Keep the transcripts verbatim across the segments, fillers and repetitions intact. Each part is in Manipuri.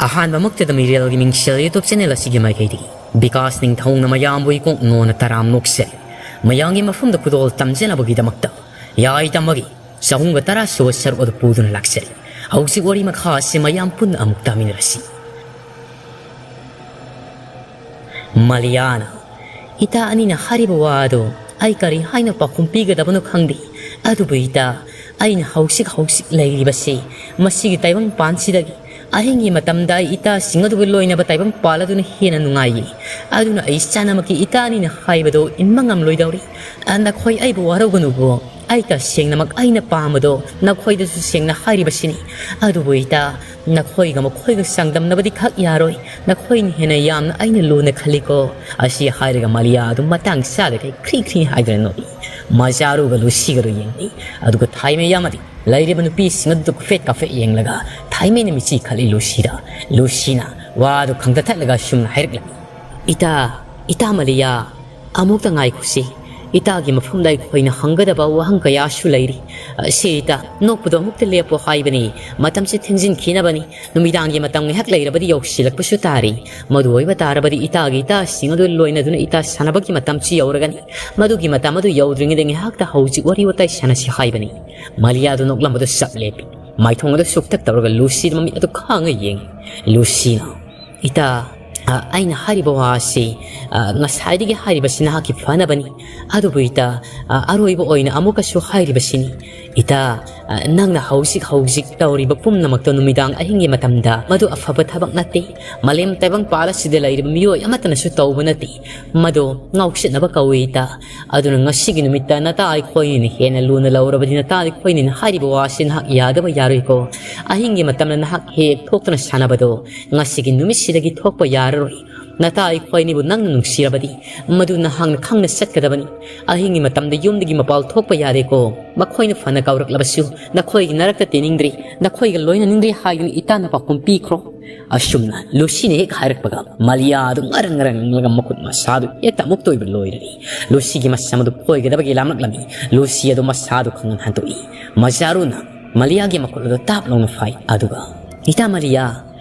ꯑꯍꯥꯟꯕꯃꯛꯇꯗ ꯃꯤꯔꯦꯜꯒꯤ ꯃꯤꯡꯁꯦꯜ YouTube channel ꯑꯁꯤꯒꯤ ꯃꯥꯏꯀꯩꯗꯒꯤ ꯕꯤꯀꯥꯁ ꯅꯤꯡꯊꯧꯅ ꯃꯌꯥꯝꯕꯨ ꯏꯀꯣꯛ ꯅꯣꯟꯅ ꯇꯔꯥꯝ ꯅꯣꯛꯆꯔꯤ꯫ ꯃꯌꯥꯝꯒꯤ ꯃꯐꯝꯗ ꯈꯨꯗꯣꯜ ꯇꯝꯖꯅꯕꯒꯤꯗꯃꯛꯇ ꯌꯥꯏ ꯇꯝꯕꯒꯤ ꯆꯍꯨꯝꯒ ꯇꯔꯥ ꯁꯨꯕ ꯁꯔꯨꯛ ꯑꯗꯨ ꯄꯨꯗꯨꯅ ꯂꯥꯛꯆꯔꯤ꯫ ꯍꯧꯖꯤꯛ ꯋꯥꯔꯤ ꯃꯈꯥ ꯑꯁꯤ ꯃꯌꯥꯝ ꯄꯨꯟꯅ ꯑꯃꯨꯛ ꯇꯥꯃꯤꯟꯅꯔꯁꯤ꯫ ꯃꯂꯤꯌꯥꯅ, "ꯏꯇꯥ ꯑꯅꯤꯅ ꯍꯥꯏꯔꯤꯕ ꯋꯥ ꯑꯗꯨ ꯑꯩ ꯀꯔꯤ ꯍꯥꯏꯅ ꯄꯥꯎꯈꯨꯝ ꯄꯤꯒꯗꯕꯅꯣ ꯈꯪꯗꯦ꯫ ꯑꯗꯨꯕꯨ ꯏꯇꯥ, ꯑꯩꯅ ꯍꯧꯖꯤꯛ ꯍꯧꯖꯤꯛ ꯂꯩꯔꯤꯕꯁꯤ ꯃꯁꯤꯒꯤ ꯇꯥꯏꯕꯪꯄꯥꯟꯁꯤꯗꯒꯤ ꯑꯍꯤꯡꯒꯤ ꯃꯇꯝꯗ ꯑꯩ ꯏꯇꯥꯁꯤꯡ ꯑꯗꯨꯒ ꯂꯣꯏꯅꯕ ꯇꯥꯏꯕꯪꯄꯥꯜ ꯑꯗꯨꯅ ꯍꯦꯟꯅ ꯅꯨꯡꯉꯥꯏꯌꯦ꯫ ꯑꯗꯨꯅ ꯑꯩ ꯏꯆꯥꯅꯃꯛꯀꯤ ꯏꯇꯥ ꯑꯅꯤꯅ ꯍꯥꯏꯕꯗꯣ ꯏꯟꯕ ꯉꯝꯂꯣꯏꯗꯧꯔꯤ꯫ ꯑ, ꯅꯈꯣꯏ ꯑꯩꯕꯨ ꯋꯥꯔꯧꯒꯅꯨꯕꯨ꯫ ꯑꯩ ꯇꯁꯦꯡꯅꯃꯛ ꯑꯩꯅ ꯄꯥꯝꯕꯗꯣ ꯅꯈꯣꯏꯗꯁꯨ ꯁꯦꯡꯅ ꯍꯥꯏꯔꯤꯕꯁꯤꯅꯤ꯫ ꯑꯗꯨꯕꯨ ꯏꯇꯥ, ꯅꯈꯣꯏꯒ ꯃꯈꯣꯏꯒ ꯆꯥꯡꯗꯝꯅꯕꯗꯤ ꯈꯛ ꯌꯥꯔꯣꯏ꯫ ꯅꯈꯣꯏꯅ ꯍꯦꯟꯅ ꯌꯥꯝꯅ ꯑꯩꯅ ꯂꯨꯅ ꯈꯜꯂꯤꯀꯣ"꯫ ꯑꯁꯤ ꯍꯥꯏꯔꯒ ꯃꯂꯤꯌꯥ ꯑꯗꯨ ꯃꯇꯥꯡ ꯆꯥꯗꯈꯩ ꯈ꯭ꯔꯤ ꯈ꯭ꯔꯤ ꯍꯥꯏꯗꯨꯅ ꯅꯣꯛꯏ꯫ ꯃꯆꯥꯔꯨꯒ ꯂꯨꯁꯤꯒꯗꯨ ꯌꯦꯡꯂꯤ꯫ ꯑꯗꯨꯒ ꯊꯥꯏꯃꯩ ꯑꯃꯗꯤ ꯂꯩꯔꯤꯕ ꯅꯨꯄꯤꯁꯤꯡ ꯑꯗꯨꯗ ꯀꯨꯐꯦꯠ ꯀꯥꯐꯦꯠ ꯌꯦꯡꯂꯒ ꯊꯥꯏꯃꯩꯅ ꯃꯤꯆꯤ ꯈꯠꯂꯤ ꯂꯨꯁꯤꯗ꯫ ꯂꯨꯁꯤꯅ ꯋꯥꯗꯨ ꯈꯪꯇ ꯊꯠꯂꯒ ꯑꯁꯨꯝꯅ ꯍꯥꯏꯔꯛꯂꯝꯃꯤ, "ꯏꯇꯥ, ꯏꯇꯥ ꯃꯂꯤꯌꯥ, ꯑꯃꯨꯛꯇ ꯉꯥꯏꯈꯣꯁꯤ꯫ ꯏꯇꯥꯒꯤ ꯃꯐꯝꯗ ꯑꯩꯈꯣꯏꯅ ꯍꯪꯒꯗꯕ ꯋꯥꯍꯪ ꯀꯌꯥꯁꯨ ꯂꯩꯔꯤ꯫ ꯑ, ꯁꯦ ꯏꯇꯥ, ꯅꯣꯛꯄꯗꯣ ꯑꯃꯨꯛꯇ ꯂꯦꯞꯄꯣ ꯍꯥꯏꯕꯅꯤ꯫ ꯃꯇꯝꯁꯦ ꯊꯦꯡꯖꯤꯟꯈꯤꯅꯕꯅꯤ꯫ ꯅꯨꯃꯤꯗꯥꯡꯒꯤ ꯃꯇꯝ ꯉꯥꯏꯍꯥꯛ ꯂꯩꯔꯕꯗꯤ ꯌꯧꯁꯤꯜꯂꯛꯄꯁꯨ ꯇꯥꯔꯤ꯫ ꯃꯗꯨ ꯑꯣꯏꯕ ꯇꯥꯔꯕꯗꯤ ꯏꯇꯥꯒꯤ ꯏꯇꯥꯁꯤꯡ ꯑꯗꯨ ꯂꯣꯏꯅꯗꯨꯅ ꯏꯇꯥ ꯁꯥꯟꯅꯕꯒꯤ ꯃꯇꯝꯁꯨ ꯌꯧꯔꯒꯅꯤ꯫ ꯃꯗꯨꯒꯤ ꯃꯇꯝ ꯑꯗꯨ ꯌꯧꯗ꯭ꯔꯤꯉꯩꯗ ꯉꯥꯏꯍꯥꯛꯇ ꯍꯧꯖꯤꯛ ꯋꯥꯔꯤ ꯋꯥꯇꯥꯏ ꯁꯥꯟꯅꯁꯤ ꯍꯥꯏꯕꯅꯤ"꯫ ꯃꯂꯤꯌꯥꯗꯨ ꯅꯣꯛꯂꯝꯕꯗꯨ ꯆꯞ ꯂꯦꯞꯄꯤ꯫ ꯃꯥꯏꯊꯣꯡ ꯑꯗꯨ ꯁꯨꯛꯇꯛ ꯇꯧꯔꯒ ꯂꯨꯁꯤꯗ ꯃꯃꯤꯠ ꯑꯗꯨ ꯈꯥꯡꯉ ꯌꯦꯡꯉꯤ꯫ ꯂꯨꯁꯤꯅ, "ꯏꯇꯥ, ꯑ, ꯑꯩꯅ ꯍꯥꯏꯔꯤꯕ ꯋꯥ ꯑꯁꯤ, ꯑ, ꯉꯁꯥꯏꯗꯒꯤ ꯍꯥꯏꯔꯤꯕꯁꯤ ꯅꯍꯥꯛꯀꯤ ꯐꯅꯕꯅꯤ꯫ ꯑꯗꯨꯕꯨ ꯏꯇꯥ, ꯑ, ꯑꯔꯣꯏꯕ ꯑꯣꯏꯅ ꯑꯃꯨꯛꯀꯁꯨ ꯍꯥꯏꯔꯤꯕꯁꯤꯅꯤ꯫ ꯏꯇꯥ, ꯑ, ꯅꯪꯅ ꯍꯧꯖꯤꯛ ꯍꯧꯖꯤꯛ ꯇꯧꯔꯤꯕ ꯄꯨꯝꯅꯃꯛꯇꯣ ꯅꯨꯃꯤꯗꯥꯡ ꯑꯍꯤꯡꯒꯤ ꯃꯇꯝꯗ ꯃꯗꯨ ꯑꯐꯕ ꯊꯕꯛ ꯅꯠꯇꯦ꯫ ꯃꯥꯂꯦꯝ ꯇꯥꯏꯕꯪꯄꯥꯜ ꯑꯁꯤꯗ ꯂꯩꯔꯤꯕ ꯃꯤꯑꯣꯏ ꯑꯃꯠꯇꯅꯁꯨ ꯇꯧꯕ ꯅꯠꯇꯦ꯫ ꯃꯗꯨ ꯉꯥꯎꯁꯤꯟꯅꯕ ꯀꯧꯏ ꯏꯇꯥ꯫ ꯑꯗꯨꯅ ꯉꯁꯤꯒꯤ ꯅꯨꯃꯤꯠꯇ ꯅꯇꯥ ꯑꯩꯈꯣꯏꯅꯤꯅ ꯍꯦꯟꯅ ꯂꯨꯅ ꯂꯧꯔꯕꯗꯤ ꯅꯇꯥ ꯑꯩꯈꯣꯏꯅꯤꯅ ꯍꯥꯏꯔꯤꯕ ꯋꯥ ꯑꯁꯤ ꯅꯍꯥꯛ ꯌꯥꯗꯕ ꯌꯥꯔꯣꯏꯀꯣ꯫ ꯑꯍꯤꯡꯒꯤ ꯃꯇꯝꯗ ꯅꯍꯥꯛ ꯍꯦꯛ ꯊꯣꯛꯇꯨꯅ ꯁꯥꯟꯅꯕꯗꯣ ꯉꯁꯤꯒꯤ ꯅꯨꯃꯤꯠꯁꯤꯗꯒꯤ ꯊꯣꯛꯄ ꯌꯥꯔꯔꯣꯏ꯫ ꯅꯇꯥ ꯑꯩꯈꯣꯏꯅꯤꯕꯨ ꯅꯪꯅ ꯅꯨꯡꯁꯤꯔꯕꯗꯤ ꯃꯗꯨ ꯅꯍꯥꯛꯅ ꯈꯪꯅ ꯆꯠꯀꯗꯕꯅꯤ꯫ ꯑꯍꯤꯡꯒꯤ ꯃꯇꯝꯗ ꯌꯨꯝꯗꯒꯤ ꯃꯄꯥꯜ ꯊꯣꯛꯄ ꯌꯥꯗꯦꯀꯣ꯫ ꯃꯈꯣꯏꯅ ꯐꯅ ꯀꯧꯔꯛꯂꯕꯁꯨ ꯅꯈꯣꯏꯒꯤ ꯅꯔꯛꯇ ꯇꯤꯅꯤꯡꯗ꯭ꯔꯤ, ꯅꯈꯣꯏꯒ ꯂꯣꯏꯅꯅꯤꯡꯗ꯭ꯔꯤ ꯍꯥꯏꯗꯨꯅ ꯏꯇꯥꯅ ꯄꯥꯎꯈꯨꯝ ꯄꯤꯈ꯭ꯔꯣ"꯫ ꯑꯁꯨꯝꯅ ꯂꯨꯁꯤꯅ ꯍꯦꯛ ꯍꯥꯏꯔꯛꯄꯒ ꯃꯂꯤꯌꯥ ꯑꯗꯨ ꯉꯔꯪ ꯉꯔꯪ ꯉꯪꯂꯒ ꯃꯈꯨꯠ ꯃꯁꯥꯗꯨ ꯍꯦꯛꯇ ꯑꯃꯨꯛꯇ ꯑꯣꯏꯕ ꯂꯣꯏꯔꯔꯤ꯫ ꯂꯨꯁꯤꯒꯤ ꯃꯁꯝ ꯑꯗꯨ ꯐꯣꯏꯒꯗꯕꯒꯤ ꯂꯥꯝꯂꯛꯂꯝꯃꯤ꯫ ꯂꯨꯁꯤ ꯑꯗꯨ ꯃꯁꯥꯗꯨ ꯈꯪꯍꯟ ꯍꯟꯗꯣꯛꯏ꯫ ꯃꯆꯥꯔꯨꯅ ꯃꯂꯤꯌꯥꯒꯤ ꯃꯈꯨꯠ ꯑꯗꯨ ꯇꯥꯞ ꯂꯥꯎꯅ ꯐꯥꯏ꯫ ꯑꯗꯨꯒ, "ꯏꯇꯥ ꯃꯂꯤꯌꯥ,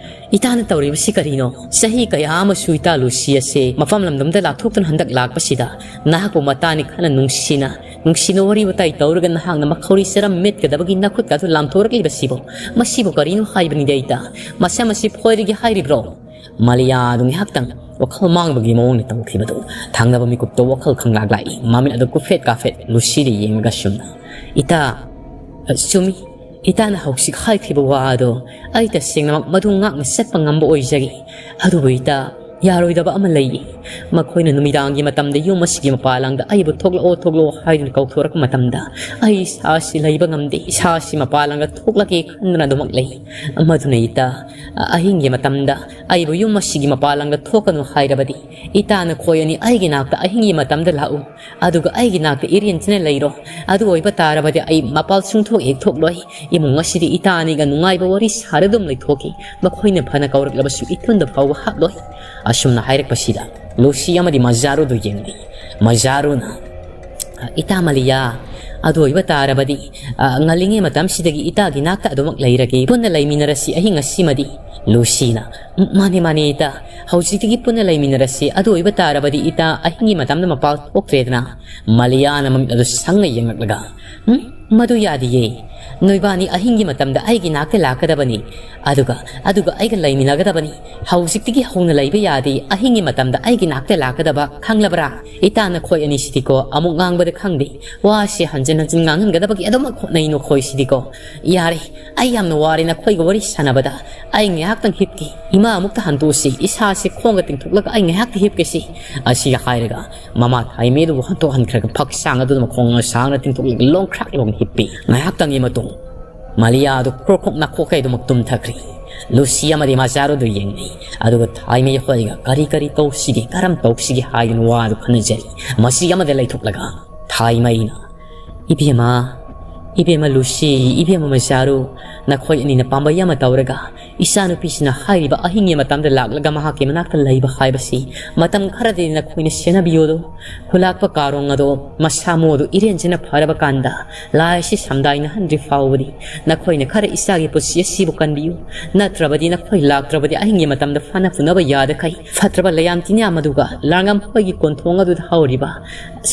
"ꯏꯇꯥꯅ ꯇꯧꯔꯤꯕꯁꯤ ꯀꯔꯤꯅꯣ? ꯆꯍꯤ ꯀꯌꯥ ꯑꯃꯁꯨ ꯏꯇꯥ ꯂꯨꯁꯤ ꯑꯁꯦ ꯃꯐꯝ ꯂꯝꯗꯝꯗ ꯂꯥꯞꯊꯣꯛꯇꯨꯅ ꯍꯟꯗꯛ ꯂꯥꯛꯄꯁꯤꯗ ꯅꯍꯥꯛꯄꯨ ꯃꯇꯥꯅꯤ ꯈꯅ ꯅꯨꯡꯁꯤꯅ, ꯅꯨꯡꯁꯤꯅ ꯋꯥꯔꯤ ꯋꯥꯇꯥꯏ ꯇꯧꯔꯒ ꯅꯍꯥꯛꯅ ꯃꯈꯧꯔꯤ ꯆꯔꯝ ꯃꯦꯠꯀꯗꯕꯒꯤ ꯅꯈꯨꯠꯀ ꯑꯗꯨ ꯂꯥꯝꯊꯣꯔꯛꯂꯤꯕꯁꯤꯕꯨ? ꯃꯁꯤꯕꯨ ꯀꯔꯤꯅꯣ ꯍꯥꯏꯕꯅꯤꯗ ꯏꯇꯥ? ꯃꯁꯝ ꯑꯁꯤ ꯐꯣꯏꯔꯒꯦ ꯍꯥꯏꯔꯤꯕ꯭ꯔꯣ?" ꯃꯥꯂꯤꯌꯥ ꯑꯗꯨ ꯉꯥꯏꯍꯥꯛꯇꯪ ꯋꯥꯈꯜ ꯃꯥꯡꯕꯒꯤ ꯃꯑꯣꯡꯗ ꯇꯧꯈꯤꯕꯗꯨ ꯊꯪꯅꯕ ꯃꯤꯀꯨꯞꯇ ꯋꯥꯈꯜ ꯈꯪꯂꯥꯛ ꯂꯥꯛꯏ꯫ ꯃꯃꯤꯠ ꯑꯗꯨ ꯀꯨꯐꯦꯠ ꯀꯥꯐꯦꯠ ꯂꯨꯁꯤꯗ ꯌꯦꯡꯂꯒ ꯁꯨꯝꯅ, "ꯏꯇꯥ, ꯑ, ꯆꯨꯝꯃꯤ꯫ ꯏꯇꯥꯅ ꯍꯧꯖꯤꯛ ꯍꯥꯏꯈꯤꯕ ꯋꯥ ꯑꯗꯣ ꯑꯩ ꯇꯁꯦꯡꯅꯃꯛ ꯃꯗꯨ ꯉꯥꯛꯅ ꯆꯠꯄ ꯉꯝꯕ ꯑꯣꯏꯖꯒꯦ꯫ ꯑꯗꯨꯕꯨ ꯏꯇꯥ, ꯌꯥꯔꯣꯏꯗꯕ ꯑꯃ ꯂꯩꯌꯦ꯫ ꯃꯈꯣꯏꯅ ꯅꯨꯃꯤꯗꯥꯡꯒꯤ ꯃꯇꯝꯗ ꯌꯨꯝ ꯑꯁꯤꯒꯤ ꯃꯄꯥꯜꯂꯥꯡꯗ ꯑꯩꯕꯨ ꯊꯣꯛꯂꯛꯑꯣ, ꯊꯣꯛꯂꯛꯑꯣ ꯍꯥꯏꯗꯨꯅ ꯀꯧꯊꯣꯔꯛꯄ ꯃꯇꯝꯗ ꯑꯩ ꯏꯁꯥꯁꯤ ꯂꯩꯕ ꯉꯝꯗꯦ꯫ ꯏꯁꯥꯁꯤ ꯃꯄꯥꯜꯂꯥꯡꯗ ꯊꯣꯛꯂꯒꯦ ꯈꯟꯗꯨꯅ ꯑꯗꯨꯃꯛ ꯂꯩ꯫ ꯃꯗꯨꯅ ꯏꯇꯥ, ꯑ-, ꯑꯍꯤꯡꯒꯤ ꯃꯇꯝꯗ ꯑꯩꯕꯨ ꯌꯨꯝ ꯑꯁꯤꯒꯤ ꯃꯄꯥꯜꯂꯥꯡꯗ ꯊꯣꯛꯀꯅꯨ ꯍꯥꯏꯔꯕꯗꯤ ꯏꯇꯥ ꯅꯈꯣꯏ ꯑꯅꯤ ꯑꯩꯒꯤ ꯅꯥꯛꯇ ꯑꯍꯤꯡꯒꯤ ꯃꯇꯝꯗ ꯂꯥꯛꯎ꯫ ꯑꯗꯨꯒ ꯑꯩꯒꯤ ꯅꯥꯛꯇ ꯏꯔꯦꯟꯖꯅ ꯂꯩꯔꯣ꯫ ꯑꯗꯨ ꯑꯣꯏꯕ ꯇꯥꯔꯕꯗꯤ ꯑꯩ ꯃꯄꯥꯜ ꯁꯨꯡꯊꯣꯛ ꯍꯦꯛ ꯊꯣꯛꯂꯣꯏ꯫ ꯏꯃꯨꯡ ꯑꯁꯤꯗꯤ ꯏꯇꯥ ꯑꯅꯤꯒ ꯅꯨꯡꯉꯥꯏꯕ ꯋꯥꯔꯤ ꯁꯥꯔ ꯑꯗꯨꯝ ꯂꯩꯊꯣꯛꯈꯤ꯫ ꯃꯈꯣꯏꯅ ꯐꯅ ꯀꯧꯔꯛꯂꯕꯁꯨ ꯏꯊꯨꯟꯗ ꯐꯥꯎꯕ ꯍꯥꯞꯂꯣꯏ꯫" ꯑꯁꯨꯝꯅ ꯍꯥꯏꯔꯛꯄꯁꯤꯗ ꯂꯨꯁꯤ ꯑꯃꯗꯤ ꯃꯖꯥꯔꯨꯗꯨ ꯌꯦꯡꯂꯤ꯫ ꯃꯖꯥꯔꯨꯅ, "ꯏꯇꯥ ꯃꯥꯂꯤꯌꯥ, ꯑꯗꯨ ꯑꯣꯏꯕ ꯇꯥꯔꯕꯗꯤ, ꯑ, ꯉꯜꯂꯤꯉꯩ ꯃꯇꯝꯁꯤꯗꯒꯤ ꯏꯇꯥꯒꯤ ꯅꯥꯛꯇ ꯑꯗꯨꯃꯛ ꯂꯩꯔꯒꯦ꯫ ꯄꯨꯟꯅ ꯂꯩꯃꯤꯟꯅꯔꯁꯤ ꯑꯍꯤꯡ ꯑꯁꯤꯃꯗꯤ꯫" ꯂꯨꯁꯤꯅ, "ꯎꯝ, ꯃꯥꯅꯦ, ꯃꯥꯅꯦ ꯏꯇꯥ꯫ ꯍꯧꯖꯤꯛꯇꯒꯤ ꯄꯨꯟꯅ ꯂꯩꯃꯤꯟꯅꯔꯁꯤ꯫ ꯑꯗꯨ ꯑꯣꯏꯕ ꯇꯥꯔꯕꯗꯤ ꯏꯇꯥ ꯑꯍꯤꯡꯒꯤ ꯃꯇꯝꯗ ꯃꯄꯥꯜ ꯊꯣꯛꯇ꯭ꯔꯦꯗꯅ?" ꯃꯥꯂꯤꯌꯥꯅ ꯃꯃꯤꯠ ꯑꯗꯨ ꯁꯪꯅ ꯌꯦꯡꯂꯛꯂꯒ, "ꯎꯝ, ꯃꯗꯨ ꯌꯥꯗꯤꯌꯦ꯫ ꯅꯣꯏꯕꯥꯅꯤ ꯑꯍꯤꯡꯒꯤ ꯃꯇꯝꯗ ꯑꯩꯒꯤ ꯅꯥꯛꯇ ꯂꯥꯛꯀꯗꯕꯅꯤ꯫ ꯑꯗꯨꯒ, ꯑꯗꯨꯒ ꯑꯩꯒ ꯂꯩꯃꯤꯟꯅꯒꯗꯕꯅꯤ꯫ ꯍꯧꯖꯤꯛꯇꯒꯤ ꯍꯧꯅ ꯂꯩꯕ ꯌꯥꯗꯦ꯫ ꯑꯍꯤꯡꯒꯤ ꯃꯇꯝꯗ ꯑꯩꯒꯤ ꯅꯥꯛꯇ ꯂꯥꯛꯀꯗꯕ, ꯈꯪꯂꯕ꯭ꯔꯥ? ꯏꯇꯥ ꯅꯈꯣꯏ ꯑꯅꯤꯁꯤꯗꯤꯀꯣ ꯑꯃꯨꯛ ꯉꯥꯡꯕꯗ ꯈꯪꯗꯦ꯫ ꯋꯥꯁꯦ ꯍꯟꯖꯤꯟ ꯍꯟꯖꯤꯟ ꯉꯥꯡꯍꯟꯒꯗꯕꯒꯤ ꯑꯗꯨꯃꯛ ꯍꯣꯠꯅꯩ ꯅꯈꯣꯏꯁꯤꯗꯤꯀꯣ꯫ ꯌꯥꯔꯦ, ꯑꯩ ꯌꯥꯝꯅ ꯋꯥꯔꯦ ꯅꯈꯣꯏꯒ ꯋꯥꯔꯤ ꯁꯥꯟꯅꯕꯗ꯫ ꯑꯩ ꯉꯥꯏꯍꯥꯛꯇꯪ ꯍꯤꯞꯀꯦ꯫ ꯏꯃꯥ ꯑꯃꯨꯛꯇ ꯍꯟꯗꯣꯛꯁꯤ꯫ ꯏꯁꯥꯁꯦ ꯈꯣꯡꯒ ꯇꯤꯡꯊꯣꯛꯂꯒ ꯑꯩ ꯉꯥꯏꯍꯥꯛꯇ ꯍꯤꯞꯀꯦꯁꯤ꯫" ꯑꯁꯤ ꯍꯥꯏꯔꯒ ꯃꯃꯥ ꯊꯥꯏꯃꯩꯗꯨꯕꯨ ꯍꯟꯗꯣꯛꯍꯟꯈ꯭ꯔꯒ ꯐꯛ ꯁꯥꯡ ꯑꯗꯨꯗ ꯃꯈꯣꯡ ꯁꯥꯡꯅ ꯇꯤꯡꯊꯣꯛꯂꯒ ꯂꯣꯡꯈ꯭ꯔꯥꯛ ꯂꯣꯡ ꯍꯤꯞꯄꯤ꯫ ꯉꯥꯏꯍꯥꯛꯇꯪꯒꯤ ꯃꯇꯨꯡ ꯃꯥꯂꯤꯌꯥ ꯑꯗꯨ ꯈ꯭ꯔꯣꯛ ꯈ꯭ꯔꯣꯛ ꯅꯥꯈꯣꯛ ꯀꯩꯗꯨꯃꯛ ꯇꯨꯝꯊꯈ꯭ꯔꯤ꯫ ꯂꯨꯁꯤ ꯑꯃꯗꯤ ꯃꯖꯥꯔꯨꯗꯨ ꯌꯦꯡꯅꯩ꯫ ꯑꯗꯨꯒ ꯊꯥꯏꯃꯩ ꯍꯣꯏꯒ ꯀꯔꯤ ꯀꯔꯤ ꯇꯧꯁꯤꯒꯦ, ꯀꯔꯝ ꯇꯧꯁꯤꯒꯦ ꯍꯥꯏꯗꯨꯅ ꯋꯥꯗꯨ ꯈꯟꯅꯖꯔꯤ꯫ ꯃꯁꯤ ꯑꯃꯗ ꯂꯩꯊꯣꯛꯂꯒ ꯊꯥꯏꯃꯩꯅ, "ꯏꯕꯦꯝꯃ, ꯏꯕꯦꯝꯃ ꯂꯨꯁꯤ, ꯏꯕꯦꯝꯃ ꯃꯖꯥꯔꯨ, ꯅꯈꯣꯏ ꯑꯅꯤꯅ ꯄꯥꯝꯕꯩ ꯑꯃ ꯇꯧꯔꯒ ꯏꯆꯥꯅꯨꯄꯤꯁꯤꯅ ꯍꯥꯏꯔꯤꯕ ꯑꯍꯤꯡꯒꯤ ꯃꯇꯝꯗ ꯂꯥꯛꯂꯒ ꯃꯍꯥꯛꯀꯤ ꯃꯅꯥꯛꯇ ꯂꯩꯕ ꯍꯥꯏꯕꯁꯤ ꯃꯇꯝ ꯈꯔꯗꯤ ꯅꯈꯣꯏꯅ ꯁꯦꯟꯅꯕꯤꯌꯨ꯫ ꯑꯗꯣ ꯈꯨꯂꯥꯛꯄ ꯀꯥꯔꯣꯡ ꯑꯗꯣ ꯃꯁꯥ ꯃꯎ ꯑꯗꯨ ꯏꯔꯦꯟꯖꯅ ꯐꯔꯕ ꯀꯥꯟꯗ ꯂꯥꯏ ꯑꯁꯤ ꯁꯝꯗꯥꯏꯅꯍꯟꯗ꯭ꯔꯤ ꯐꯥꯎꯕꯗꯤ ꯅꯈꯣꯏꯅ ꯈꯔ ꯏꯆꯥꯒꯤ ꯄꯨꯟꯁꯤ ꯑꯁꯤꯕꯨ ꯀꯟꯕꯤꯌꯨ꯫ ꯅꯠꯇ꯭ꯔꯕꯗꯤ ꯅꯈꯣꯏ ꯂꯥꯛꯇ꯭ꯔꯕꯗꯤ ꯑꯍꯤꯡꯒꯤ ꯃꯇꯝꯗ ꯐꯥꯅ ꯐꯨꯅꯕ ꯌꯥꯗꯈꯩ ꯐꯠꯇ꯭ꯔꯕ ꯂꯩꯌꯥꯝ ꯇꯤꯟꯌꯥꯝ ꯑꯗꯨꯒ ꯂꯥꯡꯉꯝ ꯍꯣꯏꯒꯤ ꯀꯣꯟꯊꯣꯡ ꯑꯗꯨꯗ ꯍꯧꯔꯤꯕ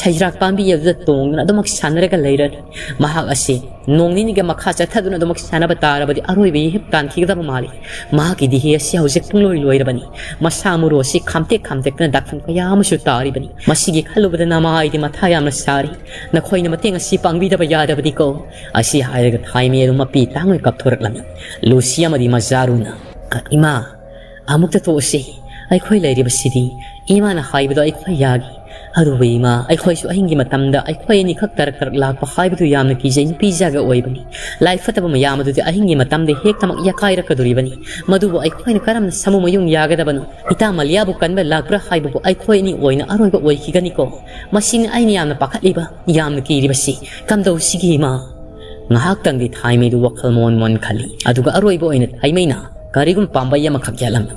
ꯁꯩꯖ꯭ꯔꯥꯛ ꯄꯥꯝꯕꯤ ꯑꯗꯨꯗ ꯇꯣꯡꯗꯨꯅ ꯑꯗꯨꯃꯛ ꯁꯥꯟꯅꯔꯒ ꯂꯩꯔꯅꯤ꯫ ꯃꯍꯥꯛ ꯑꯁꯤ ꯅꯣꯡ ꯅꯤꯅꯤꯒ ꯃꯈꯥ ꯆꯠꯊꯗꯨꯅ ꯑꯗꯨꯃꯛ ꯁꯥꯟꯅꯕ ꯇꯥꯔꯕꯗꯤ ꯑꯔꯣꯏꯕ ꯏꯍꯤꯞ ꯇꯥꯟꯈꯤꯒꯗꯕ ꯃꯥꯜꯂꯤ꯫ ꯃꯍꯥꯛꯀꯤ ꯗꯤꯍꯦ ꯑꯁꯤ ꯍꯧꯖꯤꯛ ꯄꯨꯡꯂꯣꯏ ꯂꯣꯏꯔꯕꯅꯤ꯫ ꯃꯁꯥ ꯃꯔꯨ ꯑꯁꯤ ꯈꯥꯝꯇꯦꯛ ꯈꯥꯝꯇꯦꯛꯇꯅ ꯗꯥꯛꯐꯝ ꯀꯌꯥ ꯑꯃꯁꯨ ꯇꯥꯔꯤꯕꯅꯤ꯫ ꯃꯁꯤꯒꯤ ꯈꯜꯂꯨꯕꯗ ꯅꯃꯥ ꯑꯩꯗꯤ ꯃꯊꯥ ꯌꯥꯝꯅ ꯁꯥꯔꯤ꯫ ꯅꯈꯣꯏꯅ ꯃꯇꯦꯡ ꯑꯁꯤ ꯄꯥꯡꯕꯤꯗꯕ ꯌꯥꯗꯕꯗꯤꯀꯣ꯫ ꯑꯁꯤ ꯍꯥꯏꯔꯒ ꯊꯥꯏꯃꯤ ꯑꯗꯨ ꯃꯄꯤ ꯇꯥꯡꯅ ꯀꯞꯊꯣꯔꯛꯂꯝꯃꯤ꯫ ꯂꯨꯁꯤ ꯑꯃꯗꯤ ꯃꯖꯥꯔꯨꯅ, "ꯏꯃꯥ, ꯑꯃꯨꯛꯇ ꯇꯣꯛꯑꯁꯤ꯫ ꯑꯩꯈꯣꯏ ꯂꯩꯔꯤꯕꯁꯤꯗꯤ ꯏꯃꯥꯅ ꯍꯥꯏꯕꯗꯣ ꯑꯩꯈꯣꯏ ꯌꯥꯒꯦ꯫ ꯑꯗꯨꯕꯨ ꯏꯃꯥ, ꯑꯩꯈꯣꯏꯁꯨ ꯑꯍꯤꯡꯒꯤ ꯃꯇꯝꯗ ꯑꯩꯈꯣꯏ ꯑꯅꯤꯈꯛ ꯇꯔꯛ ꯇꯔꯛ ꯂꯥꯛꯄ ꯍꯥꯏꯕꯗꯨ ꯌꯥꯝꯅ ꯀꯤꯖꯩ꯫ ꯅꯨꯄꯤ ꯏꯆꯥꯒ ꯑꯣꯏꯕꯅꯤ꯫ ꯂꯥꯏ ꯐꯠꯇꯕ ꯃꯌꯥꯝ ꯑꯗꯨꯗꯤ ꯑꯍꯤꯡꯒꯤ ꯃꯇꯝꯗ ꯍꯦꯛꯇꯃꯛ ꯌꯥꯀꯥꯏꯔꯛꯀꯗꯣꯔꯤꯕꯅꯤ꯫ ꯃꯗꯨꯕꯨ ꯑꯩꯈꯣꯏꯅ ꯀꯔꯝꯅ ꯁꯃꯨ ꯃꯌꯨꯡ ꯌꯥꯒꯗꯕꯅꯣ? ꯏꯇꯥ ꯃꯂꯤꯌꯥꯕꯨ ꯀꯟꯕ ꯂꯥꯛꯄ꯭ꯔꯥ ꯍꯥꯏꯕꯕꯨ ꯑꯩꯈꯣꯏ ꯑꯅꯤ ꯑꯣꯏꯅ ꯑꯔꯣꯏꯕ ꯑꯣꯏꯈꯤꯒꯅꯤꯀꯣ꯫ ꯃꯁꯤꯅꯤ ꯑꯩꯅ ꯌꯥꯝꯅ ꯄꯥꯈꯠꯂꯤꯕ, ꯌꯥꯝꯅ ꯀꯤꯔꯤꯕꯁꯤ꯫ ꯀꯝꯗꯧꯁꯤꯒꯦ ꯏꯃꯥ?" ꯉꯥꯏꯍꯥꯛꯇꯪꯗꯤ ꯊꯥꯏꯃꯩꯗꯨ ꯋꯥꯈꯜ ꯃꯣꯟ ꯃꯣꯟ ꯈꯜꯂꯤ꯫ ꯑꯗꯨꯒ ꯑꯔꯣꯏꯕ ꯑꯣꯏꯅ ꯊꯥꯏꯃꯩꯅ ꯀꯔꯤꯒꯨꯝ ꯄꯥꯝꯕꯩ ꯑꯃꯈꯛ ꯌꯥꯠꯂꯝꯃꯤ꯫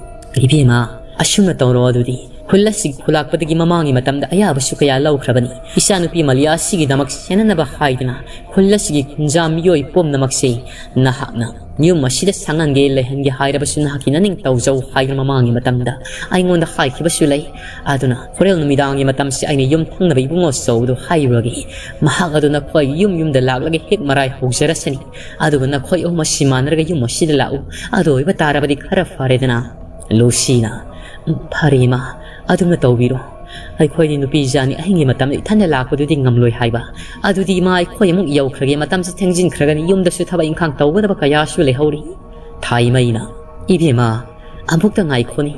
"ꯏꯕꯦꯝꯃ, ꯑꯁꯨꯝꯅ ꯇꯧꯔꯣ ꯑꯗꯨꯗꯤ꯫ ꯈꯨꯜ ꯑꯁꯤ ꯈꯨꯂꯥꯛꯄꯗꯒꯤ ꯃꯃꯥꯡꯒꯤ ꯃꯇꯝꯗ ꯑꯌꯥꯕꯁꯨ ꯀꯌꯥ ꯂꯧꯈ꯭ꯔꯕꯅꯤ꯫ ꯏꯆꯥꯅꯨꯄꯤ ꯃꯂꯤꯌꯥ ꯑꯁꯤꯒꯤꯗꯃꯛ ꯁꯦꯟꯅꯅꯕ ꯍꯥꯏꯗꯨꯅ ꯈꯨꯜ ꯑꯁꯤꯒꯤ ꯈꯨꯟꯖꯥ ꯃꯤꯑꯣꯏ ꯄꯨꯝꯅꯃꯛꯁꯦ ꯅꯍꯥꯛꯅ ꯌꯨꯝ ꯑꯁꯤꯗ ꯁꯪꯍꯟꯒꯦ ꯂꯩꯍꯟꯒꯦ ꯍꯥꯏꯔꯕꯁꯨ ꯅꯍꯥꯛꯀꯤ ꯅꯅꯤꯡ ꯇꯧꯖꯧ ꯍꯥꯏꯗꯨꯅ ꯃꯃꯥꯡꯒꯤ ꯃꯇꯝꯗ ꯑꯩꯉꯣꯟꯗ ꯍꯥꯏꯈꯤꯕꯁꯨ ꯂꯩ꯫ ꯑꯗꯨꯅ ꯍꯣꯔꯦꯟ ꯅꯨꯃꯤꯗꯥꯡꯒꯤ ꯃꯇꯝꯁꯤ ꯑꯩꯅ ꯌꯨꯝ ꯊꯪꯅꯕ ꯏꯕꯨꯡꯉꯣ ꯆꯧꯕꯗꯨ ꯍꯥꯏꯔꯨꯔꯒꯦ꯫ ꯃꯍꯥꯛ ꯑꯗꯨ ꯅꯈꯣꯏ ꯌꯨꯝ ꯌꯨꯝꯗ ꯂꯥꯛꯂꯒ ꯍꯦꯛ ꯃꯔꯥꯏ ꯍꯧꯖꯔꯁꯅꯤ꯫ ꯑꯗꯨꯒ ꯅꯈꯣꯏ ꯑꯍꯨꯝ ꯑꯁꯤ ꯃꯥꯟꯅꯔꯒ ꯌꯨꯝ ꯑꯁꯤꯗ ꯂꯥꯛꯎ꯫ ꯑꯗꯨ ꯑꯣꯏꯕ ꯇꯥꯔꯕꯗꯤ ꯈꯔ ꯐꯔꯦꯗꯅ?" ꯂꯨꯁꯤꯅ, "ꯎꯝ, ꯐꯔꯦ ꯏꯃꯥ, ꯑꯗꯨꯝꯅ ꯇꯧꯕꯤꯔꯣ꯫ ꯑꯩꯈꯣꯏꯗꯤ ꯅꯨꯄꯤ ꯏꯆꯥꯅꯤ ꯑꯍꯤꯡꯒꯤ ꯃꯇꯝꯗ ꯏꯊꯟꯗ ꯂꯥꯛꯄꯗꯨꯗꯤ ꯉꯝꯂꯣꯏ ꯍꯥꯏꯕ꯫ ꯑꯗꯨꯗꯤ ꯏꯃꯥ, ꯑꯩꯈꯣꯏ ꯑꯃꯨꯛ ꯌꯧꯈ꯭ꯔꯒꯦ, ꯃꯇꯝꯁꯤ ꯊꯦꯡꯖꯤꯟꯈ꯭ꯔꯒꯅꯤ, ꯌꯨꯝꯗꯁꯨ ꯊꯕꯛ ꯏꯪꯈꯥꯡ ꯇꯧꯒꯗꯕ ꯀꯌꯥꯁꯨ ꯂꯩꯍꯧꯔꯤ꯫" ꯊꯥꯏꯃꯩꯅ, "ꯏꯕꯦꯝꯃ, ꯑꯃꯨꯛꯇ ꯉꯥꯏꯈꯣꯅꯦ꯫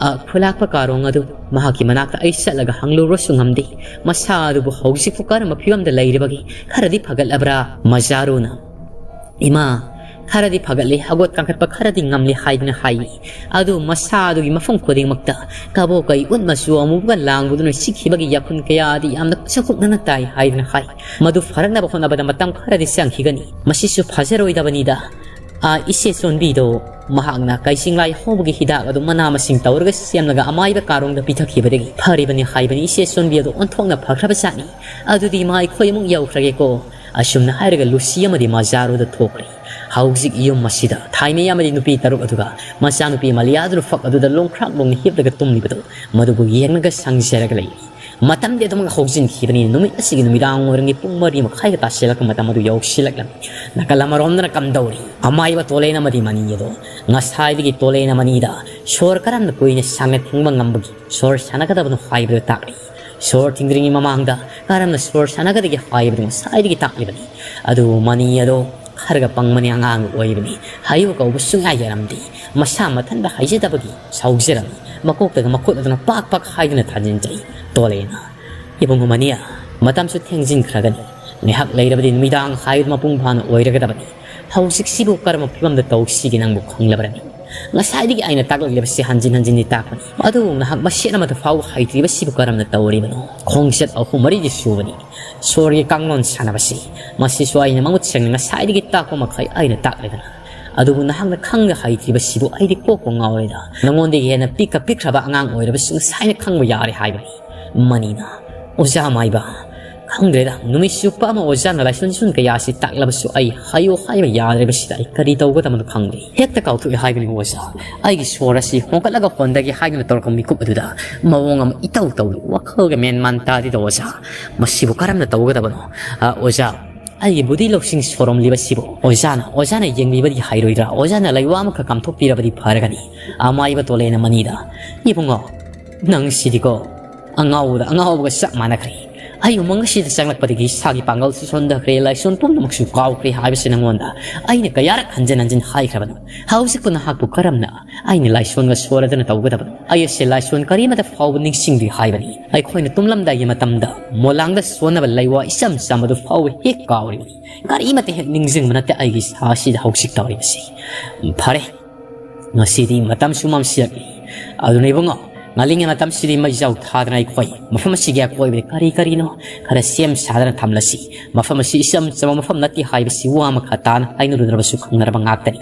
ꯑ, ꯈꯨꯂꯥꯛꯄ ꯀꯥꯔꯣꯡ ꯑꯗꯨ ꯃꯍꯥꯛꯀꯤ ꯃꯅꯥꯛꯇ ꯑꯩ ꯆꯠꯂꯒ ꯍꯪꯂꯨꯔꯁꯨ ꯉꯝꯗꯦ꯫ ꯃꯁꯥ ꯑꯗꯨꯕꯨ ꯍꯧꯖꯤꯛꯄꯨ ꯀꯔꯝꯕ ꯐꯤꯕꯝꯗ ꯂꯩꯔꯤꯕꯒꯦ? ꯈꯔꯗꯤ ꯐꯒꯠꯂꯕ꯭ꯔꯥ?" ꯃꯖꯥꯔꯨꯅ, "ꯏꯃꯥ, ꯈꯔꯗꯤ ꯐꯒꯠꯂꯦ, ꯍꯧꯒꯠ ꯀꯥꯡꯈꯠꯄ ꯈꯔꯗꯤ ꯉꯝꯂꯦ ꯍꯥꯏꯗꯨꯅ ꯍꯥꯏ꯫ ꯑꯗꯨ ꯃꯁꯥ ꯑꯗꯨꯒꯤ ꯃꯐꯝ ꯈꯨꯗꯤꯡꯃꯛꯇ ꯀꯕꯣꯛ ꯀꯩ ꯎꯠ ꯃꯆꯨ ꯑꯃꯨꯕꯒ ꯂꯥꯡꯕꯗꯨꯅ ꯁꯤꯈꯤꯕꯒꯤ ꯌꯥꯈꯨꯟ ꯀꯌꯥꯗꯤ ꯌꯥꯝꯅ ꯆꯀꯨꯛꯅꯅ ꯇꯥꯏ ꯍꯥꯏꯗꯨꯅ ꯍꯥꯏ꯫ ꯃꯗꯨ ꯐꯔꯛꯅꯕ ꯍꯣꯠꯅꯕꯗ ꯃꯇꯝ ꯈꯔꯗꯤ ꯆꯪꯈꯤꯒꯅꯤ꯫ ꯃꯁꯤꯁꯨ ꯐꯖꯔꯣꯏꯗꯕꯅꯤꯗ꯫ ꯑꯥ, ꯏꯆꯦ ꯆꯣꯟꯕꯤꯗꯣ ꯃꯍꯥꯛꯅ ꯀꯩꯁꯤꯡꯂꯥꯏ ꯍꯧꯕꯒꯤ ꯍꯤꯗꯥꯛ ꯑꯗꯨ ꯃꯅꯥ ꯃꯁꯤꯡ ꯇꯧꯔꯒ ꯁꯦꯝꯂꯒ ꯑꯃꯥꯏꯕ ꯀꯥꯔꯣꯡꯗ ꯄꯤꯊꯛꯈꯤꯕꯗꯒꯤ ꯐꯔꯤꯕꯅꯤ ꯍꯥꯏꯕꯅꯤ꯫ ꯏꯆꯦ ꯆꯣꯟꯕꯤ ꯑꯗꯨ ꯑꯣꯟꯊꯣꯛꯅ ꯐꯈ꯭ꯔꯕꯖꯥꯠꯅꯤ꯫ ꯑꯗꯨꯗꯤ ꯏꯃꯥ, ꯑꯩꯈꯣꯏ ꯑꯃꯨꯛ ꯌꯧꯈ꯭ꯔꯒꯦꯀꯣ꯫ ꯑꯁꯨꯝꯅ ꯍꯥꯏꯔꯒ ꯂꯨꯁꯤ ꯑꯃꯗꯤ ꯃꯖꯥꯔꯣꯗ ꯊꯣꯛꯈ꯭ꯔꯦ꯫ ꯍꯧꯖꯤꯛ ꯌꯨꯝ ꯑꯁꯤꯗ ꯊꯥꯏꯃꯩ ꯑꯃꯗꯤ ꯅꯨꯄꯤ ꯇꯔꯨꯛ ꯑꯗꯨꯒ ꯃꯆꯥꯅꯨꯄꯤ ꯃꯂꯤꯌꯥꯗꯨꯅ ꯐꯛ ꯑꯗꯨꯗ ꯂꯣꯡꯈ꯭ꯔꯥꯛ ꯂꯣꯡꯅ ꯍꯤꯞꯂꯒ ꯇꯨꯝꯂꯤꯕꯗꯨ, ꯃꯗꯨꯕꯨ ꯌꯦꯡꯂꯒ ꯁꯪꯖꯔꯒ ꯂꯩꯔꯤ꯫ ꯃꯇꯝꯗꯤ ꯑꯗꯨꯃꯛ ꯍꯧꯖꯤꯟꯈꯤꯕꯅꯤ꯫ ꯅꯨꯃꯤꯠ ꯑꯁꯤꯒꯤ ꯅꯨꯃꯤꯗꯥꯡ ꯋꯥꯏꯔꯝꯒꯤ ꯄꯨꯡ ꯃꯔꯤ ꯃꯈꯥꯏꯒ ꯇꯥꯁꯤꯜꯂꯛꯄ ꯃꯇꯝ ꯑꯗꯨ ꯌꯧꯁꯤꯜꯂꯛꯂꯝꯃꯤ꯫ ꯅꯥꯀꯜ ꯑꯃꯔꯣꯝꯗꯅ ꯀꯝꯗꯧꯔꯤ? ꯑꯃꯥꯏꯕ ꯇꯣꯂꯦꯟ ꯑꯃꯗꯤ ꯃꯅꯤ ꯑꯗꯣ ꯉꯁꯥꯏꯗꯒꯤ ꯇꯣꯂꯦꯟ ꯑꯃꯅꯤꯗ ꯁꯣꯔ ꯀꯔꯝꯅ ꯀꯨꯏꯅ ꯁꯥꯡꯅ ꯊꯤꯡꯕ ꯉꯝꯕꯒꯤ ꯁꯣꯔ ꯁꯥꯟꯅꯒꯗꯕꯅꯣ ꯍꯥꯏꯕꯗꯨ ꯇꯥꯛꯂꯤ꯫ ꯁꯣꯔ ꯊꯤꯡꯗ꯭ꯔꯤꯉꯩ ꯃꯃꯥꯡꯗ ꯀꯔꯝꯅ ꯁꯣꯔ ꯁꯥꯟꯅꯒꯗꯒꯦ ꯍꯥꯏꯕꯗꯨ ꯉꯁꯥꯏꯗꯒꯤ ꯇꯥꯛꯂꯤꯕꯅꯤ꯫ ꯑꯗꯨꯕꯨ ꯃꯅꯤ ꯑꯗꯣ ꯈꯔꯒ ꯄꯪꯕꯅꯤ, ꯑꯉꯥꯡ ꯑꯣꯏꯕꯅꯤ꯫ ꯍꯥꯏꯌꯨ ꯀꯧꯕ ꯁꯨꯡꯌꯥ ꯌꯥꯔꯝꯗꯦ꯫ ꯃꯁꯥ ꯃꯊꯟꯇ ꯍꯥꯏꯖꯗꯕꯒꯤ ꯁꯥꯎꯖꯔꯝꯃꯤ꯫ ꯃꯀꯣꯛꯇꯒ ꯃꯈꯨꯠ ꯑꯗꯨꯅ ꯄꯥꯛ ꯄꯥꯛ ꯍꯥꯏꯗꯨꯅ ꯊꯥꯖꯤꯟꯖꯩ꯫ ꯇꯣꯂꯦꯅ, "ꯏꯕꯨꯡꯉꯣ ꯃꯅꯤꯌꯥ, ꯃꯇꯝꯁꯨ ꯊꯦꯡꯖꯤꯟꯈ꯭ꯔꯒꯅꯤ꯫ ꯉꯥꯏꯍꯥꯛ ꯂꯩꯔꯕꯗꯤ ꯅꯨꯃꯤꯗꯥꯡ ꯍꯥꯏꯕꯗꯨ ꯃꯄꯨꯡ ꯐꯥꯅ ꯑꯣꯏꯔꯒꯗꯕꯅꯤ꯫ ꯍꯧꯖꯤꯛꯁꯤꯕꯨ ꯀꯔꯝꯕ ꯐꯤꯕꯝꯗ ꯇꯧꯁꯤꯒꯦ ꯅꯪꯕꯨ ꯈꯪꯂꯕ꯭ꯔꯅꯤ? ꯉꯁꯥꯏꯗꯒꯤ ꯑꯩꯅ ꯇꯥꯛꯂꯛꯂꯤꯕꯁꯤ ꯍꯟꯖꯤꯟ ꯍꯟꯖꯤꯟꯗꯤ ꯇꯥꯛꯄꯅꯤ, ꯑꯗꯨꯕꯨ ꯅꯍꯥꯛ ꯃꯁꯦꯠ ꯑꯃꯠꯇ ꯐꯥꯎꯕ ꯍꯩꯇ꯭ꯔꯤꯕꯁꯤꯕꯨ ꯀꯔꯝꯅ ꯇꯧꯔꯤꯕꯅꯣ? ꯈꯣꯡꯆꯠ ꯑꯍꯨꯝ ꯃꯔꯤꯗꯤ ꯁꯨꯕꯅꯤ꯫ ꯁꯣꯔꯒꯤ ꯀꯥꯡꯂꯣꯟ ꯁꯥꯟꯅꯕꯁꯤ, ꯃꯁꯤꯁꯨ ꯑꯩꯅ ꯃꯃꯨꯠ ꯁꯦꯡꯅ ꯉꯁꯥꯏꯗꯒꯤ ꯇꯥꯛꯄ ꯃꯈꯩ ꯑꯩꯅ ꯇꯥꯛꯂꯦꯗꯅ꯫ ꯑꯗꯨꯕꯨ ꯅꯍꯥꯛꯅ ꯈꯪꯗ ꯍꯩꯇ꯭ꯔꯤꯕꯁꯤꯕꯨ ꯑꯩꯗꯤ ꯀꯣꯛꯄꯨ ꯉꯥꯎꯔꯦꯗ꯫ ꯅꯉꯣꯟꯗꯒꯤ ꯍꯦꯟꯅ ꯄꯤꯛꯀ ꯄꯤꯛꯈ꯭ꯔꯕ ꯑꯉꯥꯡ ꯑꯣꯏꯔꯕꯁꯨ ꯉꯁꯥꯏꯅ ꯈꯪꯕ ꯌꯥꯔꯦ ꯍꯥꯏꯕꯅꯤ꯫" ꯃꯅꯤꯅ, "ꯑꯣꯖꯥ ꯃꯥꯏꯕ, ꯈꯪꯗ꯭ꯔꯦꯗ, ꯅꯨꯃꯤꯠ ꯆꯨꯞꯄ ꯑꯃ ꯑꯣꯖꯥꯅ ꯂꯥꯏꯁꯣꯟ ꯁꯨꯟ ꯀꯌꯥꯁꯤ ꯇꯥꯛꯂꯕꯁꯨ ꯑꯩ ꯍꯥꯏꯌꯨ ꯍꯥꯏꯕ ꯌꯥꯗ꯭ꯔꯤꯕꯁꯤꯗ ꯑꯩ ꯀꯔꯤ ꯇꯧꯒꯗꯕꯅꯣ ꯈꯪꯗꯦ꯫ ꯍꯦꯛꯇ ꯀꯥꯎꯊꯣꯛꯑꯦ ꯍꯥꯏꯕꯅꯤ ꯑꯣꯖꯥ꯫ ꯑꯩꯒꯤ ꯁꯣꯔ ꯑꯁꯤ ꯍꯣꯡꯒꯠꯂꯒ ꯍꯣꯟꯗꯒꯦ ꯍꯥꯏꯗꯨꯅ ꯇꯧꯔꯛꯄ ꯃꯤꯀꯨꯞ ꯑꯗꯨꯗ ꯃꯑꯣꯡ ꯑꯃ ꯏꯇꯧ ꯇꯧꯗ, ꯋꯥꯈꯜꯒ ꯃꯦꯟ ꯃꯥꯟ ꯇꯥꯗꯦꯗ ꯑꯣꯖꯥ꯫ ꯃꯁꯤꯕꯨ ꯀꯔꯝꯅ ꯇꯧꯒꯗꯕꯅꯣ? ꯑ, ꯑꯣꯖꯥ, ꯑꯩꯒꯤ ꯕꯨꯙꯤ ꯂꯧꯁꯤꯡ ꯁꯣꯔꯣꯝꯂꯤꯕꯁꯤꯕꯨ ꯑꯣꯖꯥꯅ, ꯑꯣꯖꯥꯅ ꯌꯦꯡꯕꯤꯕꯗꯤ ꯍꯩꯔꯣꯏꯗ꯭ꯔꯥ? ꯑꯣꯖꯥꯅ ꯂꯩꯋꯥ ꯑꯃꯈꯛ ꯀꯥꯝꯊꯣꯛꯄꯤꯔꯕꯗꯤ ꯐꯔꯒꯅꯤ꯫" ꯑꯃꯥꯏꯕ ꯇꯣꯂꯦꯅ ꯃꯅꯤꯗ, "ꯏꯕꯨꯡꯉꯣ, ꯅꯪ ꯁꯤꯗꯤꯀꯣ ꯑꯉꯥꯎꯕꯗ ꯑꯉꯥꯎꯕꯒ ꯆꯞ ꯃꯥꯟꯅꯈ꯭ꯔꯦ꯫ ꯑꯩ ꯎꯃꯪ ꯑꯁꯤꯗ ꯆꯪꯂꯛꯄꯗꯒꯤ ꯏꯁꯥꯒꯤ ꯄꯥꯡꯒꯜꯁꯨ ꯁꯣꯟꯊꯈ꯭ꯔꯦ, ꯂꯥꯏꯁꯣꯟ ꯄꯨꯝꯅꯃꯛꯁꯨ ꯀꯥꯎꯈ꯭ꯔꯦ ꯍꯥꯏꯕꯁꯤ ꯅꯪꯉꯣꯟꯗ ꯑꯩꯅ ꯀꯌꯥꯔꯛ ꯍꯟꯖꯤꯟ ꯍꯟꯖꯤꯟ ꯍꯥꯏꯈ꯭ꯔꯕꯅꯣ? ꯍꯧꯖꯤꯛꯄꯨ ꯅꯍꯥꯛꯄꯨ ꯀꯔꯝꯅ ꯑꯩꯅ ꯂꯥꯏꯁꯣꯟꯒ ꯁꯣꯔꯗꯅ ꯇꯧꯒꯗꯕꯅꯣ? ꯑꯩ ꯑꯁꯤ ꯂꯥꯏꯁꯣꯟ ꯀꯔꯤꯃꯠꯇ ꯐꯥꯎꯕ ꯅꯤꯡꯁꯤꯡꯗ꯭ꯔꯤ ꯍꯥꯏꯕꯅꯤ꯫ ꯑꯩꯈꯣꯏꯅ ꯇꯨꯝꯂꯝꯗꯥꯏꯒꯤ ꯃꯇꯝꯗ ꯃꯣꯂꯥꯡꯗ ꯁꯣꯟꯅꯕ ꯂꯩꯋꯥ ꯏꯆꯝ ꯆꯝꯕꯗꯨ ꯐꯥꯎꯕ ꯍꯦꯛ ꯀꯥꯎꯔꯤꯕꯅꯤ꯫ ꯀꯔꯤꯃꯠꯇ ꯍꯦꯛ ꯅꯤꯡꯁꯤꯡꯕ ꯅꯠꯇꯦ ꯑꯩꯒꯤ ꯏꯁꯥꯁꯤꯗ ꯍꯧꯖꯤꯛ ꯇꯧꯔꯤꯕꯁꯤ꯫ ꯐꯔꯦ, ꯉꯁꯤꯗꯤ ꯃꯇꯝꯁꯨ ꯃꯝꯁꯤꯜꯂꯛꯂꯤ꯫ ꯑꯗꯨꯅ ꯏꯕꯨꯡꯉꯣ, ꯉꯜꯂꯤꯉꯩ ꯃꯇꯝꯁꯤꯗꯤ ꯃꯩꯖꯥꯎ ꯊꯥꯗꯅ ꯑꯩꯈꯣꯏ ꯃꯐꯝ ꯑꯁꯤꯒꯤ ꯑꯀꯣꯏꯕꯗ ꯀꯔꯤ ꯀꯔꯤꯅꯣ ꯈꯔ ꯁꯦꯝ ꯁꯥꯗꯅ ꯊꯝꯂꯁꯤ꯫ ꯃꯐꯝ ꯑꯁꯤ ꯏꯆꯝ ꯆꯝꯕ ꯃꯐꯝ ꯅꯠꯇꯦ ꯍꯥꯏꯕꯁꯤ ꯋꯥ ꯃꯈꯥ ꯇꯥꯅ ꯍꯥꯏꯅꯔꯨꯗ꯭ꯔꯕꯁꯨ ꯈꯪꯅꯔꯕ ꯉꯥꯛꯇꯅꯤ꯫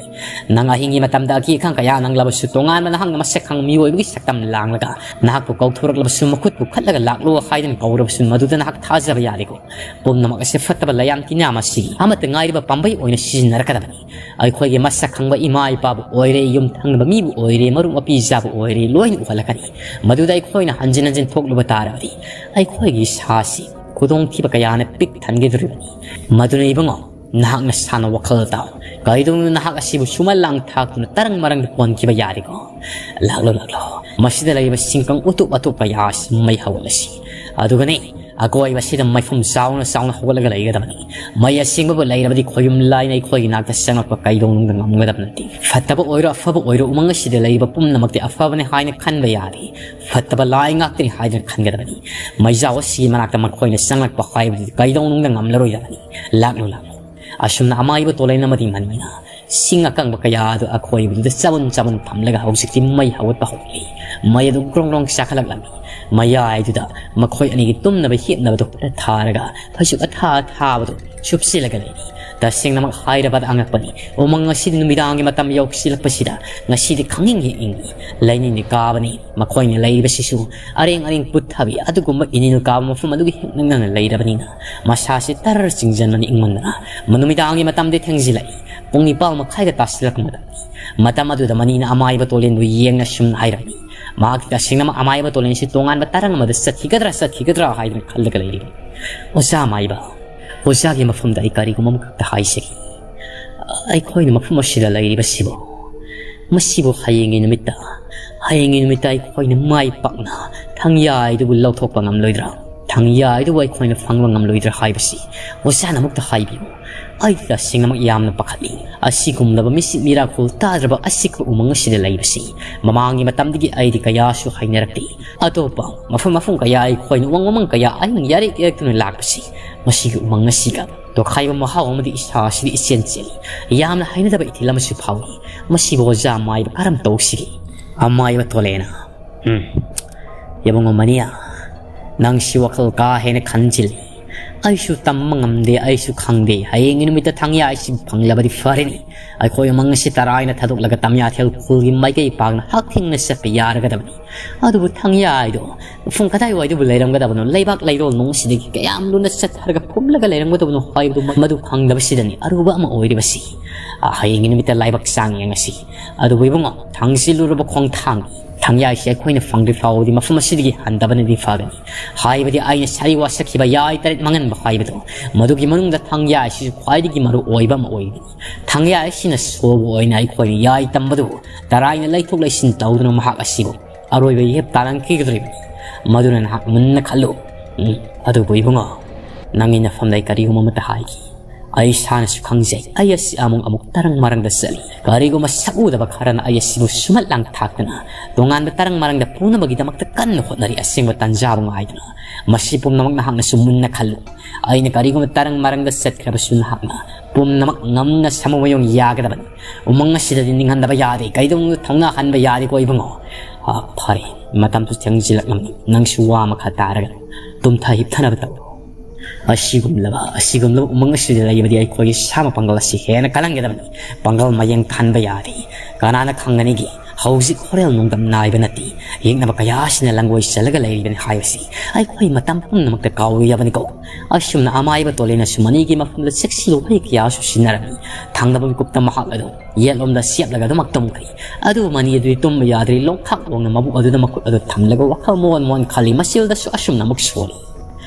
ꯅꯪ ꯑꯍꯤꯡꯒꯤ ꯃꯇꯝꯗ ꯑꯀꯤ ꯑꯈꯪ ꯀꯌꯥ ꯅꯪꯂꯕꯁꯨ, ꯇꯣꯉꯥꯟꯕ ꯅꯍꯥꯛꯅ ꯃꯁꯛ ꯈꯪꯕ ꯃꯤꯑꯣꯏꯕꯒꯤ ꯁꯛꯇꯝ ꯂꯥꯡꯂꯒ ꯅꯍꯥꯛꯄꯨ ꯀꯧꯊꯣꯔꯛꯂꯕꯁꯨ, ꯃꯈꯨꯠꯄꯨ ꯈꯠꯂꯒ "ꯂꯥꯛꯂꯣ" ꯍꯥꯏꯗꯨꯅ ꯀꯧꯔꯕꯁꯨ, ꯃꯗꯨꯗ ꯅꯍꯥꯛ ꯊꯥꯖꯕ ꯌꯥꯗꯦꯀꯣ꯫ ꯄꯨꯝꯅꯃꯛ ꯑꯁꯤ ꯐꯠꯇꯕ ꯂꯥꯏꯌꯥꯝ ꯇꯤꯟꯅ ꯑꯃꯁꯤꯒꯤ ꯑꯃꯠꯇ ꯉꯥꯏꯔꯤꯕ ꯄꯥꯝꯕꯩ ꯑꯣꯏꯅ ꯁꯤꯖꯤꯟꯅꯔꯛꯀꯗꯕꯅꯤ꯫ ꯑꯩꯈꯣꯏꯒꯤ ꯃꯁꯛ ꯈꯪꯕ ꯏꯃꯥ ꯏꯄꯥꯕꯨ ꯑꯣꯏꯔꯦ, ꯌꯨꯝ ꯊꯪꯅꯕ ꯃꯤꯕꯨ ꯑꯣꯏꯔꯦ, ꯃꯔꯨꯞ ꯃꯄꯤꯖꯥꯕꯨ ꯑꯣꯏꯔꯦ, ꯂꯣꯏꯅ ꯎꯍꯜꯂꯛꯀꯅꯤ꯫ ꯃꯗꯨꯗ ꯑꯩꯈꯣꯏꯅ ꯍꯟꯖꯤꯟ ꯍꯟꯖꯤꯟ ꯊꯣꯛꯂꯨꯕ ꯇꯥꯔꯕꯗꯤ ꯑꯩꯈꯣꯏꯒꯤ ꯏꯁꯥꯁꯤ ꯈꯨꯗꯣꯡꯊꯤꯕ ꯀꯌꯥꯅ ꯄꯤꯛ ꯊꯟꯈꯤꯗꯣꯔꯤꯕꯅꯤ꯫ ꯃꯗꯨꯅ ꯏꯕꯨꯡꯉꯣ, ꯅꯍꯥꯛ ꯅꯁꯥꯅ ꯋꯥꯈꯜ ꯇꯥꯎ꯫ ꯀꯩꯗꯧꯅꯨꯡꯗ ꯅꯍꯥꯛ ꯑꯁꯤꯕꯨ ꯁꯨꯃꯥꯏ ꯂꯥꯡ ꯊꯥꯛꯇꯨꯅ ꯇꯔꯪ ꯃꯔꯪꯗ ꯀꯣꯟꯈꯤꯕ ꯌꯥꯔꯦꯀꯣ? ꯂꯥꯛꯂꯣ, ꯂꯥꯛꯂꯣ꯫ ꯃꯁꯤꯗ ꯂꯩꯔꯤꯕ ꯁꯤꯡꯀꯪ ꯎꯇꯨꯞ ꯑꯇꯨꯞ ꯀꯌꯥ ꯑꯁꯤ ꯃꯩ ꯍꯧꯒꯠꯂꯁꯤ꯫ ꯑꯗꯨꯒꯅꯦ, ꯑꯀꯣꯏꯕꯁꯤꯗ ꯃꯩꯐꯨꯝ ꯆꯥꯎꯅ ꯆꯥꯎꯅ ꯍꯧꯒꯠꯂꯒ ꯂꯩꯒꯗꯕꯅꯤ꯫ ꯃꯩ ꯑꯁꯦꯡꯕꯕꯨ ꯂꯩꯔꯕꯗꯤ ꯈꯣꯌꯨꯝ ꯂꯥꯏꯅ ꯑꯩꯈꯣꯏꯒꯤ ꯅꯥꯛꯇ ꯆꯪꯂꯛꯄ ꯀꯩꯗꯧꯅꯨꯡꯗ ꯉꯝꯒꯗꯕ ꯅꯠꯇꯦ꯫ ꯐꯠꯇꯕ ꯑꯣꯏꯔꯣ ꯑꯐꯕ ꯑꯣꯏꯔꯣ, ꯎꯃꯪ ꯑꯁꯤꯗ ꯂꯩꯔꯤꯕ ꯄꯨꯝꯅꯃꯛꯇꯤ ꯑꯐꯕꯅꯤ ꯍꯥꯏꯅ ꯈꯟꯕ ꯌꯥꯗꯦ꯫ ꯐꯠꯇꯕ ꯂꯥꯏ ꯉꯥꯛꯇꯅꯤ ꯍꯥꯏꯗꯨꯅ ꯈꯟꯒꯗꯕꯅꯤ꯫ ꯃꯩꯖꯥꯎ ꯑꯁꯤꯒꯤ ꯃꯅꯥꯛꯇ ꯃꯈꯣꯏꯅ ꯆꯪꯂꯛꯄ ꯍꯥꯏꯕꯗꯨꯗꯤ ꯀꯩꯗꯧꯅꯨꯡꯗ ꯉꯝꯂꯔꯣꯏꯗꯕꯅꯤ꯫ ꯂꯥꯛꯂꯨ, ꯂꯥꯛꯂꯨ꯫ ꯑꯁꯨꯝꯅ ꯑꯃꯥꯏꯕ ꯇꯣꯂꯦꯟ ꯑꯃꯗꯤ ꯃꯅꯤꯅ ꯁꯤꯡ ꯑꯀꯪꯕ ꯀꯌꯥ ꯑꯗꯨ ꯑꯀꯣꯏꯕꯗꯨꯗ ꯆꯕꯨꯟ ꯆꯕꯨꯟ ꯊꯝꯂꯒ ꯍꯧꯖꯤꯛꯇꯤ ꯃꯩ ꯍꯧꯒꯠꯄ ꯍꯧꯔꯛꯂꯤ꯫ ꯃꯩ ꯑꯗꯨ ꯒ꯭ꯔꯣꯡ ꯒ꯭ꯔꯣꯡ ꯆꯥꯈꯠꯂꯛꯂꯝꯃꯤ꯫ ꯃꯌꯥꯏꯗꯨꯗ ꯃꯈꯣꯏ ꯑꯅꯤꯒꯤ ꯇꯨꯝꯅꯕ ꯍꯤꯞꯅꯕꯗꯨ ꯈꯔ ꯊꯥꯔꯒ ꯐꯩꯖꯨꯞ ꯑꯊꯥ ꯑꯊꯥꯕꯗꯨ ꯁꯨꯞꯆꯤꯜꯂꯒ ꯂꯩꯔꯤ꯫ ꯇꯁꯦꯡꯅꯃꯛ ꯍꯥꯏꯔꯕꯗ ꯑꯉꯛꯄꯅꯤ꯫ ꯎꯃꯪ ꯑꯁꯤꯗ ꯅꯨꯃꯤꯗꯥꯡꯒꯤ ꯃꯇꯝ ꯌꯧꯁꯤꯜꯂꯛꯄꯁꯤꯗ ꯉꯁꯤꯗꯤ ꯈꯪꯏꯪ ꯍꯦꯛ ꯏꯪꯏ꯫ ꯂꯩꯅꯤꯡꯗꯤ ꯀꯥꯕꯅꯤ꯫ ꯃꯈꯣꯏꯅ ꯂꯩꯔꯤꯕꯁꯤꯁꯨ ꯑꯔꯦꯡ ꯑꯔꯦꯡ ꯄꯨꯠꯊꯕꯤ ꯑꯗꯨꯒꯨꯝꯕ ꯏꯅꯤꯜ ꯀꯥꯕ ꯃꯐꯝ ꯑꯗꯨꯒꯤ ꯍꯦꯛ ꯅꯛꯅꯅ ꯂꯩꯔꯕꯅꯤꯅ ꯃꯁꯥꯁꯤ ꯇꯔꯔ ꯆꯤꯡꯁꯤꯟꯕꯅ ꯏꯪꯃꯟꯗꯅ ꯅꯨꯃꯤꯗꯥꯡꯒꯤ ꯃꯇꯝꯗꯤ ꯊꯦꯡꯖꯤꯜꯂꯛꯏ꯫ ꯄꯨꯡ ꯅꯤꯄꯥꯜ ꯃꯈꯥꯏꯒ ꯇꯥꯁꯤꯜꯂꯛꯄ ꯃꯇꯝꯅꯤ꯫ ꯃꯇꯝ ꯑꯗꯨꯗ ꯃꯅꯤꯅ ꯑꯃꯥꯏꯕ ꯇꯣꯂꯦꯟꯕꯨ ꯌꯦꯡꯅ ꯁꯨꯝꯅ ꯍꯥꯏꯔꯝꯃꯤ꯫ ꯃꯍꯥꯛꯇꯤ ꯇꯁꯦꯡꯅꯃꯛ ꯑꯃꯥꯏꯕ ꯇꯣꯂꯦꯟꯁꯤ ꯇꯣꯉꯥꯟꯕ ꯇꯔꯪ ꯑꯃꯗ ꯆꯠꯈꯤꯒꯗ꯭ꯔꯥ ꯆꯠꯈꯤꯒꯗ꯭ꯔꯥ ꯍꯥꯏꯗꯨꯅ ꯈꯜꯂꯒ ꯂꯩꯔꯤ꯫ "ꯑꯣꯖꯥ ꯑꯃꯥꯏꯕ, ꯑꯣꯖꯥꯒꯤ ꯃꯐꯝꯗ ꯑꯩ ꯀꯔꯤꯒꯨꯝꯕ ꯑꯃꯈꯛꯇ ꯍꯥꯏꯖꯒꯦ꯫ ꯑꯩꯈꯣꯏꯅ ꯃꯐꯝ ꯑꯁꯤꯗ ꯂꯩꯔꯤꯕꯁꯤꯕꯨ, ꯃꯁꯤꯕꯨ ꯍꯌꯦꯡꯒꯤ ꯅꯨꯃꯤꯠꯇ, ꯍꯌꯦꯡꯒꯤ ꯅꯨꯃꯤꯠꯇ ꯑꯩꯈꯣꯏꯅ ꯃꯥꯏ ꯄꯥꯛꯅ ꯊꯪꯌꯥꯏꯗꯨꯕꯨ ꯂꯧꯊꯣꯛꯄ ꯉꯝꯂꯣꯏꯗ꯭ꯔꯥ? ꯊꯪꯌꯥꯏꯗꯨꯕꯨ ꯑꯩꯈꯣꯏꯅ ꯐꯪꯕ ꯉꯝꯂꯣꯏꯗ꯭ꯔꯥ ꯍꯥꯏꯕꯁꯤ ꯑꯣꯖꯥꯅ ꯑꯃꯨꯛꯇ ꯍꯥꯏꯕꯤꯌꯨ꯫ ꯑꯩ ꯇꯁꯦꯡꯅꯃꯛ ꯌꯥꯝꯅ ꯄꯥꯈꯠꯂꯤ꯫ ꯑꯁꯤꯒꯨꯝꯂꯕ ꯃꯤꯁꯤꯛ ꯃꯤꯔꯥꯈꯣꯜ ꯇꯥꯗ꯭ꯔꯕ ꯑꯁꯤꯒꯨꯝꯕ ꯎꯃꯪ ꯑꯁꯤꯗ ꯂꯩꯕꯁꯤ ꯃꯃꯥꯡꯒꯤ ꯃꯇꯝꯗꯒꯤ ꯑꯩꯗꯤ ꯀꯌꯥꯁꯨ ꯍꯩꯅꯔꯛꯇꯦ꯫ ꯑꯇꯣꯞꯄ ꯃꯐꯝ ꯃꯐꯝ ꯀꯌꯥ ꯑꯩꯈꯣꯏꯅ ꯎꯃꯪ ꯋꯥꯃꯪ ꯀꯌꯥ ꯑꯍꯤꯡ ꯌꯥꯔꯦꯛ ꯌꯥꯔꯦꯛꯇꯨꯅ ꯂꯥꯛꯄꯁꯤ ꯃꯁꯤꯒꯤ ꯎꯃꯪ ꯑꯁꯤꯒ ꯇꯣꯈꯥꯏꯕ ꯃꯍꯥꯎ ꯑꯃꯗꯤ ꯏꯁꯥ ꯑꯁꯤꯗ ꯏꯆꯦꯟ ꯆꯦꯜꯂꯤ꯫ ꯌꯥꯝꯅ ꯍꯩꯅꯗꯕ ꯏꯊꯤꯜ ꯑꯃꯁꯨ ꯐꯥꯎꯏ꯫ ꯃꯁꯤꯕꯨ ꯑꯣꯖꯥ ꯑꯃꯥꯏꯕ ꯀꯔꯝ ꯇꯧꯁꯤꯒꯦ?" ꯑꯃꯥꯏꯕ ꯇꯣꯂꯦꯅ ꯎꯝ, ꯏꯕꯨꯡꯉꯣ ꯃꯅꯤꯌꯥ, ꯅꯪꯁꯤ ꯋꯥꯈꯜ ꯀꯥ ꯍꯦꯟꯅ ꯈꯟꯖꯤꯜꯂꯤ꯫ ꯑꯩꯁꯨ ꯇꯝꯕ ꯉꯝꯗꯦ, ꯑꯩꯁꯨ ꯈꯪꯗꯦ꯫ ꯍꯌꯦꯡꯒꯤ ꯅꯨꯃꯤꯠꯇ ꯊꯪꯌꯥ ꯑꯁꯤ ꯐꯪꯂꯕꯗꯤ ꯐꯔꯅꯤ꯫ ꯑꯩꯈꯣꯏ ꯎꯃꯪ ꯑꯁꯤ ꯇꯔꯥꯏꯅ ꯊꯥꯗꯣꯛꯂꯒ ꯇꯝꯌꯥꯊꯦꯜ ꯈꯨꯜꯒꯤ ꯃꯥꯏꯀꯩ ꯄꯥꯛꯅ ꯍꯛꯊꯦꯡꯅ ꯆꯠꯄ ꯌꯥꯔꯒꯗꯕꯅꯤ꯫ ꯑꯗꯨꯕꯨ ꯊꯪꯌꯥ ꯍꯥꯏꯗꯣ ꯃꯐꯝ ꯀꯗꯥꯏꯋꯥꯏꯗꯕꯨ ꯂꯩꯔꯝꯒꯗꯕꯅꯣ? ꯂꯩꯕꯥꯛ ꯂꯩꯔꯣꯜ ꯅꯨꯡꯁꯤꯗꯒꯤ ꯀꯌꯥꯝ ꯂꯨꯅ ꯆꯠꯊꯔꯒ ꯐꯨꯝꯂꯒ ꯂꯩꯔꯝꯒꯗꯕꯅꯣ ꯍꯥꯏꯕꯗꯨ ꯃꯗꯨ ꯈꯪꯗꯕꯁꯤꯗꯅꯤ ꯑꯔꯨꯕ ꯑꯃ ꯑꯣꯏꯔꯤꯕꯁꯤ꯫ ꯑ, ꯍꯌꯦꯡꯒꯤ ꯅꯨꯃꯤꯠꯇ ꯂꯥꯏꯕꯛ ꯆꯥꯡ ꯌꯦꯡꯉꯁꯤ꯫ ꯑꯗꯨꯕꯨ ꯏꯕꯨꯡꯉꯣ, ꯊꯥꯡꯖꯤꯜꯂꯨꯔꯕ ꯈꯣꯡꯊꯥꯡ ꯊꯪꯌꯥꯏꯁꯤ ꯑꯩꯈꯣꯏꯅ ꯐꯪꯗ꯭ꯔꯤ ꯐꯥꯎꯕꯗꯤ ꯃꯐꯝ ꯑꯁꯤꯗꯒꯤ ꯍꯟꯗꯕꯅꯗꯤ ꯐꯒꯅꯤ꯫ ꯍꯥꯏꯕꯗꯤ ꯑꯩꯅ ꯁꯥꯔꯤ ꯋꯥꯁꯛꯈꯤꯕ ꯌꯥꯏ ꯇꯔꯦꯠ ꯃꯥꯡꯍꯟꯕ ꯍꯥꯏꯕꯗꯣ, ꯃꯗꯨꯒꯤ ꯃꯅꯨꯡꯗ ꯊꯪꯌꯥꯏꯁꯤꯁꯨ ꯈ꯭ꯋꯥꯏꯗꯒꯤ ꯃꯔꯨ ꯑꯣꯏꯕ ꯑꯃ ꯑꯣꯏꯒꯅꯤ꯫ ꯊꯪꯌꯥꯏꯁꯤꯅ ꯁꯣꯕ ꯑꯣꯏꯅ ꯑꯩꯈꯣꯏꯅ ꯌꯥꯏ ꯇꯝꯕꯗꯨ ꯇꯔꯥꯏꯅ ꯂꯩꯊꯣꯛ ꯂꯩꯁꯤꯟ ꯇꯧꯗꯨꯅ ꯃꯍꯥꯛ ꯑꯁꯤꯕꯨ ꯑꯔꯣꯏꯕ ꯏꯍꯦꯞ ꯇꯥꯔꯟꯈꯤꯒꯗꯧꯔꯤꯕꯅꯤ꯫ ꯃꯗꯨꯅ ꯅꯍꯥꯛ ꯃꯨꯟꯅ ꯈꯜꯂꯨ꯫ ꯎꯝ, ꯑꯗꯨꯕꯨ ꯏꯕꯨꯡꯉꯣ, ꯅꯪꯒꯤ ꯅꯐꯝꯗ ꯑꯩ ꯀꯔꯤꯒꯨꯝꯕ ꯑꯃꯠꯇ ꯍꯥꯏꯈꯤ꯫ ꯑꯩ ꯏꯁꯥꯅꯁꯨ ꯈꯪꯖꯩ, ꯑꯩ ꯑꯁꯤ ꯑꯃꯨꯛ ꯑꯃꯨꯛ ꯇꯔꯪ ꯃꯔꯪꯗ ꯆꯠꯂꯤ꯫ ꯀꯔꯤꯒꯨꯝꯕ ꯁꯛꯎꯗꯕ ꯈꯔꯅ ꯑꯩ ꯑꯁꯤꯕꯨ ꯁꯨꯃꯠ ꯂꯥꯡ ꯊꯥꯛꯇꯅ ꯇꯣꯉꯥꯟꯕ ꯇꯔꯪ ꯃꯔꯪꯗ ꯄꯨꯅꯕꯒꯤꯗꯃꯛꯇ ꯀꯟꯅ ꯍꯣꯠꯅꯔꯤ꯫ ꯑꯁꯦꯡꯕ ꯇꯥꯟꯖꯥꯕꯨ ꯉꯥꯏꯗꯨꯅ꯫ ꯃꯁꯤ ꯄꯨꯝꯅꯃꯛ ꯅꯍꯥꯛꯅꯁꯨ ꯃꯨꯟꯅ ꯈꯜꯂꯨ꯫ ꯑꯩꯅ ꯀꯔꯤꯒꯨꯝꯕ ꯇꯔꯪ ꯃꯔꯪꯗ ꯆꯠꯈ꯭ꯔꯕꯁꯨ ꯅꯍꯥꯛꯅ ꯄꯨꯝꯅꯃꯛ ꯉꯝꯅ ꯁꯥꯃꯨ ꯃꯌꯣꯡ ꯌꯥꯒꯗꯕꯅꯤ꯫ ꯎꯃꯪ ꯑꯁꯤꯗꯗꯤ ꯅꯤꯡꯍꯟꯗꯕ ꯌꯥꯗꯦ꯫ ꯀꯩꯗꯧꯅꯨꯡꯗ ꯊꯧꯅꯥ ꯍꯟꯕ ꯌꯥꯗꯦꯀꯣ ꯏꯕꯨꯡꯉꯣ꯫ ꯑ, ꯐꯔꯦ, ꯃꯇꯝꯁꯨ ꯊꯦꯡꯖꯤꯜꯂꯛꯂꯝꯃꯤ꯫ ꯅꯪꯁꯨ ꯋꯥ ꯃꯈꯥ ꯇꯥꯔꯒꯅꯨ꯫ ꯇꯨꯝꯊ ꯍꯤꯞꯊꯅꯕ ꯇꯧꯔꯣ꯫ ꯑꯁꯤꯒꯨꯝꯂꯕ, ꯑꯁꯤꯒꯨꯝꯂꯕ ꯎꯃꯪ ꯑꯁꯤꯗ ꯂꯩꯕꯗꯤ ꯑꯩꯈꯣꯏꯒꯤ ꯁꯥ ꯃꯄꯥꯡꯒꯜ ꯑꯁꯤ ꯍꯦꯟꯅ ꯀꯜꯍꯟꯒꯗꯕꯅꯤ꯫ ꯄꯥꯡꯒꯜ ꯃꯌꯦꯡ ꯊꯥꯍꯟꯕ ꯌꯥꯗꯦ꯫ ꯀꯅꯥꯅ ꯈꯪꯒꯅꯤꯒꯦ? ꯍꯧꯖꯤꯛ ꯍꯣꯔꯦꯜ ꯅꯣꯡꯗꯝ ꯅꯥꯏꯕ ꯅꯠꯇꯦ꯫ ꯌꯦꯛꯅꯕ ꯀꯌꯥ ꯑꯁꯤꯅ ꯂꯪꯒꯣꯏ ꯆꯜꯂꯒ ꯂꯩꯔꯤꯕꯅꯤ ꯍꯥꯏꯕꯁꯤ ꯑꯩꯈꯣꯏ ꯃꯇꯝ ꯄꯨꯝꯅꯃꯛꯇ ꯀꯥꯎꯔꯣꯏꯗꯕꯅꯤꯀꯣ꯫ ꯑꯁꯨꯝꯅ ꯑꯃꯥꯏꯕ ꯇꯣꯂꯦꯅꯁꯨ ꯃꯅꯤꯒꯤ ꯃꯐꯝꯗ ꯆꯦꯛꯁꯤꯜꯂꯨ ꯋꯥꯍꯩ ꯀꯌꯥꯁꯨ ꯁꯤꯖꯤꯟꯅꯔꯝꯃꯤ꯫ ꯊꯪꯅꯕ ꯃꯤꯀꯨꯞꯇ ꯃꯍꯥꯛ ꯑꯗꯨ ꯌꯦꯠꯂꯣꯝꯗ ꯁꯦꯞꯂꯒ ꯑꯗꯨꯃꯛ ꯇꯨꯝꯈ꯭ꯔꯦ꯫ ꯑꯗꯨ ꯃꯅꯤ ꯑꯗꯨꯗꯤ ꯇꯨꯝꯕ ꯌꯥꯗ꯭ꯔꯤ꯫ ꯂꯣꯡꯈꯥꯛ ꯂꯣꯡꯅ ꯃꯕꯨꯛ ꯑꯗꯨꯗ ꯃꯈꯨꯠ ꯑꯗꯨ ꯊꯝꯂꯒ ꯋꯥꯈꯜ ꯃꯣꯟ ꯃꯣꯟ ꯈꯜꯂꯤ꯫ ꯃꯁꯤꯜꯗꯁꯨ ꯑꯁꯨꯝꯅ ꯑꯃꯨꯛ ꯁꯣꯜꯂꯤ꯫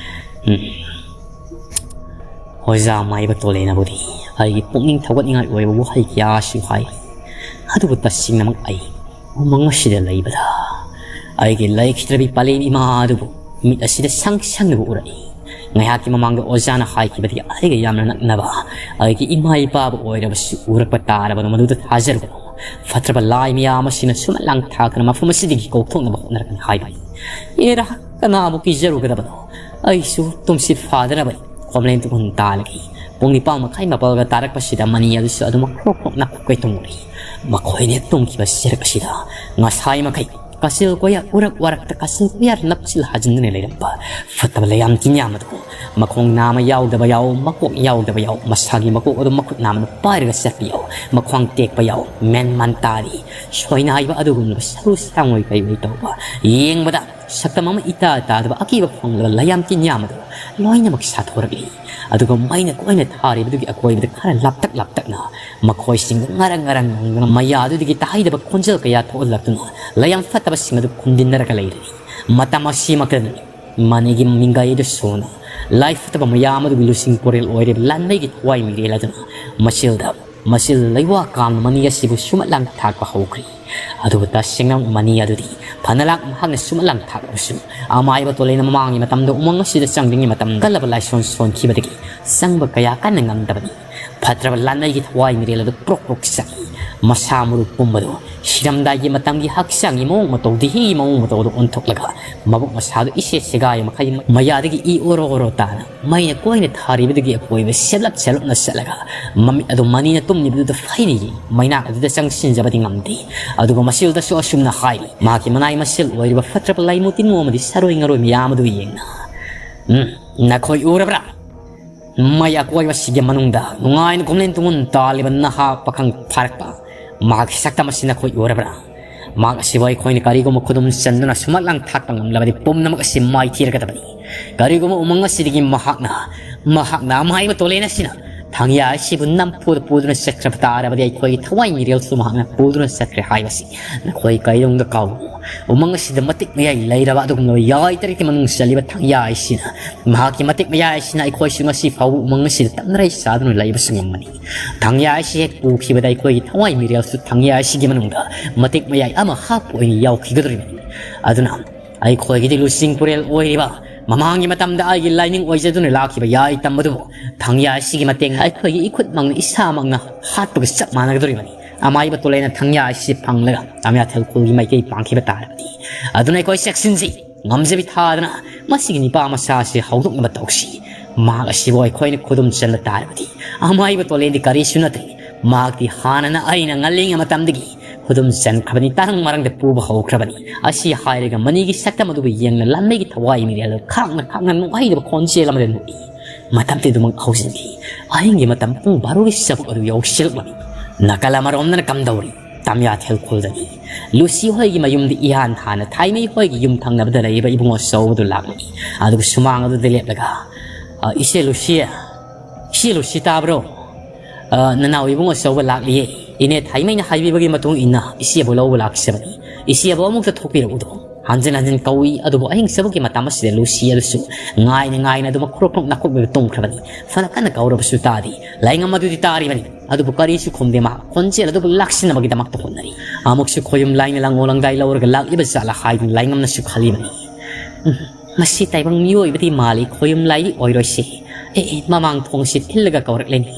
ꯎꯝ꯫ ꯑꯣꯖꯥ ꯃꯥꯏꯕ ꯇꯣꯂꯦꯅꯕꯨꯗꯤ ꯑꯩꯒꯤ ꯄꯨꯛꯅꯤꯡ ꯊꯧꯒꯠꯅꯤꯡꯉꯥꯏ ꯑꯣꯏꯕ ꯋꯥꯍꯩ ꯀꯌꯥꯁꯨ ꯍꯥꯏ꯫ ꯑꯗꯨꯕꯨ ꯇꯁꯦꯡꯅꯃꯛ ꯑꯩ ꯎꯃꯪ ꯑꯁꯤꯗ ꯂꯩꯕꯗ ꯑꯩꯒꯤ ꯂꯩꯈꯤꯗ꯭ꯔꯕꯤ ꯄꯂꯦꯝ ꯏꯃꯥ ꯑꯗꯨꯕꯨ ꯃꯤꯠ ꯑꯁꯤꯗ ꯁꯪ ꯁꯪꯅꯕ ꯎꯔꯛꯏ꯫ ꯉꯥꯏꯍꯥꯛꯀꯤ ꯃꯃꯥꯡꯗ ꯑꯣꯖꯥꯅ ꯍꯥꯏꯈꯤꯕꯗꯒꯤ ꯑꯩꯒ ꯌꯥꯝꯅ ꯅꯛꯅꯕ ꯑꯩꯒꯤ ꯏꯃꯥ ꯏꯄꯥꯕꯨ ꯑꯣꯏꯔꯕꯁꯨ ꯎꯔꯛꯄ ꯇꯥꯔꯕꯅ ꯃꯗꯨꯗ ꯊꯥꯖꯔꯨꯒꯅꯨ꯫ ꯐꯠꯇ꯭ꯔꯕ ꯂꯥꯏ ꯃꯌꯥꯝ ꯑꯁꯤꯅ ꯁꯨꯃꯠ ꯂꯥꯡ ꯊꯥꯛꯇꯅ ꯃꯐꯝ ꯑꯁꯤꯗꯒꯤ ꯀꯣꯛꯊꯣꯛꯅꯕ ꯍꯣꯠꯅꯔꯛꯀꯅꯤ ꯍꯥꯏꯕꯅꯤ꯫ ꯑꯦꯔꯥ, ꯀꯅꯥꯕꯨ ꯀꯤꯖꯔꯨꯒꯗꯕꯅꯣ? ꯑꯩꯁꯨ ꯇꯨꯝꯁꯤꯠ ꯐꯥꯗꯅꯕ ꯈꯣꯝꯂꯦꯟ ꯇꯨꯈꯣꯟ ꯇꯥꯜꯂꯒꯦ꯫ ꯄꯨꯡ ꯅꯤꯄꯥꯟ ꯃꯈꯥꯏ ꯃꯥꯄꯜꯒ ꯇꯥꯔꯛꯄꯁꯤꯗ ꯃꯅꯤ ꯑꯗꯨꯁꯨ ꯑꯗꯨꯃꯛ ꯈ꯭ꯔꯣꯛ ꯈ꯭ꯔꯣꯛ ꯅꯥꯀꯨꯞꯀꯩ ꯇꯨꯝꯂꯤ꯫ ꯃꯈꯣꯏꯅ ꯇꯨꯝꯈꯤꯕ ꯆꯦꯔꯛ ꯑꯁꯤꯗ ꯉꯁꯥꯏ ꯃꯈꯩ ꯀꯥꯆꯤꯜ ꯀꯣꯌꯥ ꯎꯔꯛ ꯋꯥꯔꯛꯇ ꯀꯥꯆꯤꯜ ꯀꯣꯌꯥ ꯅꯞꯆꯤꯜ ꯍꯥꯖꯤꯟꯗꯨꯅ ꯂꯩꯔꯝꯕ ꯐꯠꯇꯕ ꯂꯩꯌꯥꯝ ꯇꯤꯟꯌꯥꯝ ꯑꯗꯨ ꯃꯈꯣꯡ ꯅꯥꯝꯃ ꯌꯥꯎꯗꯕ ꯌꯥꯎ, ꯃꯀꯣꯛ ꯌꯥꯎꯗꯕ ꯌꯥꯎ, ꯃꯁꯥꯒꯤ ꯃꯀꯣꯛ ꯑꯗꯨ ꯃꯈꯨꯠ ꯅꯥꯝꯃꯅ ꯄꯥꯏꯔꯒ ꯆꯠꯄ ꯌꯥꯎ, ꯃꯈ꯭ꯋꯥꯡ ꯇꯦꯛꯄ ꯌꯥꯎ, ꯃꯦꯟ ꯃꯥꯟ ꯇꯥꯗꯦ꯫ ꯁꯣꯏꯅꯥꯏꯕ ꯑꯗꯨꯒꯨꯝꯂꯕ ꯁꯔꯨ ꯁꯥꯡꯑꯣꯏ ꯀꯩꯑꯣꯏ ꯇꯧꯕ, ꯌꯦꯡꯕꯗ ꯁꯛꯇꯝ ꯑꯃ ꯏꯇꯥ ꯇꯥꯗꯕ ꯑꯀꯤꯕ ꯐꯪꯂꯕ ꯂꯩꯌꯥꯝ ꯇꯤꯟꯌꯥꯝ ꯑꯗꯨ ꯂꯣꯏꯅꯃꯛ ꯁꯥꯊꯣꯔꯛꯂꯤ꯫ ꯑꯗꯨꯒ ꯃꯩꯅ ꯀꯣꯏꯅ ꯊꯥꯔꯤꯕꯗꯨꯒꯤ ꯑꯀꯣꯏꯕꯗ ꯈꯔ ꯂꯥꯞꯇꯛ ꯂꯥꯞꯇꯛꯅ ꯃꯈꯣꯏꯁꯤꯡꯗ ꯉꯔꯪ ꯉꯔꯪ ꯉꯪꯗꯨꯅ ꯃꯌꯥꯗꯨꯗꯒꯤ ꯇꯥꯍꯩꯗꯕ ꯈꯣꯟꯖꯦꯜ ꯀꯌꯥ ꯊꯣꯛꯍꯜꯂꯛꯇꯨꯅ ꯂꯩꯌꯥꯝ ꯐꯠꯇꯕꯁꯤꯡ ꯑꯗꯨ ꯈꯨꯝꯖꯤꯟꯅꯔꯒ ꯂꯩꯔꯤ꯫ ꯃꯇꯝ ꯑꯁꯤꯃꯛꯇꯗꯅꯤ ꯃꯅꯤꯒꯤ ꯃꯤꯡꯒꯥꯏ ꯑꯗꯨ ꯁꯣꯟꯅ ꯂꯥꯏ ꯐꯠꯇꯕ ꯃꯌꯥꯝ ꯑꯗꯨꯒꯤ ꯂꯨꯆꯤꯡ ꯄꯨꯔꯦꯜ ꯑꯣꯏꯔꯤꯕ ꯂꯥꯟꯃꯩꯒꯤ ꯊꯋꯥꯏ ꯃꯤꯔꯦꯜ ꯑꯗꯨꯅ ꯃꯆꯤꯜꯗ, ꯃꯆꯤꯜ ꯂꯩꯋꯥ ꯀꯥꯝꯅ ꯃꯅꯤ ꯑꯁꯤꯕꯨ ꯁꯨꯃꯠ ꯂꯥꯡ ꯊꯥꯛꯄ ꯍꯧꯈ꯭ꯔꯤ꯫ ꯑꯗꯨꯕꯨ ꯇꯁꯦꯡꯅ ꯃꯅꯤ ꯑꯗꯨꯗꯤ ꯐꯅ ꯂꯥꯛ ꯃꯍꯥꯛꯅ ꯁꯨꯃꯠ ꯂꯥꯡ ꯊꯥꯛꯂꯕꯁꯨ, ꯑꯃꯥꯏꯕ ꯇꯣꯂꯦꯅ ꯃꯃꯥꯡꯒꯤ ꯃꯇꯝꯗ ꯎꯃꯪ ꯑꯁꯤꯗ ꯆꯪꯗ꯭ꯔꯤꯉꯩ ꯃꯇꯝ ꯀꯜꯂꯕ ꯂꯥꯏꯁꯣꯟ ꯁꯣꯟꯈꯤꯕꯗꯒꯤ ꯆꯪꯕ ꯀꯌꯥ ꯀꯟꯅ ꯉꯝꯗꯕꯅꯤ꯫ ꯐꯠꯇ꯭ꯔꯕ ꯂꯥꯟꯃꯩꯒꯤ ꯊꯋꯥꯏ ꯃꯤꯔꯦꯜ ꯑꯗꯨ ꯄ꯭ꯔꯣꯛ ꯄ꯭ꯔꯣꯛ ꯆꯥꯛꯏ꯫ ꯃꯁꯥ ꯃꯔꯨ ꯄꯨꯝꯕꯗꯨ ꯁꯤꯔꯝꯗꯥꯏꯒꯤ ꯃꯇꯝꯒꯤ ꯍꯛꯆꯥꯡꯒꯤ ꯃꯑꯣꯡ ꯃꯇꯧꯗ ꯍꯤꯒꯤ ꯃꯑꯣꯡ ꯃꯇꯧꯗ ꯑꯣꯟꯊꯣꯛꯂꯒ ꯃꯕꯨꯛ ꯃꯁꯥꯗꯨ ꯏꯁꯦ ꯁꯦꯒꯥꯏ ꯃꯈꯩ ꯃꯌꯥꯗꯒꯤ ꯏ ꯑꯣꯔꯣ ꯑꯣꯔꯣ ꯇꯥꯅ ꯃꯩꯅ ꯀꯣꯏꯅ ꯊꯥꯔꯤꯕꯗꯒꯤ ꯑꯀꯣꯏꯕ ꯁꯦꯞꯂꯞ ꯁꯦꯞꯂꯞꯅ ꯆꯠꯂꯒ ꯃꯃꯤꯠ ꯑꯗꯨ ꯃꯅꯤꯅ ꯇꯨꯝꯂꯤꯕꯗꯨꯗ ꯐꯩꯅ ꯌꯦꯡ ꯃꯩꯅꯥꯛ ꯑꯗꯨꯗ ꯆꯪꯁꯤꯟꯖꯕꯗꯤ ꯉꯝꯗꯦ꯫ ꯑꯗꯨꯒ ꯃꯁꯤꯜꯗꯁꯨ ꯑꯁꯨꯝꯅ ꯍꯥꯏꯔꯤ, ꯃꯍꯥꯛꯀꯤ ꯃꯅꯥꯏ ꯃꯁꯤꯜ ꯑꯣꯏꯔꯤꯕ ꯐꯠꯇ꯭ꯔꯕ ꯂꯥꯏꯃꯨ ꯇꯤꯟꯃꯨ ꯑꯃꯗꯤ ꯁꯔꯣꯏ ꯉꯔꯣꯏ ꯃꯌꯥꯝ ꯑꯗꯨ ꯌꯦꯡꯅ, "ꯎꯝ, ꯅꯈꯣꯏ ꯎꯔꯕ꯭ꯔꯥ? ꯃꯩ ꯑꯀꯣꯏꯕꯁꯤꯒꯤ ꯃꯅꯨꯡꯗ ꯅꯨꯡꯉꯥꯏꯅ ꯈꯣꯝꯂꯦꯟ ꯇꯨꯡꯂꯦꯟ ꯇꯥꯜꯂꯤꯕ ꯅꯍꯥ ꯄꯥꯈꯪ ꯐꯥꯔꯛꯄ ꯃꯍꯥꯛꯀꯤ ꯁꯛꯇꯝ ꯑꯁꯤ ꯅꯈꯣꯏ ꯎꯔꯕ꯭ꯔꯥ? ꯃꯍꯥꯛ ꯑꯁꯤꯕꯨ ꯑꯩꯈꯣꯏꯅ ꯀꯔꯤꯒꯨꯝꯕ ꯈꯨꯗꯨꯝ ꯆꯟꯗꯨꯅ ꯁꯨꯃꯥꯡ ꯂꯥꯡ ꯊꯥꯛꯄ ꯉꯝꯂꯕꯗꯤ ꯄꯨꯝꯅꯃꯛ ꯑꯁꯤ ꯃꯥꯏꯊꯤꯔꯒꯗꯕꯅꯤ꯫ ꯀꯔꯤꯒꯨꯝꯕ ꯎꯃꯪ ꯑꯁꯤꯗꯒꯤ ꯃꯍꯥꯛꯅ, ꯃꯍꯥꯛꯅ ꯑꯃꯥꯏꯕ ꯇꯣꯂꯦꯟ ꯑꯁꯤꯅ ꯊꯥꯡꯌꯥ ꯑꯁꯤꯕꯨ ꯅꯝꯐꯨꯗ ꯄꯨꯗꯨꯅ ꯆꯠꯈ꯭ꯔꯕ ꯇꯥꯔꯕꯗꯤ ꯑꯩꯈꯣꯏꯒꯤ ꯊꯋꯥꯏ ꯃꯤꯔꯦꯜꯁꯨ ꯃꯍꯥꯛꯅ ꯄꯨꯗꯨꯅ ꯆꯠꯈ꯭ꯔꯦ ꯍꯥꯏꯕꯁꯤ ꯅꯈꯣꯏ ꯀꯩꯗꯧꯅꯨꯡꯗ ꯀꯥꯎꯒꯅꯨ꯫ ꯎꯃꯪ ꯑꯁꯤꯗ ꯃꯇꯤꯛ ꯃꯌꯥꯏ ꯂꯩꯔꯕ ꯑꯗꯨꯒꯨꯝꯂꯕ ꯌꯥꯏ ꯇꯔꯦꯠꯀꯤ ꯃꯅꯨꯡ ꯆꯜꯂꯤꯕ ꯊꯥꯡꯌꯥ ꯑꯁꯤꯅ ꯃꯍꯥꯛꯀꯤ ꯃꯇꯤꯛ ꯃꯌꯥꯏ ꯑꯁꯤꯅ ꯑꯩꯈꯣꯏꯁꯨ ꯉꯁꯤ ꯐꯥꯎꯕ ꯎꯃꯪ ꯑꯁꯤꯗ ꯇꯞꯅꯔꯩ ꯆꯥꯗꯨꯅ ꯂꯩꯕꯁꯨ ꯉꯝꯕꯅꯤ꯫ ꯊꯥꯡꯌꯥ ꯑꯁꯤ ꯍꯦꯛ ꯄꯨꯈꯤꯕꯗ ꯑꯩꯈꯣꯏꯒꯤ ꯊꯋꯥꯏ ꯃꯤꯔꯦꯜꯁꯨ ꯊꯥꯡꯌꯥ ꯑꯁꯤꯒꯤ ꯃꯅꯨꯡꯗ ꯃꯇꯤꯛ ꯃꯌꯥꯏ ꯑꯃ ꯍꯥꯞꯄ ꯑꯣꯏꯅ ꯌꯥꯎꯈꯤꯒꯗꯧꯔꯤꯕꯅꯤ꯫ ꯑꯗꯨꯅ ꯑꯩꯈꯣꯏꯒꯤꯗꯤ ꯂꯨꯆꯤꯡ ꯄꯨꯔꯦꯜ ꯑꯣꯏꯔꯤꯕ ꯃꯃꯥꯡꯒꯤ ꯃꯇꯝꯗ ꯑꯩꯒꯤ ꯂꯥꯏꯅꯤꯡ ꯑꯣꯏꯖꯗꯨꯅ ꯂꯥꯛꯈꯤꯕ ꯌꯥꯏ ꯇꯝꯕꯗꯨꯕꯨ ꯊꯥꯡꯌꯥ ꯑꯁꯤꯒꯤ ꯃꯇꯦꯡ ꯑꯩꯈꯣꯏꯒꯤ ꯏꯈꯨꯠꯃꯛꯅ ꯏꯁꯥꯃꯛꯅ ꯍꯥꯠꯄꯒ ꯆꯞ ꯃꯥꯟꯅꯒꯗꯧꯔꯤꯕꯅꯤ꯫ ꯑꯃꯥꯏꯕ ꯇꯣꯂꯦꯅ ꯊꯥꯡꯌꯥ ꯑꯁꯤ ꯐꯪꯂꯒ ꯇꯥꯃꯤꯌꯥꯊꯦꯜ ꯈꯨꯜꯒꯤ ꯃꯥꯏꯀꯩ ꯄꯥꯡꯈꯤꯕ ꯇꯥꯔꯕꯗꯤ꯫ ꯑꯗꯨꯅ ꯑꯩꯈꯣꯏ ꯆꯦꯛꯁꯤꯟꯁꯤ꯫ ꯉꯝꯖꯕꯤ ꯊꯥꯗꯅ ꯃꯁꯤꯒꯤ ꯅꯤꯄꯥ ꯃꯆꯥ ꯑꯁꯤ ꯍꯧꯗꯣꯛꯅꯕ ꯇꯧꯁꯤ꯫ ꯃꯍꯥꯛ ꯑꯁꯤꯕꯨ ꯑꯩꯈꯣꯏꯅ ꯈꯨꯗꯨꯝ ꯆꯟꯕ ꯇꯥꯔꯕꯗꯤ ꯑꯃꯥꯏꯕ ꯇꯣꯂꯦꯟꯗꯤ ꯀꯔꯤꯁꯨ ꯅꯠꯇꯦ꯫ ꯃꯍꯥꯛꯇꯤ ꯍꯥꯟꯅꯅ ꯑꯩꯅ ꯉꯜꯂꯤꯉꯩ ꯃꯇꯝꯗꯒꯤ ꯈꯨꯗꯨꯝ ꯆꯟꯈ꯭ꯔꯕꯅꯤ, ꯇꯔꯪ ꯃꯔꯪꯗ ꯄꯨꯕ ꯍꯧꯈ꯭ꯔꯕꯅꯤ꯫ ꯑꯁꯤ ꯍꯥꯏꯔꯒ ꯃꯅꯤꯒꯤ ꯁꯛꯇꯝ ꯑꯗꯨꯕꯨ ꯌꯦꯡꯅ ꯂꯥꯟꯃꯩꯒꯤ ꯊꯋꯥꯏ ꯃꯤꯔꯦꯜꯗ ꯈꯥꯡꯅ ꯈꯥꯡꯅ ꯅꯨꯡꯉꯥꯏꯗꯕ ꯈꯣꯟꯖꯦꯜ ꯑꯃꯗ ꯅꯣꯛꯏ꯫ ꯃꯇꯝꯗꯤ ꯑꯗꯨꯃꯛ ꯍꯧꯖꯤꯟꯈꯤ꯫ ꯑꯍꯤꯡꯒꯤ ꯃꯇꯝ ꯄꯨꯡ ꯕꯥꯔꯣꯒꯤ ꯆꯕꯨꯛ ꯑꯗꯨ ꯌꯧꯁꯤꯜꯂꯛꯂꯕꯅꯤ꯫ ꯅꯥꯀꯜ ꯑꯃꯔꯣꯝꯗꯅ ꯀꯝꯗꯧꯔꯤ? ꯇꯝꯌꯥꯊꯦꯜ ꯈꯨꯜꯗꯅꯤ꯫ ꯂꯨꯁꯤ ꯍꯣꯏꯒꯤ ꯃꯌꯨꯝꯗꯤ ꯏꯍꯥꯟ ꯍꯥꯟꯅ ꯊꯥꯏꯃꯩ ꯍꯣꯏꯒꯤ ꯌꯨꯝ ꯊꯪꯅꯕꯗ ꯂꯩꯔꯤꯕ ꯏꯕꯨꯡꯉꯣ ꯑꯆꯧꯕꯗꯨ ꯂꯥꯛꯂꯤ꯫ ꯑꯗꯨꯒ ꯁꯨꯃꯥꯡ ꯑꯗꯨꯗ ꯂꯦꯞꯂꯒ, "ꯑ, ꯏꯆꯦ ꯂꯨꯁꯤ, ꯏꯆꯦ ꯂꯨꯁꯤ ꯇꯥꯕ꯭ꯔꯣ? ꯑ, ꯅꯅꯥꯎ ꯏꯕꯨꯡꯉꯣ ꯑꯆꯧꯕ ꯂꯥꯛꯂꯤꯌꯦ꯫ ꯏꯅꯦ ꯊꯥꯏꯃꯩꯅ ꯍꯥꯏꯕꯤꯕꯒꯤ ꯃꯇꯨꯡ ꯏꯟꯅ ꯏꯆꯦꯕꯨ ꯂꯧꯕ ꯂꯥꯛꯆꯕꯅꯤ꯫ ꯏꯆꯦꯕꯨ ꯑꯃꯨꯛꯇ ꯊꯣꯛꯄꯤꯔꯛꯎꯗꯣ꯫" ꯍꯟꯖꯤꯟ ꯍꯟꯖꯤꯟ ꯀꯧꯏ, ꯑꯗꯨꯕꯨ ꯑꯍꯤꯡ ꯆꯕꯨꯛꯀꯤ ꯃꯇꯝ ꯑꯁꯤꯗ ꯂꯨꯁꯤ ꯑꯗꯨꯁꯨ ꯉꯥꯏꯅ ꯉꯥꯏꯅ ꯑꯗꯨꯃꯛ ꯈꯨꯔꯣꯛ ꯈꯨꯔꯣꯛ ꯅꯥꯈꯣꯛꯂꯒ ꯇꯨꯝꯈ꯭ꯔꯕꯅꯤ꯫ ꯐꯅ ꯀꯟꯅ ꯀꯧꯔꯕꯁꯨ ꯇꯥꯗꯦ꯫ ꯂꯥꯏꯉꯝ ꯑꯗꯨꯗꯤ ꯇꯥꯔꯤꯕꯅꯤ, ꯑꯗꯨꯕꯨ ꯀꯔꯤꯁꯨ ꯈꯨꯝꯗꯦ꯫ ꯃꯍꯥꯛ ꯈꯣꯟꯖꯦꯜ ꯑꯗꯨꯕꯨ ꯂꯥꯛꯁꯤꯟꯅꯕꯒꯤꯗꯃꯛꯇ ꯍꯣꯠꯅꯔꯤ꯫ ꯑꯃꯨꯛꯁꯨ ꯈꯣꯌꯨꯝ ꯂꯥꯏꯅ ꯂꯥꯡꯑꯣ ꯂꯥꯡꯗꯥꯏ ꯂꯧꯔꯒ ꯂꯥꯛꯂꯤꯕ ꯖꯥꯠꯂ ꯍꯥꯏꯗꯨꯅ ꯂꯥꯏꯉꯝꯅꯁꯨ ꯈꯜꯂꯤꯕꯅꯤ꯫ "ꯎꯝ, ꯃꯁꯤ ꯇꯥꯏꯕꯪ ꯃꯤꯑꯣꯏꯕꯗꯤ ꯃꯥꯜꯂꯤ, ꯈꯣꯌꯨꯝ ꯂꯥꯏꯗꯤ ꯑꯣꯏꯔꯣꯏꯁꯤ꯫ ꯑꯦ, ꯑꯦ, ꯃꯃꯥꯡ ꯊꯣꯡꯁꯤ ꯊꯤꯜꯂꯒ ꯀꯧꯔꯛꯂꯅꯤ꯫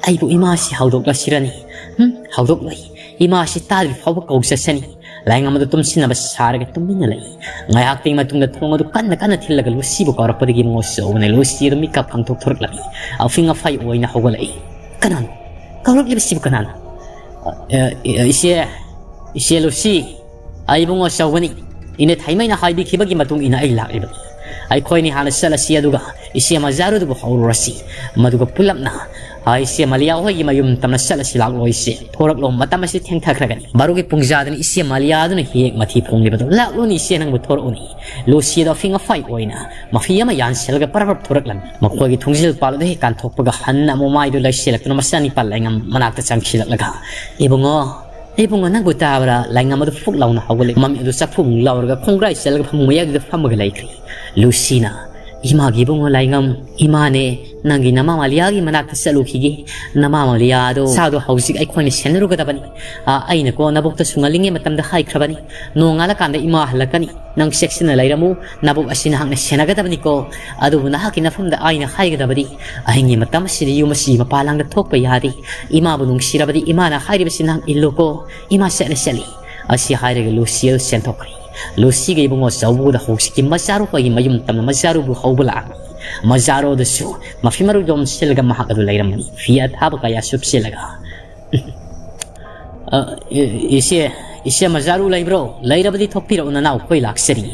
ꯑꯩꯕꯨ ꯏꯃꯥꯁꯤ ꯍꯧꯗꯣꯛꯂꯁꯤꯔꯅꯤ? ꯎꯝ, ꯍꯧꯗꯣꯛꯂꯣꯏ꯫ ꯏꯃꯥꯁꯤ ꯇꯥꯗ꯭ꯔꯤ ꯐꯥꯎꯕ ꯀꯧꯖꯁꯅꯤ꯫" ꯂꯥꯏꯉꯝ ꯑꯗꯨ ꯇꯨꯝꯁꯤꯟꯅꯕ ꯁꯥꯔꯒ ꯇꯨꯃꯤꯟꯅ ꯂꯩ꯫ ꯉꯥꯏꯍꯥꯛꯇꯒꯤ ꯃꯇꯨꯡꯗ ꯊꯣꯡ ꯑꯗꯨ ꯀꯟꯅ ꯀꯟꯅ ꯊꯤꯜꯂꯒ ꯂꯨꯁꯤꯕꯨ ꯀꯧꯔꯛꯄꯗꯒꯤ ꯏꯕꯨꯡꯉꯣ ꯑꯆꯧꯕꯅ ꯂꯨꯁꯤ ꯑꯗꯨ ꯃꯤꯀꯞ ꯈꯪꯊꯣꯛꯊꯣꯔꯛꯂꯝꯃꯤ꯫ ꯑꯐꯤꯡ ꯑꯐꯥꯏ ꯑꯣꯏꯅ ꯍꯧꯒꯠꯂꯛꯏ꯫ "ꯀꯅꯥꯅꯣ? ꯀꯧꯔꯛꯂꯤꯕꯁꯤꯕꯨ ꯀꯅꯥꯅꯣ?" "ꯑ, ꯑ, ꯏꯆꯦ, ꯏꯆꯦ ꯂꯨꯁꯤ, ꯑꯩ ꯏꯕꯨꯡꯉꯣ ꯑꯆꯧꯕꯅꯤ꯫ ꯏꯅꯦ ꯊꯥꯏꯃꯩꯅ ꯍꯥꯏꯕꯤꯈꯤꯕꯒꯤ ꯃꯇꯨꯡ ꯏꯟꯅ ꯑꯩ ꯂꯥꯛꯂꯤꯕꯅꯤ꯫ ꯑꯩꯈꯣꯏꯅꯤ ꯍꯥꯟꯅ ꯆꯠꯂꯁꯤ, ꯑꯗꯨꯒ ꯏꯆꯦ ꯃꯖꯥꯔꯨꯗꯨꯕꯨ ꯍꯧꯔꯨꯔꯁꯤ꯫ ꯃꯗꯨꯒ ꯄꯨꯂꯞꯅ, ꯑ, ꯏꯆꯦ ꯃꯂꯤꯌꯥ ꯍꯣꯏꯒꯤ ꯃꯌꯨꯝ ꯇꯝꯅ ꯆꯠꯂꯁꯤ꯫ ꯂꯥꯛꯂꯣ ꯏꯆꯦ, ꯊꯣꯔꯛꯂꯣ, ꯃꯇꯝ ꯑꯁꯤ ꯊꯦꯡꯊꯈ꯭ꯔꯒꯅꯤ꯫ ꯕꯥꯔꯣꯒꯤ ꯄꯨꯡꯖꯥꯗꯅꯤ ꯏꯆꯦ ꯃꯂꯤꯌꯥꯗꯨꯅ ꯍꯦꯛ ꯃꯊꯤ ꯐꯣꯡꯂꯤꯕꯗꯣ꯫ ꯂꯥꯛꯂꯣꯅꯤ ꯏꯆꯦ, ꯅꯪꯕꯨ ꯊꯣꯔꯛꯎꯅꯤ꯫" ꯂꯨꯁꯤ ꯑꯗꯣ ꯑꯐꯤꯡ ꯑꯐꯥꯏ ꯑꯣꯏꯅ ꯃꯐꯤ ꯑꯃ ꯌꯥꯟꯁꯤꯜꯂꯒ ꯄꯔꯞ ꯄꯔꯞ ꯊꯣꯔꯛꯂꯝꯃꯤ꯫ ꯃꯈꯣꯏꯒꯤ ꯊꯣꯡꯖꯤꯜ ꯄꯥꯜ ꯑꯗꯨ ꯍꯦꯛ ꯀꯥꯟꯊꯣꯛꯄꯒ ꯍꯟꯅ ꯑꯃꯨꯛ ꯃꯥꯏꯗꯨ ꯂꯩꯁꯤꯜꯂꯛꯇꯨꯅ ꯃꯆꯥꯅꯤꯄꯥ ꯂꯥꯏꯉꯝ ꯃꯅꯥꯛꯇ ꯆꯪꯁꯤꯜꯂꯛꯂꯒ, "ꯏꯕꯨꯡꯉꯣ, ꯏꯕꯨꯡꯉꯣ, ꯅꯪꯕꯨ ꯇꯥꯕ꯭ꯔꯥ?" ꯂꯥꯏꯉꯝ ꯑꯗꯨ ꯐꯨꯛ ꯂꯥꯎꯅ ꯍꯧꯒꯠꯂꯛꯏ꯫ ꯃꯃꯤꯠ ꯑꯗꯨ ꯆꯥꯛꯐꯨ ꯂꯥꯎꯔꯒ ꯈꯣꯡꯒ꯭ꯔꯥꯏ ꯆꯜꯂꯒ ꯐꯃꯨꯡ ꯃꯌꯥꯏꯗꯨꯗ ꯐꯝꯃꯒ ꯂꯩꯈ꯭ꯔꯦ꯫ ꯂꯨꯁꯤꯅ, "ꯏꯃꯥꯒꯤ ꯏꯕꯨꯡꯉꯣ ꯂꯥꯏꯉꯝ, ꯏꯃꯥꯅꯦ, ꯅꯪꯒꯤ ꯅꯃꯥ ꯃꯂꯤꯌꯥꯒꯤ ꯃꯅꯥꯛꯇ ꯆꯠꯂꯨꯈꯤꯒꯦ꯫ ꯅꯃꯥ ꯃꯂꯤꯌꯥꯗꯣ ꯁꯥꯗꯣ ꯍꯧꯖꯤꯛ ꯑꯩꯈꯣꯏꯅ ꯁꯦꯟꯅꯔꯨꯒꯗꯕꯅꯤ꯫ ꯑ, ꯑꯩꯅꯀꯣ ꯅꯕꯣꯛꯇꯁꯨ ꯉꯜꯂꯤꯉꯩ ꯃꯇꯝꯗ ꯍꯥꯏꯈ꯭ꯔꯕꯅꯤ꯫ ꯅꯣꯡꯉꯥꯜꯂꯀꯥꯟꯗ ꯏꯃꯥ ꯍꯜꯂꯛꯀꯅꯤ꯫ ꯅꯪ ꯆꯦꯛꯁꯤꯟꯅ ꯂꯩꯔꯝꯃꯨ꯫ ꯅꯕꯣꯛ ꯑꯁꯤ ꯅꯍꯥꯛꯅ ꯁꯦꯟꯅꯒꯗꯕꯅꯤꯀꯣ꯫ ꯑꯗꯨꯕꯨ ꯅꯍꯥꯛꯀꯤ ꯅꯐꯝꯗ ꯑꯩꯅ ꯍꯥꯏꯒꯗꯕꯗꯤ, ꯑꯍꯤꯡꯒꯤ ꯃꯇꯝ ꯑꯁꯤꯗ ꯌꯨꯝ ꯑꯁꯤꯒꯤ ꯃꯄꯥꯟ ꯂꯥꯡꯗ ꯊꯣꯛꯄ ꯌꯥꯗꯦ꯫ ꯏꯃꯥꯕꯨ ꯅꯨꯡꯁꯤꯔꯕꯗꯤ ꯏꯃꯥꯅ ꯍꯥꯏꯔꯤꯕꯁꯤ ꯅꯍꯥꯛ ꯏꯜꯂꯨꯀꯣ꯫ ꯏꯃꯥ ꯆꯠꯅ ꯆꯠꯂꯤ꯫" ꯑꯁꯤ ꯍꯥꯏꯔꯒ ꯂꯨꯁꯤ ꯑꯗꯨ ꯆꯦꯟꯊꯣꯛꯈ꯭ꯔꯦ꯫ ꯂꯨꯁꯤꯒ ꯏꯕꯨꯡꯉꯣ ꯆꯧꯕꯨꯗ ꯍꯧꯖꯤꯛꯀꯤ ꯃꯆꯥꯔꯨ ꯍꯣꯏꯒꯤ ꯃꯌꯨꯝ ꯇꯝꯅ ꯃꯆꯥꯔꯨꯕꯨ ꯍꯧꯕ ꯂꯥꯛꯑꯝꯃꯤ꯫ ꯃꯆꯥꯔꯨꯗꯁꯨ ꯃꯐꯤ ꯃꯔꯨ ꯌꯣꯝꯁꯤꯜꯂꯒ ꯃꯍꯥꯛ ꯑꯗꯨ ꯂꯩꯔꯝꯕꯅꯤ꯫ ꯐꯤ ꯑꯊꯥꯕ ꯀꯌꯥ ꯁꯨꯞꯆꯤꯜꯂꯒ꯫ ꯑ, ꯏ-, ꯏꯆꯦ, ꯏꯆꯦ ꯃꯖꯥꯔꯨ ꯂꯩꯕ꯭ꯔꯣ? ꯂꯩꯔꯕꯗꯤ ꯊꯣꯛꯄꯤꯔꯛꯎ, ꯅꯅꯥꯎ ꯑꯩꯈꯣꯏ ꯂꯥꯛꯆꯔꯤ꯫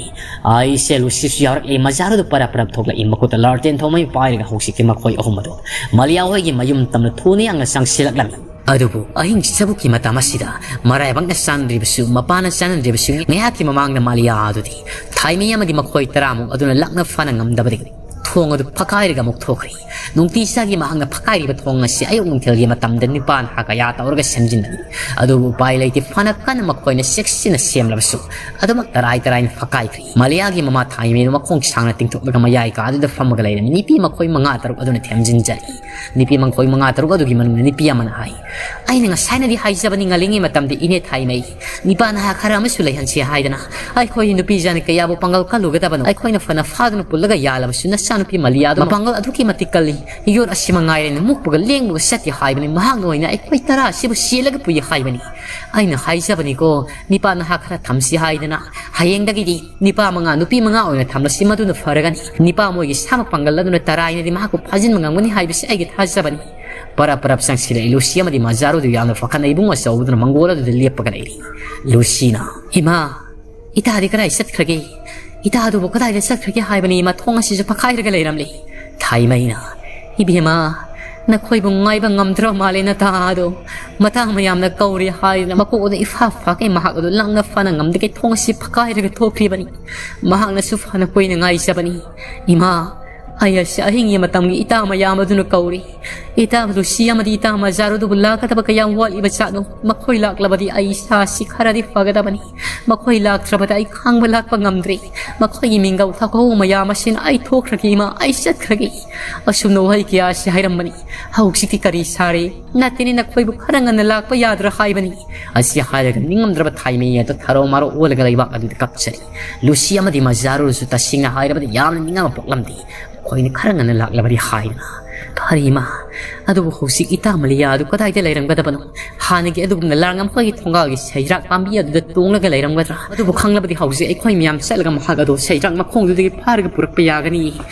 ꯑ, ꯏꯆꯦ ꯂꯨꯁꯤꯁꯨ ꯌꯥꯎꯔꯛꯂꯦ꯫ ꯃꯖꯥꯔꯨꯗꯨ ꯄꯔꯞ ꯄꯔꯞ ꯊꯣꯛꯂꯛꯏ꯫ ꯃꯈꯨꯠꯇ ꯂꯥꯔꯇꯦꯟ ꯊꯣꯡꯃꯩ ꯄꯥꯏꯔꯒ ꯍꯧꯖꯤꯛꯇꯤ ꯃꯈꯣꯏ ꯑꯍꯨꯝ ꯑꯗꯨ ꯃꯥꯂꯤꯌꯥ ꯍꯣꯏꯒꯤ ꯃꯌꯨꯝ ꯇꯝꯅ ꯊꯨꯅ ꯌꯥꯡꯅ ꯆꯪꯁꯤꯜꯂꯛꯂꯝꯃꯤ꯫ ꯑꯗꯨꯕꯨ ꯑꯍꯤꯡ ꯆꯕꯨꯛꯀꯤ ꯃꯇꯝ ꯑꯁꯤꯗ ꯃꯔꯥꯏꯕꯛꯅ ꯆꯥꯟꯅꯗ꯭ꯔꯤꯕꯁꯨ, ꯃꯄꯥꯅ ꯆꯥꯟꯅꯗ꯭ꯔꯤꯕꯁꯨ, ꯉꯥꯏꯍꯥꯛꯀꯤ ꯃꯃꯥꯡꯗ ꯃꯥꯂꯤꯌꯥ ꯑꯗꯨꯗꯤ ꯊꯥꯏꯃꯩ ꯑꯃꯗꯤ ꯃꯈꯣꯏ ꯇꯔꯥꯃꯨꯛ ꯑꯗꯨꯅ ꯂꯥꯛꯅ ꯐꯥꯅ ꯉꯝꯗꯕꯗꯒꯤ ꯊꯣꯡ ꯑꯗꯨ ꯐꯛꯀꯥꯏꯔꯒ ꯑꯃꯨꯛ ꯊꯣꯛꯈ꯭ꯔꯦ꯫ ꯅꯨꯡꯇꯤ ꯆꯥꯒꯤ ꯃꯍꯥꯛꯅ ꯐꯛꯀꯥꯏꯔꯤꯕ ꯊꯣꯡ ꯑꯁꯤ ꯑꯌꯨꯛ ꯅꯨꯡꯊꯤꯜꯒꯤ ꯃꯇꯝꯗ ꯅꯨꯄꯥ ꯅꯍꯥ ꯀꯌꯥ ꯇꯧꯔꯒ ꯁꯦꯝꯖꯤꯟꯕꯅꯤ꯫ ꯑꯗꯨꯕꯨ ꯎꯄꯥꯏ ꯂꯩꯇꯦ, ꯐꯅ ꯀꯟꯅ ꯃꯈꯣꯏꯅ ꯆꯦꯛꯁꯤꯟꯅ ꯁꯦꯝꯂꯕꯁꯨ ꯑꯗꯨꯃꯛ ꯇꯔꯥꯏ ꯇꯔꯥꯏꯅ ꯐꯛꯀꯥꯏꯈ꯭ꯔꯦ꯫ ꯃꯥꯂꯤꯌꯥꯒꯤ ꯃꯃꯥ ꯊꯥꯏꯃꯩꯅ ꯃꯈꯣꯡ ꯁꯥꯡꯅ ꯇꯤꯡꯊꯣꯛꯂꯒ ꯃꯌꯥꯏ ꯀꯥꯗꯨꯗ ꯐꯝꯃꯒ ꯂꯩꯔꯝꯃꯤ꯫ ꯅꯨꯄꯤ ꯃꯈꯣꯏ ꯃꯉꯥ ꯇꯔꯨꯛ ꯑꯗꯨꯅ ꯊꯦꯝꯖꯤꯟꯖꯔꯤ꯫ ꯅꯨꯄꯤ ꯃꯈꯣꯏ ꯃꯉꯥ ꯇꯔꯨꯛ ꯑꯗꯨꯒꯤ ꯃꯅꯨꯡꯗ ꯅꯨꯄꯤ ꯑꯃꯅ ꯍꯥꯏ, "ꯑꯩꯅ ꯉꯁꯥꯏꯅꯗꯤ ꯍꯥꯏꯖꯕꯅꯤ ꯉꯜꯂꯤꯉꯩ ꯃꯇꯝꯗ ꯏꯅꯦ ꯊꯥꯏꯃꯩ, ꯅꯤꯄꯥ ꯅꯍꯥ ꯈꯔ ꯑꯃꯁꯨ ꯂꯩꯍꯟꯁꯤ ꯍꯥꯏꯗꯅ꯫ ꯑꯩꯈꯣꯏ ꯅꯨꯄꯤ ꯖꯥꯅ ꯀꯌꯥꯕꯨ ꯄꯥꯡꯒꯜ ꯀꯜꯂꯨꯒꯗꯕꯅꯣ? ꯑꯩꯈꯣꯏꯅ ꯐꯅ ꯐꯥꯗꯨꯅ ꯄꯨꯜꯂꯒ ꯌꯥꯜꯂꯕꯁꯨ ꯅꯆꯥꯅꯨꯄꯤ ꯃꯥꯂꯤꯌꯥꯗꯨ ꯃꯄꯥꯡꯒꯜ ꯑꯗꯨꯛꯀꯤ ꯃꯇꯤꯛ ꯀꯜꯂꯤ꯫ ꯌꯣꯠ ꯑꯁꯤ ꯃꯉꯥꯏꯔꯦꯅ ꯃꯨꯛꯄꯒ ꯂꯦꯡꯕꯒ ꯆꯠꯇꯦ ꯍꯥꯏꯕꯅꯤ꯫ ꯃꯍꯥꯛꯅ ꯑꯣꯏꯅ ꯑꯩꯈꯣꯏ ꯇꯔꯥ ꯑꯁꯤꯕꯨ ꯁꯤꯜꯂꯒ ꯄꯨꯏ ꯍꯥꯏꯕꯅꯤ꯫ ꯑꯩꯅ ꯍꯥꯏꯖꯕꯅꯤꯀꯣ, ꯅꯤꯄꯥ ꯅꯍꯥ ꯈꯔ ꯊꯝꯁꯤ ꯍꯥꯏꯗꯅ꯫ ꯍꯌꯦꯡꯗꯒꯤꯗꯤ ꯅꯤꯄꯥ ꯃꯉꯥ, ꯅꯨꯄꯤ ꯃꯉꯥ ꯑꯣꯏꯅ ꯊꯝꯂꯁꯤ, ꯃꯗꯨꯅ ꯐꯔꯒꯅꯤ꯫ ꯅꯤꯄꯥ ꯃꯣꯏꯒꯤ ꯁꯥꯃꯛ ꯄꯥꯡꯒꯜ ꯑꯗꯨꯅ ꯇꯔꯥꯏꯅꯗꯤ ꯃꯍꯥꯛꯄꯨ ꯐꯥꯖꯤꯟꯕ ꯉꯝꯒꯅꯤ ꯍꯥꯏꯕꯁꯤ ꯑꯩꯒꯤ ꯊꯥꯖꯕꯅꯤ꯫" ꯄꯔꯞ ꯄꯔꯞ ꯆꯪꯁꯤꯜꯂꯛꯏ꯫ ꯂꯨꯁꯤ ꯑꯃꯗꯤ ꯃꯖꯥꯔꯨꯗꯨ ꯌꯥꯝꯅ ꯄꯥꯈꯠꯅ ꯏꯕꯨꯡ ꯑꯆꯧꯕꯗꯨꯅ ꯃꯪꯒꯣꯜ ꯑꯗꯨꯗ ꯂꯦꯞꯄꯒ ꯂꯩꯔꯤ꯫ ꯂꯨꯁꯤꯅ, "ꯏꯃꯥ, ꯏꯇꯥꯗꯤ ꯀꯗꯥꯏ ꯆꯠꯈ꯭ꯔꯒꯦ? ꯏꯇꯥꯗꯨꯕꯨ ꯀꯗꯥꯏꯗ ꯆꯠꯈ꯭ꯔꯒꯦ ꯍꯥꯏꯕꯅꯤ? ꯏꯃꯥ, ꯊꯣꯡ ꯑꯁꯤꯁꯨ ꯐꯛꯈꯥꯏꯔꯒ ꯂꯩꯔꯝꯂꯦ꯫" ꯊꯥꯏꯃꯩꯅ, "ꯏꯕꯦꯝꯃ, ꯅꯈꯣꯏꯕꯨ ꯉꯥꯏꯕ ꯉꯝꯗ꯭ꯔꯕ ꯃꯥꯜꯂꯦ ꯅꯇꯥꯗꯣ꯫ ꯃꯇꯥꯡ ꯃꯌꯥꯝꯅ ꯀꯧꯔꯦ ꯍꯥꯏꯗꯅ ꯃꯀꯣꯛ ꯑꯗꯨ ꯏꯐꯥ ꯐꯥꯒꯩ ꯃꯍꯥꯛ ꯑꯗꯨ ꯂꯥꯡꯅ ꯐꯅ ꯉꯝꯗꯒꯩ ꯊꯣꯡ ꯑꯁꯤ ꯐꯛꯀꯥꯏꯔꯒ ꯊꯣꯛꯈ꯭ꯔꯤꯕꯅꯤ꯫ ꯃꯍꯥꯛꯅꯁꯨ ꯐꯅ ꯀꯨꯏꯅ ꯉꯥꯏꯖꯕꯅꯤ꯫ ꯏꯃꯥ, ꯑꯩ ꯑꯁꯤ ꯑꯍꯤꯡꯒꯤ ꯃꯇꯝꯒꯤ ꯏꯇꯥ ꯃꯌꯥꯝ ꯑꯗꯨꯅ ꯀꯧꯔꯤ꯫ ꯏꯇꯥ ꯂꯨꯁꯤ ꯑꯃꯗꯤ ꯏꯇꯥ ꯃꯖꯥꯔꯨꯗꯨꯕꯨ ꯂꯥꯛꯀꯗꯕ ꯀꯌꯥꯝ ꯋꯥꯠꯂꯤꯕ ꯖꯥꯠꯅꯣ? ꯃꯈꯣꯏ ꯂꯥꯛꯂꯕꯗꯤ ꯑꯩ ꯏꯁꯥꯁꯤ ꯈꯔꯗꯤ ꯐꯒꯗꯕꯅꯤ꯫ ꯃꯈꯣꯏ ꯂꯥꯛꯇ꯭ꯔꯕꯗ ꯑꯩ ꯈꯥꯡꯕ ꯂꯥꯛꯄ ꯉꯝꯗ꯭ꯔꯦ꯫ ꯃꯈꯣꯏꯒꯤ ꯃꯤꯡꯒꯧ ꯊꯥꯈꯣ ꯃꯌꯥꯝ ꯑꯁꯤꯅ ꯑꯩ ꯊꯣꯛꯈ꯭ꯔꯒꯦ ꯏꯃꯥ, ꯑꯩ ꯆꯠꯈ꯭ꯔꯒꯦ꯫" ꯑꯁꯨꯝꯅ ꯋꯥꯍꯩ ꯀꯌꯥ ꯑꯁꯤ ꯍꯥꯏꯔꯝꯕꯅꯤ꯫ "ꯍꯧꯖꯤꯛꯇꯤ ꯀꯔꯤ ꯁꯥꯔꯦ? ꯅꯠꯇꯦꯅꯦ, ꯅꯈꯣꯏꯕꯨ ꯈꯔ ꯉꯟꯅ ꯂꯥꯛꯄ ꯌꯥꯗ꯭ꯔꯥ ꯍꯥꯏꯕꯅꯤ?" ꯑꯁꯤ ꯍꯥꯏꯔꯒ ꯅꯤꯡꯉꯝꯗ꯭ꯔꯕ ꯊꯥꯏꯃꯩ ꯑꯗꯨ ꯊꯔꯣ ꯃꯥꯔꯣ ꯑꯣꯜꯂꯒ ꯂꯩꯕꯥꯛ ꯑꯗꯨꯗ ꯀꯞꯆꯔꯤ꯫ ꯂꯨꯁꯤ ꯑꯃꯗꯤ ꯃꯖꯥꯔꯨꯁꯨ ꯇꯁꯦꯡꯅ ꯍꯥꯏꯔꯕꯗ ꯌꯥꯝꯅ ꯅꯤꯡꯉꯝꯕ ꯄꯣꯛꯂꯝꯗꯦ꯫ ꯃꯈꯣꯏꯅ ꯈꯔ ꯉꯟꯅ ꯂꯥꯛꯂꯕꯗꯤ ꯍꯥꯏꯗꯅ꯫ "ꯐꯔꯦ ꯏꯃꯥ, ꯑꯗꯨꯕꯨ ꯍꯧꯖꯤꯛ ꯏꯇꯥ ꯃꯥꯂꯤꯌꯥ ꯑꯗꯨ ꯀꯗꯥꯏꯗ ꯂꯩꯔꯝꯒꯗꯕꯅꯣ? ꯍꯥꯟꯅꯒꯤ ꯑꯗꯨꯒꯨꯝꯅ ꯂꯥꯡꯉꯝ ꯑꯩꯈꯣꯏꯒꯤ ꯊꯣꯡꯒꯥꯜꯒꯤ ꯁꯩꯔꯥꯛ ꯄꯥꯝꯕꯤ ꯑꯗꯨꯗ ꯇꯣꯡꯂꯒ ꯂꯩꯔꯝꯒꯗ꯭ꯔꯥ? ꯑꯗꯨꯕꯨ ꯈꯪꯂꯕꯗꯤ ꯍꯧꯖꯤꯛ ꯑꯩꯈꯣꯏ ꯃꯌꯥꯝ ꯆꯠꯂꯒ ꯃꯍꯥꯛ ꯑꯗꯨ ꯁꯩꯔꯥꯛ ꯃꯈꯣꯡꯗꯨꯗꯒꯤ ꯐꯥꯔꯒ ꯄꯨꯔꯛꯄ ꯌꯥꯒꯅꯤ꯫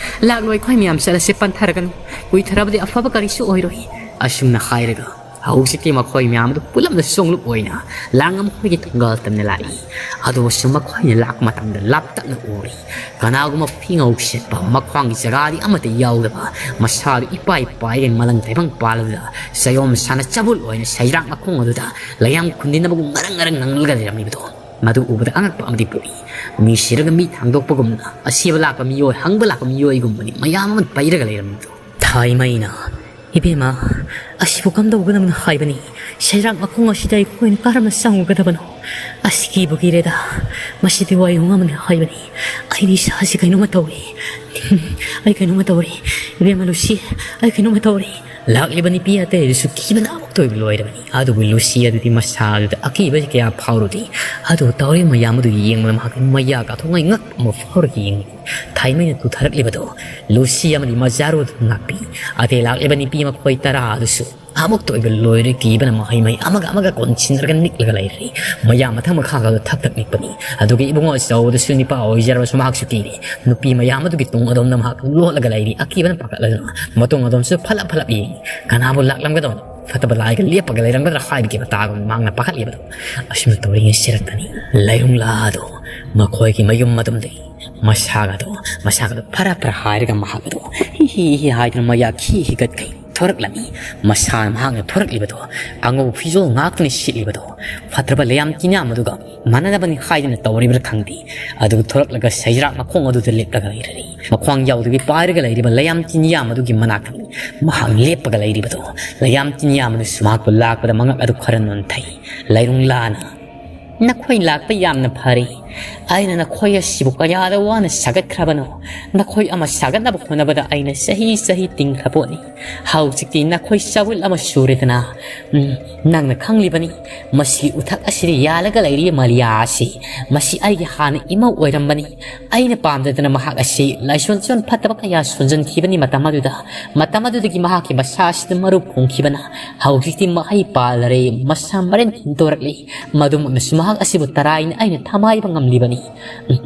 ꯂꯥꯛꯂꯣ, ꯑꯩꯈꯣꯏ ꯃꯌꯥꯝ ꯆꯠꯂꯁꯤ, ꯄꯟꯊꯔꯒꯅꯨ꯫ ꯀꯨꯏꯊꯔꯕꯗꯤ ꯑꯐꯕ ꯀꯔꯤꯁꯨ ꯑꯣꯏꯔꯣꯏ꯫" ꯑꯁꯨꯝꯅ ꯍꯥꯏꯔꯒ ꯍꯧꯖꯤꯛꯇꯤ ꯃꯈꯣꯏ ꯃꯌꯥꯝ ꯑꯗꯨ ꯄꯨꯂꯞꯅ ꯁꯣꯡꯂꯨꯞ ꯑꯣꯏꯅ ꯂꯥꯡꯉꯝꯈꯣꯏꯒꯤ ꯊꯣꯡꯒꯥꯜ ꯇꯝꯅ ꯂꯥꯛꯏ꯫ ꯑꯗꯨꯕꯨꯁꯨ ꯃꯈꯣꯏꯅ ꯂꯥꯛꯄ ꯃꯇꯝꯗ ꯂꯥꯞꯇꯛꯅ ꯎꯔꯤ꯫ ꯀꯅꯥꯒꯨꯝꯕ ꯐꯤꯉꯧ ꯁꯦꯠꯄ ꯃꯈ꯭ꯋꯥꯡꯒꯤ ꯖꯒꯥꯗꯤ ꯑꯃꯠꯇ ꯌꯥꯎꯗꯕ, ꯃꯁꯥꯗꯨ ꯏꯄꯥꯏ ꯄꯥꯏꯔꯦ ꯃꯂꯪ ꯇꯥꯏꯕꯪ ꯄꯥꯜꯂꯗꯨꯗ ꯆꯌꯣꯝ ꯁꯥꯅ ꯆꯕꯨꯜ ꯑꯣꯏꯅ ꯁꯩꯔꯥꯛ ꯃꯈꯣꯡ ꯑꯗꯨꯗ ꯂꯩꯌꯥꯝ ꯈꯨꯟꯗꯤꯅꯕꯒꯨꯝ ꯉꯔꯪ ꯉꯔꯪ ꯉꯪꯂꯒ ꯂꯩꯔꯝꯂꯤꯕꯗꯣ꯫ ꯃꯗꯨ ꯎꯕꯗ ꯑꯉꯛꯄ ꯑꯃꯗꯤ ꯄꯣꯛꯏ꯫ ꯃꯤ ꯁꯤꯔꯒ ꯃꯤ ꯊꯥꯡꯗꯣꯛꯄꯒꯨꯝꯅ ꯑꯁꯤꯕ ꯂꯥꯛꯄ ꯃꯤꯑꯣꯏ, ꯍꯪꯕ ꯂꯥꯛꯄ ꯃꯤꯑꯣꯏꯒꯨꯝꯕꯅꯤ ꯃꯌꯥꯝ ꯑꯃ ꯄꯩꯔꯒ ꯂꯩꯔꯝꯃꯤꯗꯣ꯫ ꯊꯥꯏꯃꯩꯅ, "ꯏꯕꯦꯝꯃ, ꯑꯁꯤꯕꯨ ꯀꯝꯗꯧꯒꯗꯕꯅꯣ ꯍꯥꯏꯕꯅꯤ? ꯁꯩꯔꯥꯛ ꯃꯈꯣꯡ ꯑꯁꯤꯗ ꯑꯩꯈꯣꯏꯅ ꯀꯔꯝꯅ ꯆꯪꯉꯨꯒꯗꯕꯅꯣ? ꯑꯁ, ꯀꯤꯕꯨ ꯀꯤꯔꯦꯗ꯫ ꯃꯁꯤꯗꯤ ꯋꯥꯌꯨꯡ ꯑꯃꯅꯤ ꯍꯥꯏꯕꯅꯤ꯫ ꯑꯩꯗꯤ ꯏꯁꯥꯁꯤ ꯀꯩꯅꯣꯝꯃ ꯇꯧꯔꯤ꯫ ꯑꯩ ꯀꯩꯅꯣꯝꯃ ꯇꯧꯔꯤ꯫ ꯏꯕꯦꯝꯃ ꯂꯨꯁꯤ, ꯑꯩ ꯀꯩꯅꯣꯝꯃ ꯇꯧꯔꯤ꯫" ꯂꯥꯛꯂꯤꯕ ꯅꯨꯄꯤ ꯑꯇꯩ ꯑꯗꯨꯁꯨ ꯀꯤꯕꯅ ꯑꯃꯨꯛꯇ ꯑꯣꯏꯕ ꯂꯣꯏꯔꯕꯅꯤ꯫ ꯑꯗꯨꯕꯨ ꯂꯨꯁꯤ ꯑꯗꯨꯗꯤ ꯃꯁꯥ ꯑꯗꯨꯗ ꯑꯀꯤꯕ ꯀꯌꯥ ꯐꯥꯎꯔꯨꯗꯦ꯫ ꯑꯗꯨ ꯇꯧꯔꯤꯕ ꯃꯌꯥꯝ ꯑꯗꯨ ꯌꯦꯡꯕꯗ ꯃꯍꯥꯛꯀꯤ ꯃꯌꯥ ꯀꯥꯊꯣꯛꯉꯥꯏ ꯉꯛꯄ ꯑꯃ ꯐꯥꯎꯔꯒ ꯌꯦꯡꯂꯤ꯫ ꯊꯥꯏꯃꯩꯅ ꯇꯨꯊꯔꯛꯂꯤꯕꯗꯣ ꯂꯨꯁꯤ ꯑꯃꯗꯤ ꯃꯖꯥꯔꯨ ꯑꯗꯨ ꯉꯥꯛꯄꯤ꯫ ꯑꯇꯩ ꯂꯥꯛꯂꯤꯕ ꯅꯨꯄꯤ ꯃꯈꯣꯏ ꯇꯔꯥ ꯑꯗꯨꯁꯨ ꯑꯃꯨꯛꯇ ꯑꯣꯏꯕ ꯂꯣꯏꯔꯦ꯫ ꯀꯤꯕꯅ ꯃꯍꯩ ꯃꯍꯩ ꯑꯃꯒ ꯑꯃꯒ ꯀꯣꯟꯁꯤꯟꯅꯔꯒ ꯅꯤꯛꯂꯒ ꯂꯩꯔꯤ꯫ ꯃꯌꯥ ꯃꯊꯪ ꯃꯈꯥꯒ ꯊꯛ ꯊꯛ ꯅꯤꯛꯄꯅꯤ꯫ ꯑꯗꯨꯒ ꯏꯕꯨꯡꯉꯣ ꯑꯆꯧꯕꯗꯨꯁꯨ ꯅꯤꯄꯥ ꯑꯣꯏꯖꯔꯕꯁꯨ ꯃꯍꯥꯛꯁꯨ ꯀꯤꯔꯤ꯫ ꯅꯨꯄꯤ ꯃꯌꯥꯝ ꯑꯗꯨꯒꯤ ꯇꯨꯡ ꯑꯗꯣꯝꯗ ꯃꯍꯥꯛ ꯂꯣꯠꯂꯒ ꯂꯩꯔꯤ꯫ ꯑꯀꯤꯕꯅ ꯄꯥꯈꯠꯂꯗꯨꯅ ꯃꯇꯨꯡ ꯑꯗꯣꯝꯁꯨ ꯐꯠꯂꯞ ꯐꯠꯂꯞ ꯌꯦꯡꯉꯤ꯫ ꯀꯅꯥꯕꯨ ꯂꯥꯛꯂꯝꯒꯗꯧꯅꯣ? ꯐꯠꯇꯕ ꯂꯥꯏꯒ ꯂꯦꯞꯄꯒ ꯂꯩꯔꯝꯒꯗ꯭ꯔꯥ ꯍꯥꯏꯕꯒꯤ ꯃꯇꯥꯒꯨꯝ ꯃꯍꯥꯛꯅ ꯄꯥꯈꯠꯂꯤꯕꯗꯣ꯫ ꯑꯁꯨꯝꯅ ꯇꯧꯔꯤꯉꯩ ꯁꯤꯔꯛꯇꯅꯤ ꯂꯩꯔꯨꯡꯂꯥꯗꯣ ꯃꯈꯣꯏꯒꯤ ꯃꯌꯨꯝ ꯑꯗꯨꯝꯗꯒꯤ ꯃꯁꯥꯒꯗꯣ, ꯃꯁꯥꯒꯗꯣ ꯐꯔ ꯐꯔ ꯍꯥꯏꯔꯒ ꯃꯍꯥꯛ ꯑꯗꯣ ꯍꯤ ꯍꯤ ꯍꯤ ꯍꯥꯏꯗꯨꯅ ꯃꯌꯥ ꯈꯤ ꯍꯤꯒꯠꯈꯩ ꯊꯣꯔꯛꯂꯝꯃꯤ꯫ ꯃꯁꯥꯅ ꯃꯍꯥꯛꯅ ꯊꯣꯔꯛꯂꯤꯕꯗꯣ, ꯑꯉꯧꯕ ꯐꯤꯖꯣꯜ ꯉꯥꯛꯇꯅ ꯁꯦꯠꯂꯤꯕꯗꯣ, ꯐꯠꯇ꯭ꯔꯕ ꯂꯩꯌꯥꯝ ꯆꯤꯟꯌꯥꯝ ꯑꯗꯨꯒ ꯃꯥꯟꯅꯗꯕꯅꯤ ꯍꯥꯏꯗꯨꯅ ꯇꯧꯔꯤꯕ꯭ꯔꯥ ꯈꯪꯗꯦ꯫ ꯑꯗꯨꯒ ꯊꯣꯔꯛꯂꯒ ꯁꯩꯔꯥꯛ ꯃꯈꯣꯡ ꯑꯗꯨꯗ ꯂꯦꯞꯂꯒ ꯂꯩꯔꯔꯤ꯫ ꯃꯈ꯭ꯋꯥꯡ ꯌꯥꯎꯗꯕꯤ ꯄꯥꯏꯔꯒ ꯂꯩꯔꯤꯕ ꯂꯩꯌꯥꯝ ꯆꯤꯟꯌꯥꯝ ꯑꯗꯨꯒꯤ ꯃꯅꯥꯛꯇꯅꯤ ꯃꯍꯥꯛ ꯂꯦꯞꯄꯒ ꯂꯩꯔꯤꯕꯗꯣ꯫ ꯂꯩꯌꯥꯝ ꯆꯤꯟꯌꯥꯝ ꯑꯗꯨꯁꯨ ꯃꯍꯥꯛꯄꯨ ꯂꯥꯛꯄꯗ ꯃꯉꯛ ꯑꯗꯨ ꯈꯔ ꯅꯣꯟꯊꯩ꯫ ꯂꯩꯔꯨꯡꯂꯥꯅ, "ꯅꯈꯣꯏ ꯂꯥꯛꯄ ꯌꯥꯝꯅ ꯐꯔꯦ꯫ ꯑꯩꯅ ꯅꯈꯣꯏ ꯑꯁꯤꯕꯨ ꯀꯌꯥꯗ ꯋꯥꯅ ꯁꯥꯒꯠꯈ꯭ꯔꯕꯅꯣ꯫ ꯅꯈꯣꯏ ꯑꯃ ꯁꯥꯒꯠꯅꯕ ꯍꯣꯠꯅꯕꯗ ꯑꯩꯅ ꯆꯍꯤ ꯆꯍꯤ ꯇꯤꯡꯈ꯭ꯔ ꯄꯣꯠꯅꯤ꯫ ꯍꯧꯖꯤꯛꯇꯤ ꯅꯈꯣꯏ ꯆꯕꯨꯜ ꯑꯃ ꯁꯨꯔꯦꯗꯅ꯫ ꯎꯝ, ꯅꯪꯅ ꯈꯪꯂꯤꯕꯅꯤ, ꯃꯁꯤꯒꯤ ꯎꯊꯛ ꯑꯁꯤꯗ ꯌꯥꯜꯂꯒ ꯂꯩꯔꯤꯕ ꯃꯂꯤꯌꯥ ꯑꯁꯤ, ꯃꯁꯤ ꯑꯩꯒꯤ ꯍꯥꯟꯅ ꯏꯃꯧ ꯑꯣꯏꯔꯝꯕꯅꯤ꯫ ꯑꯩꯅ ꯄꯥꯝꯗꯗꯅ ꯃꯍꯥꯛ ꯑꯁꯤ ꯂꯥꯏꯁꯣꯟ ꯆꯣꯟ ꯐꯠꯇꯕ ꯀꯌꯥ ꯁꯣꯟꯖꯟꯈꯤꯕꯅꯤ ꯃꯇꯝ ꯑꯗꯨꯗ꯫ ꯃꯇꯝ ꯑꯗꯨꯗꯒꯤ ꯃꯍꯥꯛꯀꯤ ꯃꯁꯥ ꯑꯁꯤꯗ ꯃꯔꯨ ꯐꯣꯡꯈꯤꯕꯅ ꯍꯧꯖꯤꯛꯇꯤ ꯃꯍꯩ ꯄꯥꯜꯂꯔꯦ, ꯃꯁꯥ ꯃꯔꯦꯟ ꯍꯦꯟꯗꯣꯔꯛꯂꯤ꯫ ꯃꯗꯨꯃꯛꯅꯁꯨ ꯃꯍꯥꯛ ꯑꯁꯤꯕꯨ ꯇꯔꯥꯏꯅ ꯑꯩꯅ ꯊꯃꯥꯏꯕ ꯉꯝꯂꯤꯕꯅꯤ꯫" ꯎꯝ꯫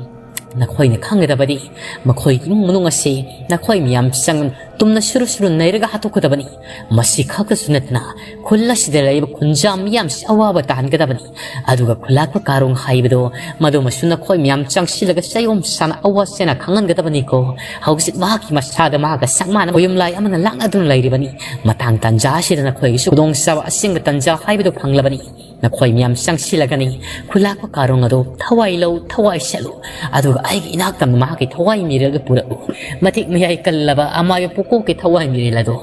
ꯅꯈꯣꯏꯅ ꯈꯪꯒꯗꯕꯗꯤ, ꯃꯈꯣꯏꯒꯤ ꯏꯃꯨꯡ ꯃꯅꯨꯡ ꯑꯁꯤ ꯅꯈꯣꯏ ꯃꯤꯌꯥꯝ ꯆꯪ ꯇꯨꯝꯅ ꯁꯨꯔꯨ ꯁꯨꯔꯨ ꯅꯩꯔꯒ ꯍꯥꯠꯇꯣꯛꯀꯗꯕꯅꯤ꯫ ꯃꯁꯤ ꯈꯛꯇꯁꯨ ꯅꯠꯇꯅ ꯈꯨꯜ ꯑꯁꯤꯗ ꯂꯩꯔꯤꯕ ꯈꯨꯟꯖꯥ ꯃꯤꯌꯥꯝꯁꯤ ꯑꯋꯥꯕ ꯇꯥꯍꯟꯒꯗꯕꯅꯤ꯫ ꯑꯗꯨꯒ ꯈꯨꯂꯥꯛꯄ ꯀꯥꯔꯣꯡ ꯍꯥꯏꯕꯗꯣ, ꯃꯗꯨꯃꯁꯨ ꯅꯈꯣꯏ ꯃꯌꯥꯝ ꯆꯪꯁꯤꯜꯂꯒ ꯆꯌꯣꯝ ꯁꯥꯅ ꯑꯋꯥ ꯆꯦꯅ ꯈꯪꯍꯟꯒꯗꯕꯅꯤꯀꯣ꯫ ꯍꯧꯖꯤꯛ ꯃꯍꯥꯛꯀꯤ ꯃꯁꯥꯗ ꯃꯍꯥꯛꯀ ꯆꯞ ꯃꯥꯟꯅꯕ ꯌꯨꯝꯂꯥꯏ ꯑꯃꯅ ꯂꯥꯛꯅꯗꯨꯅ ꯂꯩꯔꯤꯕꯅꯤ꯫ ꯃꯇꯥꯡ ꯇꯥꯟꯖꯥ ꯑꯁꯤꯗ ꯅꯈꯣꯏꯒꯤꯁꯨ ꯈꯨꯗꯣꯡꯆꯥꯕ ꯑꯁꯦꯡꯕ ꯇꯥꯟꯖꯥ ꯍꯥꯏꯕꯗꯨ ꯐꯪꯂꯕꯅꯤ꯫ ꯅꯈꯣꯏ ꯃꯌꯥꯝ ꯆꯪꯁꯤꯜꯂꯒꯅꯤ꯫ ꯈꯨꯂꯥꯛꯄ ꯀꯥꯔꯣꯡ ꯑꯗꯨ ꯊꯋꯥꯏ ꯂꯧ, ꯊꯋꯥꯏ ꯁꯠꯂꯨ꯫ ꯑꯗꯨꯒ ꯑꯩꯒꯤ ꯏꯅꯥꯛꯇ ꯃꯍꯥꯛꯀꯤ ꯊꯋꯥꯏ ꯃꯤꯔꯦꯜꯗꯨ ꯄꯨꯔꯛꯎ꯫ ꯃꯇꯤꯛ ꯃꯌꯥꯏ ꯀꯜꯂꯕ ꯑꯃꯥꯏꯕ ꯄꯨꯀꯣꯛꯀꯤ ꯊꯋꯥꯏ ꯃꯤꯔꯦꯜ ꯑꯗꯨ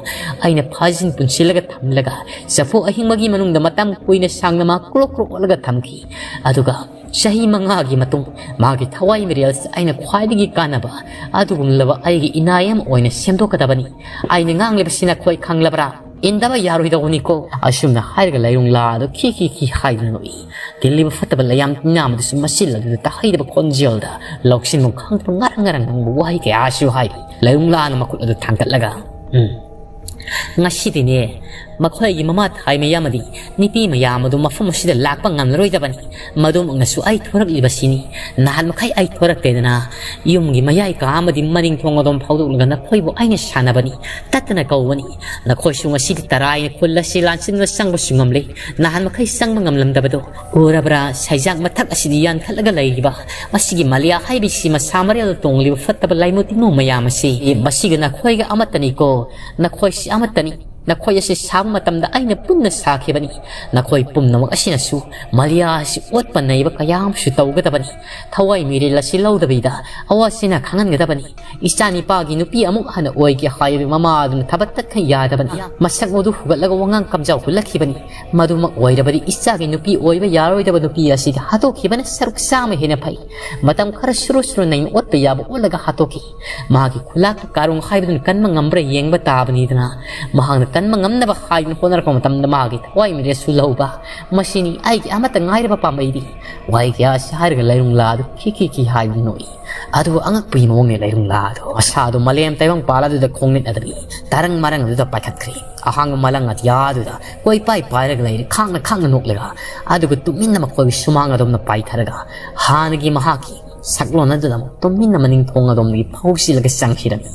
ꯑꯩꯅ ꯐꯥꯖꯤꯟ ꯄꯨꯟꯁꯤꯜꯂꯒ ꯊꯝꯂꯒ, ꯆꯐꯨ ꯑꯍꯤꯡꯕꯒꯤ ꯃꯅꯨꯡꯗ ꯃꯇꯝ ꯀꯨꯏꯅ ꯁꯥꯡꯅ ꯃꯥ ꯀ꯭ꯔꯣꯛ ꯀ꯭ꯔꯣꯛ ꯑꯣꯠꯂꯒ ꯊꯝꯈꯤ꯫ ꯑꯗꯨꯒ ꯆꯍꯤ ꯃꯉꯥꯒꯤ ꯃꯇꯨꯡ ꯃꯥꯒꯤ ꯊꯋꯥꯏ ꯃꯤꯔꯦꯜꯁꯦ ꯑꯩꯅ ꯈ꯭ꯋꯥꯏꯗꯒꯤ ꯀꯥꯟꯅꯕ ꯑꯗꯨꯒꯨꯝꯂꯕ ꯑꯩꯒꯤ ꯏꯅꯥꯏ ꯑꯃ ꯑꯣꯏꯅ ꯁꯦꯝꯗꯣꯛꯀꯗꯕꯅꯤ꯫ ꯑꯩꯅ ꯉꯥꯡꯂꯤꯕꯁꯤ ꯅꯈꯣꯏ ꯈꯪꯂꯕ꯭ꯔꯥ? ꯏꯟꯗꯕ ꯌꯥꯔꯣꯏꯗꯧꯕꯅꯤꯀꯣ꯫ ꯑꯁꯨꯝꯅ ꯍꯥꯏꯔꯒ ꯂꯩꯔꯨꯡꯂꯥ ꯑꯗꯨ ꯈꯤ ꯈꯤ ꯈꯤ ꯍꯥꯏꯗꯨꯅ ꯅꯣꯛꯏ꯫ ꯇꯤꯜꯂꯤꯕ ꯐꯠꯇꯕ ꯂꯩꯌꯥꯝ ꯇꯤꯟꯅꯥ ꯑꯃꯗꯨꯁꯨ ꯃꯆꯤꯜ ꯑꯗꯨꯗ ꯇꯥꯍꯩꯗꯕ ꯈꯣꯟꯖꯦꯜꯗ ꯂꯧꯁꯤꯟꯐꯝ ꯈꯪꯗꯕ ꯉꯔꯪ ꯉꯔꯪ ꯉꯪꯕ ꯋꯥꯍꯩ ꯀꯌꯥꯁꯨ ꯍꯥꯏꯔꯤ꯫ ꯂꯩꯔꯨꯡꯂꯥꯅ ꯃꯈꯨꯠ ꯑꯗꯨ ꯊꯥꯡꯒꯠꯂꯒ, "ꯎꯝ, ꯉꯁꯤꯗꯤꯅꯦ, ꯃꯈꯣꯏꯒꯤ ꯃꯃꯥ ꯊꯥꯏ ꯃꯌꯥꯝ ꯑꯃꯗꯤ ꯅꯨꯄꯤ ꯃꯌꯥꯝ ꯑꯗꯨ ꯃꯐꯝ ꯑꯁꯤꯗ ꯂꯥꯛꯄ ꯉꯝꯂꯔꯣꯏꯗꯕꯅꯤ꯫ ꯃꯗꯨꯃꯛꯅꯁꯨ ꯑꯩ ꯊꯣꯔꯛꯂꯤꯕꯁꯤꯅꯤ꯫ ꯅꯍꯥꯟ ꯃꯈꯩ ꯑꯩ ꯊꯣꯔꯛꯇꯦꯗꯅ, ꯌꯨꯝꯒꯤ ꯃꯌꯥꯏ ꯀꯥ ꯑꯃꯗꯤ ꯃꯅꯤꯡ ꯊꯣꯡ ꯑꯗꯨꯝ ꯐꯥꯎꯗꯣꯛꯂꯒ ꯅꯈꯣꯏꯕꯨ ꯑꯩꯅ ꯁꯥꯟꯅꯕꯅꯤ, ꯇꯠꯇꯅ ꯀꯧꯕꯅꯤ꯫ ꯅꯈꯣꯏꯁꯨ ꯉꯁꯤꯗꯤ ꯇꯔꯥꯏꯅ ꯈꯨꯜ ꯑꯁꯤ ꯂꯥꯟꯁꯤꯟꯗꯨꯅ ꯆꯪꯕꯁꯨ ꯉꯝꯂꯦ꯫ ꯅꯍꯥꯟ ꯃꯈꯩ ꯆꯪꯕ ꯉꯝꯂꯝꯗꯕꯗꯣ ꯎꯔꯕ꯭ꯔꯥ? ꯁꯩꯖꯥꯛ ꯃꯊꯛ ꯑꯁꯤꯗ ꯌꯥꯟꯈꯠꯂꯒ ꯂꯩꯔꯤꯕ ꯃꯁꯤꯒꯤ ꯃꯂꯤꯌꯥ ꯍꯥꯏꯕꯁꯤ ꯃꯁꯥ ꯃꯔꯦꯜ ꯇꯣꯡꯂꯤꯕ ꯐꯠꯇꯕ ꯂꯥꯏꯃꯨ ꯇꯤꯟꯃꯨ ꯃꯌꯥꯝ ꯑꯁꯤ ꯃꯁꯤꯒ ꯅꯈꯣꯏꯒ ꯑꯃꯠꯇꯅꯤꯀꯣ꯫ ꯅꯈꯣꯏꯁꯤ ꯑꯃꯠꯇꯅꯤ꯫ ꯅꯈꯣꯏ ꯑꯁꯤ ꯁꯥꯕ ꯃꯇꯝꯗ ꯑꯩꯅ ꯄꯨꯟꯅ ꯁꯥꯈꯤꯕꯅꯤ꯫ ꯅꯈꯣꯏ ꯄꯨꯝꯅꯃꯛ ꯑꯁꯤꯅꯁꯨ ꯃꯂꯤꯌꯥ ꯑꯁꯤ ꯑꯣꯠꯄ ꯅꯩꯕ ꯀꯌꯥ ꯑꯃꯁꯨ ꯇꯧꯒꯗꯕꯅꯤ꯫ ꯊꯋꯥꯏ ꯃꯤꯔꯦꯜ ꯑꯁꯤ ꯂꯧꯗꯕꯤꯗ ꯑꯋꯥꯁꯤꯅ ꯈꯪꯍꯟꯒꯗꯕꯅꯤ꯫ ꯏꯆꯥ ꯅꯤꯄꯥꯒꯤ ꯅꯨꯄꯤ ꯑꯃꯨꯛ ꯍꯟꯅ ꯑꯣꯏꯒꯦ ꯍꯥꯏꯔꯤꯕ ꯃꯃꯥ ꯑꯗꯨꯅ ꯊꯕꯛ ꯇꯠꯈ ꯌꯥꯗꯕꯅꯤ꯫ ꯃꯁꯛ ꯃꯗꯨ ꯍꯨꯒꯠꯂꯒ ꯋꯥꯉꯥꯡ ꯀꯝꯖꯥꯎ ꯍꯨꯜꯂꯛꯈꯤꯕꯅꯤ꯫ ꯃꯗꯨꯃꯛ ꯑꯣꯏꯔꯕꯗꯤ ꯏꯆꯥꯒꯤ ꯅꯨꯄꯤ ꯑꯣꯏꯕ ꯌꯥꯔꯣꯏꯗꯕ ꯅꯨꯄꯤ ꯑꯁꯤꯗꯤ ꯍꯥꯠꯇꯣꯛꯈꯤꯕꯅ ꯁꯔꯨꯛ ꯆꯥꯝꯃ ꯍꯦꯟꯅ ꯐꯩ꯫ ꯃꯇꯝ ꯈꯔ ꯁꯨꯔꯨ ꯁꯨꯔꯨ ꯅꯩꯅ ꯑꯣꯠꯄ ꯌꯥꯕ ꯑꯣꯠꯂꯒ ꯍꯥꯠꯇꯣꯛꯈꯤ꯫ ꯃꯍꯥꯛꯀꯤ ꯈꯨꯂꯥꯛꯄ ꯀꯥꯔꯣꯡ ꯍꯥꯏꯕꯗꯨꯅ ꯀꯟꯕ ꯉꯝꯕ꯭ꯔꯥ ꯌꯦꯡꯕ ꯇꯥꯕꯅꯤꯗꯅ꯫ ꯃꯍꯥꯛꯅ ꯀꯟꯕ ꯉꯝꯅꯕ ꯍꯥꯏꯗꯨꯅ ꯍꯣꯠꯅꯔꯛꯄ ꯃꯇꯝꯗ ꯃꯍꯥꯛꯀꯤ ꯊꯋꯥꯏ ꯃꯤꯔꯦꯜꯁꯨ ꯂꯧꯕ꯫ ꯃꯁꯤꯅꯤ ꯑꯩꯒꯤ ꯑꯃꯠꯇ ꯉꯥꯏꯔꯕ ꯄꯥꯝꯕꯩꯗꯤ꯫ ꯋꯥꯍꯩ ꯀꯌꯥ ꯑꯁꯤ ꯍꯥꯏꯔꯒ ꯂꯩꯔꯨꯡꯂꯥ ꯑꯗꯨ ꯈꯤ ꯈꯤ ꯈꯤ ꯍꯥꯏꯗꯨꯅ ꯅꯣꯛꯏ꯫ ꯑꯗꯨꯕꯨ ꯑꯉꯛꯄꯒꯤ ꯃꯑꯣꯡꯅꯤ ꯂꯩꯔꯨꯡꯂꯥ ꯑꯗꯨ꯫ ꯃꯁꯥꯗꯨ ꯃꯥꯂꯦꯝ ꯇꯥꯏꯕꯪꯄꯥꯜ ꯑꯗꯨꯗ ꯈꯣꯡꯅꯤꯠ ꯑꯗꯨꯒꯤ ꯇꯔꯪ ꯃꯔꯪ ꯑꯗꯨꯗ ꯄꯥꯏꯈꯠꯈ꯭ꯔꯦ꯫ ꯑꯍꯥꯡꯕ ꯃꯂꯪ ꯑꯇꯤꯌꯥ ꯑꯗꯨꯗ ꯀꯣꯏꯄꯥꯏ ꯄꯥꯏꯔꯒ ꯂꯩꯔꯦ, ꯈꯥꯡꯅ ꯈꯥꯡꯅ ꯅꯣꯛꯂꯒ꯫ ꯑꯗꯨꯒ ꯇꯨꯃꯤꯟꯅ ꯃꯈꯣꯏꯒꯤ ꯁꯨꯃꯥꯡ ꯑꯗꯣꯝꯅ ꯄꯥꯏꯊꯔꯒ ꯍꯥꯟꯅꯒꯤ ꯃꯍꯥꯛꯀꯤ ꯁꯛꯂꯣꯟ ꯑꯗꯨꯗ ꯑꯃꯨꯛ ꯇꯨꯃꯤꯟꯅ ꯃꯅꯤꯡ ꯊꯣꯡ ꯑꯗꯣꯝꯗꯒꯤ ꯐꯥꯎꯁꯤꯜꯂꯒ ꯆꯪꯈꯤꯔꯝꯃꯤ꯫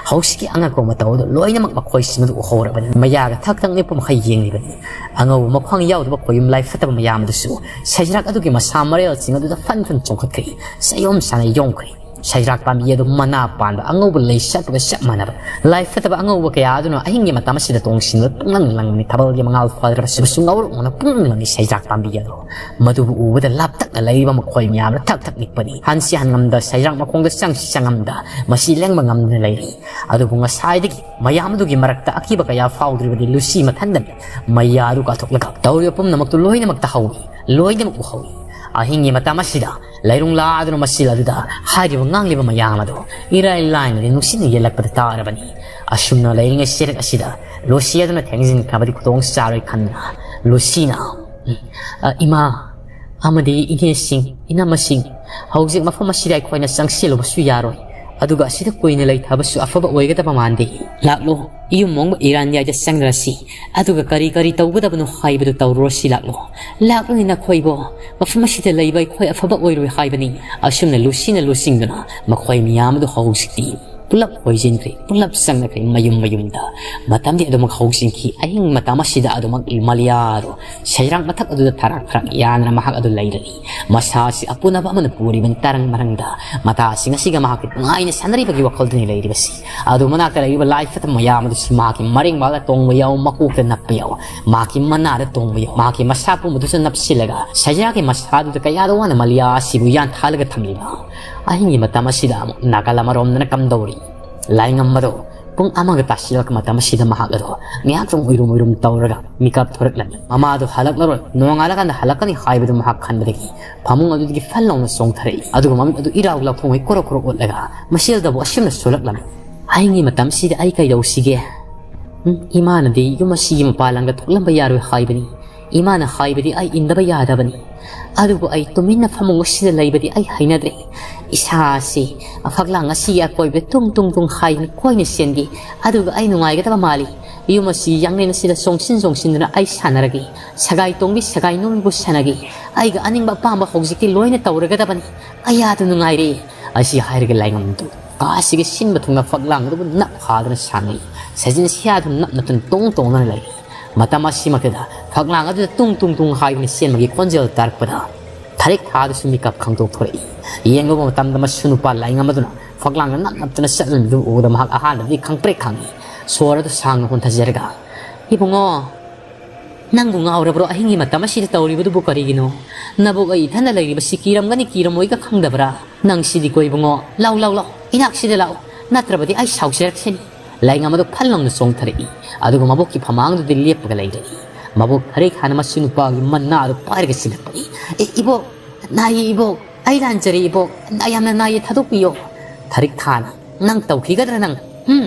ꯍꯧꯖꯤꯛꯀꯤ ꯑꯉꯛꯄ ꯃꯇꯧ ꯑꯗꯨ ꯂꯣꯏꯅꯃꯛ ꯃꯈꯣꯏꯁꯤꯡ ꯑꯗꯨ ꯎꯍꯧꯔꯕꯅꯤ꯫ ꯃꯌꯥꯒ ꯊꯛ ꯊꯛ ꯅꯤꯛꯄ ꯃꯈꯩ ꯌꯦꯡꯂꯤꯕꯅꯤ꯫ ꯑꯉꯧꯕ ꯃꯈ꯭ꯋꯥꯡ ꯌꯥꯎꯗꯕ ꯈꯣꯌꯨꯝ ꯂꯥꯏ ꯐꯠꯇꯕ ꯃꯌꯥꯝ ꯑꯗꯨꯁꯨ ꯁꯩꯖ꯭ꯔꯥꯛ ꯑꯗꯨꯒꯤ ꯃꯁꯥ ꯃꯔꯦꯜꯁꯤꯡ ꯑꯗꯨꯗ ꯐꯟ ꯐꯟ ꯆꯣꯡꯈꯠꯈ꯭ꯔꯦ꯫ ꯆꯌꯣꯝ ꯁꯥꯅ ꯌꯣꯝꯈ꯭ꯔꯦ꯫ ꯁꯩꯖ꯭ꯔꯥꯛ ꯄꯥꯝꯕꯤ ꯑꯗꯨ ꯃꯅꯥ ꯄꯥꯟꯕ ꯑꯉꯧꯕ ꯂꯩ ꯁꯥꯠꯄꯒ ꯆꯞ ꯃꯥꯟꯅꯕ ꯂꯥꯏ ꯐꯠꯇꯕ ꯑꯉꯧꯕ ꯀꯌꯥ ꯑꯗꯨꯅ ꯑꯍꯤꯡꯒꯤ ꯃꯇꯝ ꯑꯁꯤꯗ ꯇꯣꯡꯁꯤꯟꯕ ꯄꯨꯡꯂꯪ ꯂꯪꯂꯤ꯫ ꯊꯥꯕꯜꯒꯤ ꯃꯉꯥꯜ ꯐꯗ꯭ꯔꯕꯁꯨ ꯉꯧꯔꯣꯛ ꯉꯧꯅ ꯄꯨꯡꯂꯪ ꯂꯪꯂꯤ ꯁꯩꯖ꯭ꯔꯥꯛ ꯄꯥꯝꯕꯤ ꯑꯗꯨ꯫ ꯃꯗꯨꯕꯨ ꯎꯕꯗ ꯂꯥꯞꯇꯛꯅ ꯂꯩꯔꯤꯕ ꯃꯈꯣꯏ ꯃꯌꯥꯝꯅ ꯊꯛ ꯊꯛ ꯅꯤꯛꯄꯅꯤ꯫ ꯍꯟꯁꯤ ꯍꯟꯉꯝꯗ, ꯁꯩꯖ꯭ꯔꯥꯛ ꯃꯈꯣꯡꯗ ꯆꯪꯁꯤ ꯆꯪꯉꯝꯗ, ꯃꯁꯤ ꯂꯦꯡꯕ ꯉꯝꯗꯅ ꯂꯩꯔꯤ꯫ ꯑꯗꯨꯕꯨ ꯉꯁꯥꯏꯗꯒꯤ ꯃꯌꯥꯝ ꯑꯗꯨꯒꯤ ꯃꯔꯛꯇ ꯑꯀꯤꯕ ꯀꯌꯥ ꯐꯥꯎꯗ꯭ꯔꯤꯕꯗꯤ ꯂꯨꯁꯤ ꯃꯊꯟꯗꯅꯤ꯫ ꯃꯌꯥ ꯑꯗꯨ ꯀꯥꯊꯣꯛꯂꯒ ꯇꯧꯔꯤꯕ ꯄꯨꯝꯅꯃꯛꯇꯨ ꯂꯣꯏꯅꯃꯛ ꯇꯥꯍꯧꯏ, ꯂꯣꯏꯅꯃꯛ ꯎꯍꯧꯏ꯫ ꯑꯍꯤꯡꯒꯤ ꯃꯇꯝ ꯑꯁꯤꯗ ꯂꯩꯔꯨꯡꯂꯥ ꯑꯗꯨꯅ ꯃꯁꯤꯜ ꯑꯗꯨꯗ ꯍꯥꯏꯔꯤꯕ ꯉꯥꯡꯂꯤꯕ ꯃꯌꯥꯝ ꯑꯗꯨ ꯏꯔꯥꯏ ꯂꯥꯏꯅꯗꯤ ꯅꯨꯡꯁꯤꯠꯅ ꯌꯦꯜꯂꯛꯄꯗ ꯇꯥꯔꯕꯅꯤ꯫ ꯑꯁꯨꯝꯅ ꯂꯩꯔꯤꯉꯩ ꯆꯦꯔꯛ ꯑꯁꯤꯗ ꯂꯨꯁꯤ ꯑꯗꯨꯅ ꯊꯦꯡꯖꯤꯟꯈ꯭ꯔꯕꯗꯤ ꯈꯨꯗꯣꯡ ꯆꯥꯔꯣꯏ ꯈꯟꯗꯨꯅ ꯂꯨꯁꯤꯅ, "ꯎꯝ, ꯑ, ꯏꯃꯥ ꯑꯃꯗꯤ ꯏꯅꯦꯁꯤꯡ, ꯏꯅꯝꯃꯁꯤꯡ, ꯍꯧꯖꯤꯛ ꯃꯐꯝ ꯑꯁꯤꯗ ꯑꯩꯈꯣꯏꯅ ꯆꯪꯁꯤꯜꯂꯨꯕꯁꯨ ꯌꯥꯔꯣꯏ꯫ ꯑꯗꯨꯒ ꯑꯁꯤꯗ ꯀꯨꯏꯅ ꯂꯩꯊꯕꯁꯨ ꯑꯐꯕ ꯑꯣꯏꯒꯗꯕ ꯃꯥꯟꯗꯦ꯫ ꯂꯥꯛꯂꯣ, ꯏꯌꯨꯝ ꯃꯣꯡꯕ ꯏꯔꯥꯟꯌꯥꯏꯗ ꯆꯪꯅꯔꯁꯤ꯫ ꯑꯗꯨꯒ ꯀꯔꯤ ꯀꯔꯤ ꯇꯧꯒꯗꯕꯅꯣ ꯍꯥꯏꯕꯗꯨ ꯇꯧꯔꯨꯔꯁꯤ꯫ ꯂꯥꯛꯂꯣ, ꯂꯥꯛꯂꯣꯅꯦ ꯅꯈꯣꯏꯕꯣ꯫ ꯃꯐꯝ ꯑꯁꯤꯗ ꯂꯩꯕ ꯑꯩꯈꯣꯏ ꯑꯐꯕ ꯑꯣꯏꯔꯣꯏ ꯍꯥꯏꯕꯅꯤ꯫" ꯑꯁꯨꯝꯅ ꯂꯨꯁꯤꯅ ꯂꯨꯆꯤꯡꯗꯨꯅ ꯃꯈꯣꯏ ꯃꯌꯥꯝ ꯑꯗꯨ ꯍꯧꯖꯤꯛꯇꯤ ꯄꯨꯂꯞ ꯍꯣꯏꯖꯤꯟꯈ꯭ꯔꯦ, ꯄꯨꯂꯞ ꯆꯪꯅꯈ꯭ꯔꯦ ꯃꯌꯨꯝ ꯃꯌꯨꯝꯗ꯫ ꯃꯇꯝꯗꯤ ꯑꯗꯨꯃꯛ ꯍꯧꯖꯤꯟꯈꯤ꯫ ꯑꯍꯤꯡ ꯃꯇꯝ ꯑꯁꯤꯗ ꯑꯗꯨꯃꯛ ꯃꯂꯤꯌꯥꯗꯣ ꯁꯩꯔꯥꯡ ꯃꯊꯛ ꯑꯗꯨꯗ ꯊꯔꯥꯛ ꯊꯔꯥꯛ ꯌꯥꯟꯗꯨꯅ ꯃꯍꯥꯛ ꯑꯗꯨ ꯂꯩꯔꯅꯤ꯫ ꯃꯁꯥ ꯑꯁꯤ ꯑꯄꯨꯅꯕ ꯑꯃꯅ ꯄꯨꯔꯤꯕꯅꯤ ꯇꯔꯪ ꯃꯔꯪꯗ꯫ ꯃꯇꯥꯁꯤꯡ ꯑꯁꯤꯒ ꯃꯍꯥꯛꯀꯤ ꯅꯨꯡꯉꯥꯏꯅ ꯁꯥꯟꯅꯔꯤꯕꯒꯤ ꯋꯥꯈꯜꯗꯨꯅꯤ ꯂꯩꯔꯤꯕꯁꯤ꯫ ꯑꯗꯨ ꯃꯅꯥꯛꯇ ꯂꯩꯔꯤꯕ ꯂꯥꯏ ꯐꯠꯇꯕ ꯃꯌꯥꯝ ꯑꯗꯨꯁꯨ ꯃꯍꯥꯛꯀꯤ ꯃꯔꯦꯡꯕꯥꯜꯗ ꯇꯣꯡꯕ ꯌꯥꯎ, ꯃꯀꯣꯛꯇ ꯅꯞꯄ ꯌꯥꯎ, ꯃꯍꯥꯛꯀꯤ ꯃꯅꯥꯗ ꯇꯣꯡꯕ ꯌꯥꯎ, ꯃꯍꯥꯛꯀꯤ ꯃꯁꯥ ꯄꯨꯝꯕꯗꯨꯁꯨ ꯅꯞꯁꯤꯜꯂꯒ ꯁꯩꯖꯥꯒꯤ ꯃꯁꯥꯗꯨꯗ ꯀꯌꯥꯗ ꯋꯥꯅ ꯃꯂꯤꯌꯥ ꯑꯁꯤꯕꯨ ꯌꯥꯟꯊꯥꯜꯂꯒ ꯊꯝꯂꯤꯕ꯫ ꯑꯍꯤꯡꯒꯤ ꯃꯇꯝ ꯑꯁꯤꯗ ꯑꯃꯨꯛ ꯅꯥꯀꯜ ꯑꯃꯔꯣꯝꯗꯅ ꯀꯝꯗꯧꯔꯤ? ꯂꯥꯏꯉꯝꯕꯗꯣ ꯄꯨꯡ ꯑꯃꯒ ꯇꯥꯁꯤꯜꯂꯛꯄ ꯃꯇꯝ ꯑꯁꯤꯗ ꯃꯍꯥꯛ ꯑꯗꯣ ꯉꯥꯏꯍꯥꯛꯇꯪ ꯎꯏꯔꯨꯝ ꯎꯏꯔꯨꯝ ꯇꯧꯔꯒ ꯃꯤꯀꯞ ꯊꯣꯔꯛꯂꯝꯃꯤ꯫ ꯃꯃꯥꯗꯣ ꯍꯜꯂꯛꯂꯔꯣꯏ, ꯅꯣꯡꯉꯥꯜꯂꯀꯥꯟꯗ ꯍꯜꯂꯛꯀꯅꯤ ꯍꯥꯏꯕꯗꯨ ꯃꯍꯥꯛ ꯈꯟꯕꯗꯒꯤ ꯐꯃꯨꯡ ꯑꯗꯨꯗꯒꯤ ꯐꯟ ꯂꯥꯎꯅ ꯆꯣꯡꯊꯔꯛꯏ꯫ ꯑꯗꯨꯒ ꯃꯃꯤꯠ ꯑꯗꯨ ꯏꯔꯥꯎ ꯂꯥꯎꯊꯣꯡꯉꯩ ꯀꯣꯔꯣꯛ ꯀꯣꯔꯣꯛ ꯑꯣꯠꯂꯒ ꯃꯁꯦꯜꯗꯕꯨ ꯑꯁꯨꯝꯅ ꯁꯣꯜꯂꯛꯂꯝꯃꯤ꯫ "ꯑꯍꯤꯡꯒꯤ ꯃꯇꯝꯁꯤꯗ ꯑꯩ ꯀꯩꯗꯧꯁꯤꯒꯦ? ꯎꯝ, ꯏꯃꯥꯅꯗꯤ ꯌꯨꯝ ꯑꯁꯤꯒꯤ ꯃꯄꯥꯟ ꯂꯝꯗ ꯊꯣꯛꯂꯝꯕ ꯌꯥꯔꯣꯏ ꯍꯥꯏꯕꯅꯤ꯫ ꯏꯃꯥꯅ ꯍꯥꯏꯕꯗꯤ ꯑꯩ ꯏꯟꯗꯕ ꯌꯥꯗꯕꯅꯤ꯫ ꯑꯗꯨꯕꯨ ꯑꯩ ꯇꯨꯃꯤꯟꯅ ꯐꯃꯨꯡ ꯑꯁꯤꯗ ꯂꯩꯕꯗꯤ ꯑꯩ ꯍꯩꯅꯗ꯭ꯔꯦ꯫ ꯏꯁꯥ ꯑꯁꯤ ꯐꯛꯂꯥꯡ ꯑꯁꯤꯒꯤ ꯑꯀꯣꯏꯕꯗ ꯇꯨꯡ ꯇꯨꯡ ꯇꯨꯡ ꯍꯥꯏꯗꯨꯅ ꯀꯣꯏꯅ ꯆꯦꯟꯈꯤ꯫ ꯑꯗꯨꯒ ꯑꯩ ꯅꯨꯡꯉꯥꯏꯒꯗꯕ ꯃꯥꯜꯂꯤ꯫ ꯌꯨꯝ ꯑꯁꯤ ꯌꯥꯡꯂꯦꯟ ꯑꯁꯤꯗ ꯆꯣꯡꯁꯤꯟ ꯆꯣꯡꯁꯤꯟꯗꯨꯅ ꯑꯩ ꯁꯥꯟꯅꯔꯒꯦ꯫ ꯁꯒꯥꯏ ꯇꯣꯡꯕꯤ ꯁꯒꯥꯏ ꯅꯣꯝꯕꯤꯕꯨ ꯁꯥꯟꯅꯒꯦ꯫ ꯑꯩꯒ ꯑꯅꯤꯡꯕ ꯑꯄꯥꯝꯕ ꯍꯧꯖꯤꯛꯇꯤ ꯂꯣꯏꯅ ꯇꯧꯔꯒꯗꯕꯅꯤ꯫ ꯑꯩ ꯌꯥꯗ ꯅꯨꯡꯉꯥꯏꯔꯦ꯫ ꯑꯁꯤ ꯍꯥꯏꯔꯒ ꯂꯥꯏꯉꯝꯗꯨ ꯀꯥ ꯑꯁꯤꯒꯤ ꯁꯤꯟꯕ ꯊꯨꯡꯅ ꯐꯛꯂꯥꯡ ꯑꯗꯨꯕꯨ ꯅꯞ ꯍꯥꯗꯨꯅ ꯁꯥꯟꯅꯩ꯫ ꯁꯖꯤꯟ ꯁꯤꯌꯥꯗꯨ ꯅꯞ ꯅꯞꯇꯨꯅ ꯇꯣꯡ ꯇꯣꯡꯗꯨꯅ ꯂꯩ꯫ ꯃꯇꯝ ꯑꯁꯤꯃꯛꯇꯗ ꯐꯛꯂꯥꯡ ꯑꯗꯨꯗ ꯇꯨꯡ ꯇꯨꯡ ꯇꯨꯡ ꯍꯥꯏꯗꯨꯅ ꯆꯦꯟꯕꯒꯤ ꯈꯣꯟꯖꯦꯜ ꯇꯥꯔꯛꯄꯗ ꯊꯥꯔꯤꯛ ꯊꯥꯗꯨꯁꯨ ꯃꯤꯀꯞ ꯈꯪꯗꯣꯛꯊꯣꯔꯛꯏ꯫ ꯌꯦꯡꯂꯨꯕ ꯃꯇꯝꯗ ꯃꯁꯨ ꯅꯨꯄꯥ ꯂꯥꯏꯉꯝ ꯑꯗꯨꯅ ꯐꯛꯂꯥꯡꯗ ꯅꯞ ꯅꯞꯇꯨꯅ ꯆꯠꯂꯝꯃꯤꯗꯨ ꯎꯕꯗ ꯃꯍꯥꯛ ꯑꯍꯥꯟꯕꯗꯤ ꯈꯪꯄ꯭ꯔꯦꯛ ꯈꯪꯏ꯫ ꯁꯣꯔ ꯑꯗꯨ ꯁꯥꯡꯅ ꯍꯣꯟꯊꯖꯔꯒ, "ꯏꯕꯨꯡꯉꯣ, ꯅꯪꯕꯨ ꯉꯥꯎꯔꯕ꯭ꯔꯣ? ꯑꯍꯤꯡꯒꯤ ꯃꯇꯝ ꯑꯁꯤꯗ ꯇꯧꯔꯤꯕꯗꯨꯕꯨ ꯀꯔꯤꯒꯤꯅꯣ? ꯅꯕꯨꯛ ꯑꯩ ꯏꯊꯟꯗ ꯂꯩꯔꯤꯕꯁꯤ ꯀꯤꯔꯝꯒꯅꯤ ꯀꯤꯔꯝꯃꯣꯏꯒ ꯈꯪꯗꯕ꯭ꯔꯥ? ꯅꯪ ꯁꯤꯗꯤꯀꯣ ꯏꯕꯨꯡꯉꯣ, ꯂꯥꯎ, ꯂꯥꯎ, ꯂꯥꯎ, ꯏꯅꯥꯛꯁꯤꯗ ꯂꯥꯛꯎ, ꯅꯠꯇ꯭ꯔꯕꯗꯤ ꯑꯩ ꯁꯥꯎꯖꯔꯛꯁꯅꯤ"꯫ ꯂꯥꯏꯉꯝ ꯑꯗꯨ ꯐꯟ ꯂꯥꯎꯅ ꯆꯣꯡꯊꯔꯛꯏ꯫ ꯑꯗꯨꯒ ꯃꯕꯣꯛꯀꯤ ꯐꯃꯥꯡꯗꯨꯗ ꯂꯦꯞꯄꯒ ꯂꯩꯔꯛꯏ꯫ ꯃꯕꯣꯛ ꯊꯥꯔꯤꯛ ꯊꯥꯅ ꯃꯁꯨ ꯅꯨꯄꯥꯒꯤ ꯃꯅꯥ ꯑꯗꯨ ꯄꯥꯏꯔꯒ ꯆꯤꯡꯂꯛꯄꯅꯤ꯫ "ꯑꯦ, ꯏꯕꯣꯛ, ꯅꯥꯏꯌꯦ ꯏꯕꯣꯛ, ꯑꯩ ꯂꯥꯟꯖꯔꯦ ꯏꯕꯣꯛ, ꯌꯥꯝꯅ ꯅꯥꯏꯌꯦ, ꯊꯥꯗꯣꯛꯄꯤꯌꯣ"꯫ ꯊꯥꯔꯤꯛ ꯊꯥꯅ, "ꯅꯪ ꯇꯧꯈꯤꯒꯗ꯭ꯔꯥ ꯅꯪ? ꯍꯨꯝ?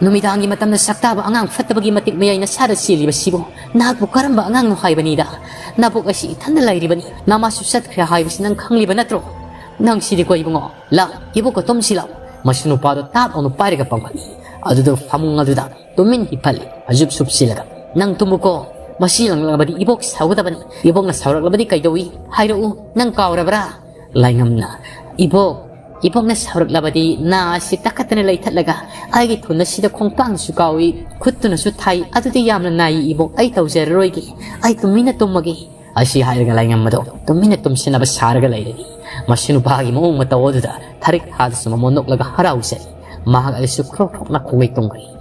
ꯅꯨꯃꯤꯗꯥꯡꯒꯤ ꯃꯇꯝꯗ ꯁꯛꯇꯥꯕ ꯑꯉꯥꯡ ꯐꯠꯇꯕꯒꯤ ꯃꯇꯤꯛ ꯃꯌꯥꯏ ꯅꯁꯥꯗ ꯆꯦꯜꯂꯤꯕꯁꯤꯕꯨ? ꯅꯍꯥꯛꯄꯨ ꯀꯔꯝꯕ ꯑꯉꯥꯡꯅꯣ ꯍꯥꯏꯕꯅꯤꯗ? ꯅꯕꯣꯛ ꯑꯁꯤ ꯏꯊꯟꯗ ꯂꯩꯔꯤꯕꯅꯤ, ꯅꯃꯥꯁꯨ ꯆꯠꯈ꯭ꯔꯦ ꯍꯥꯏꯕꯁꯤ ꯅꯪ ꯈꯪꯂꯤꯕ ꯅꯠꯇ꯭ꯔꯣ? ꯅꯪ ꯁꯤꯗꯤꯀꯣ ꯏꯕꯨꯡꯉꯣ, ꯂꯥꯛ, ꯏꯕꯣꯛꯀ ꯇꯨꯝꯁꯤ ꯂꯥꯛ"꯫ ꯃꯁꯨ ꯅꯨꯄꯥꯗꯣ ꯇꯥꯞ ꯂꯥꯎꯅ ꯄꯥꯏꯔꯒ ꯄꯥꯡꯈꯠꯂꯤ꯫ ꯑꯗꯨꯗ ꯐꯃꯨꯡ ꯑꯗꯨꯗ ꯇꯨꯃꯤꯟ ꯍꯤꯞꯍꯜꯂꯤ꯫ ꯑꯖꯨꯞ ꯁꯨꯞꯆꯤꯜꯂꯒ, "ꯅꯪ ꯇꯨꯝꯃꯨꯀꯣ꯫ ꯃꯁꯤ ꯂꯪꯂꯛꯂꯕꯗꯤ ꯏꯕꯣꯛ ꯁꯥꯎꯒꯗꯕꯅꯤ꯫ ꯏꯕꯣꯛꯅ ꯁꯥꯎꯔꯛꯂꯕꯗꯤ ꯀꯩꯗꯧꯏ? ꯍꯥꯏꯔꯛꯎ, ꯅꯪ ꯀꯥꯎꯔꯕ꯭ꯔꯥ?" ꯂꯥꯏꯉꯝꯅ, "ꯏꯕꯣꯛ, ꯏꯕꯣꯛꯅ ꯁꯥꯎꯔꯛꯂꯕꯗꯤ ꯅꯥ ꯑꯁꯤ ꯇꯛꯈꯠꯇꯅ ꯂꯩꯊꯠꯂꯒ ꯑꯩꯒꯤ ꯊꯨꯟ ꯑꯁꯤꯗ ꯈꯣꯡꯄꯥꯛꯅꯁꯨ ꯀꯥꯎꯏ, ꯈꯨꯠꯇꯨꯅꯁꯨ ꯊꯥꯏ꯫ ꯑꯗꯨꯗꯤ ꯌꯥꯝꯅ ꯅꯥꯏ ꯏꯕꯣꯛ, ꯑꯩ ꯇꯧꯖꯔꯔꯣꯏꯒꯦ꯫ ꯑꯩ ꯇꯨꯃꯤꯟꯅ ꯇꯨꯝꯃꯒꯦ"꯫ ꯑꯁꯤ ꯍꯥꯏꯔꯒ ꯂꯥꯏꯉꯝꯕꯗꯣ ꯇꯨꯃꯤꯟꯅ ꯇꯨꯝꯁꯤꯟꯅꯕ ꯁꯥꯔꯒ ꯂꯩꯔꯦ꯫ ꯃꯁꯤ ꯅꯨꯄꯥꯒꯤ ꯃꯑꯣꯡ ꯃꯇꯧ ꯑꯗꯨꯗ ꯊꯥꯔꯤꯛ ꯊꯥꯗꯁꯨ ꯃꯃꯣꯟ ꯅꯣꯛꯂꯒ ꯍꯔꯥꯎꯖꯩ꯫ ꯃꯍꯥꯛ ꯑꯗꯨꯁꯨ ꯈ꯭ꯔꯣꯛ ꯈ꯭ꯔꯣꯛꯅ ꯈꯣꯡꯂꯩ ꯇꯣꯡꯈ꯭ꯔꯦ꯫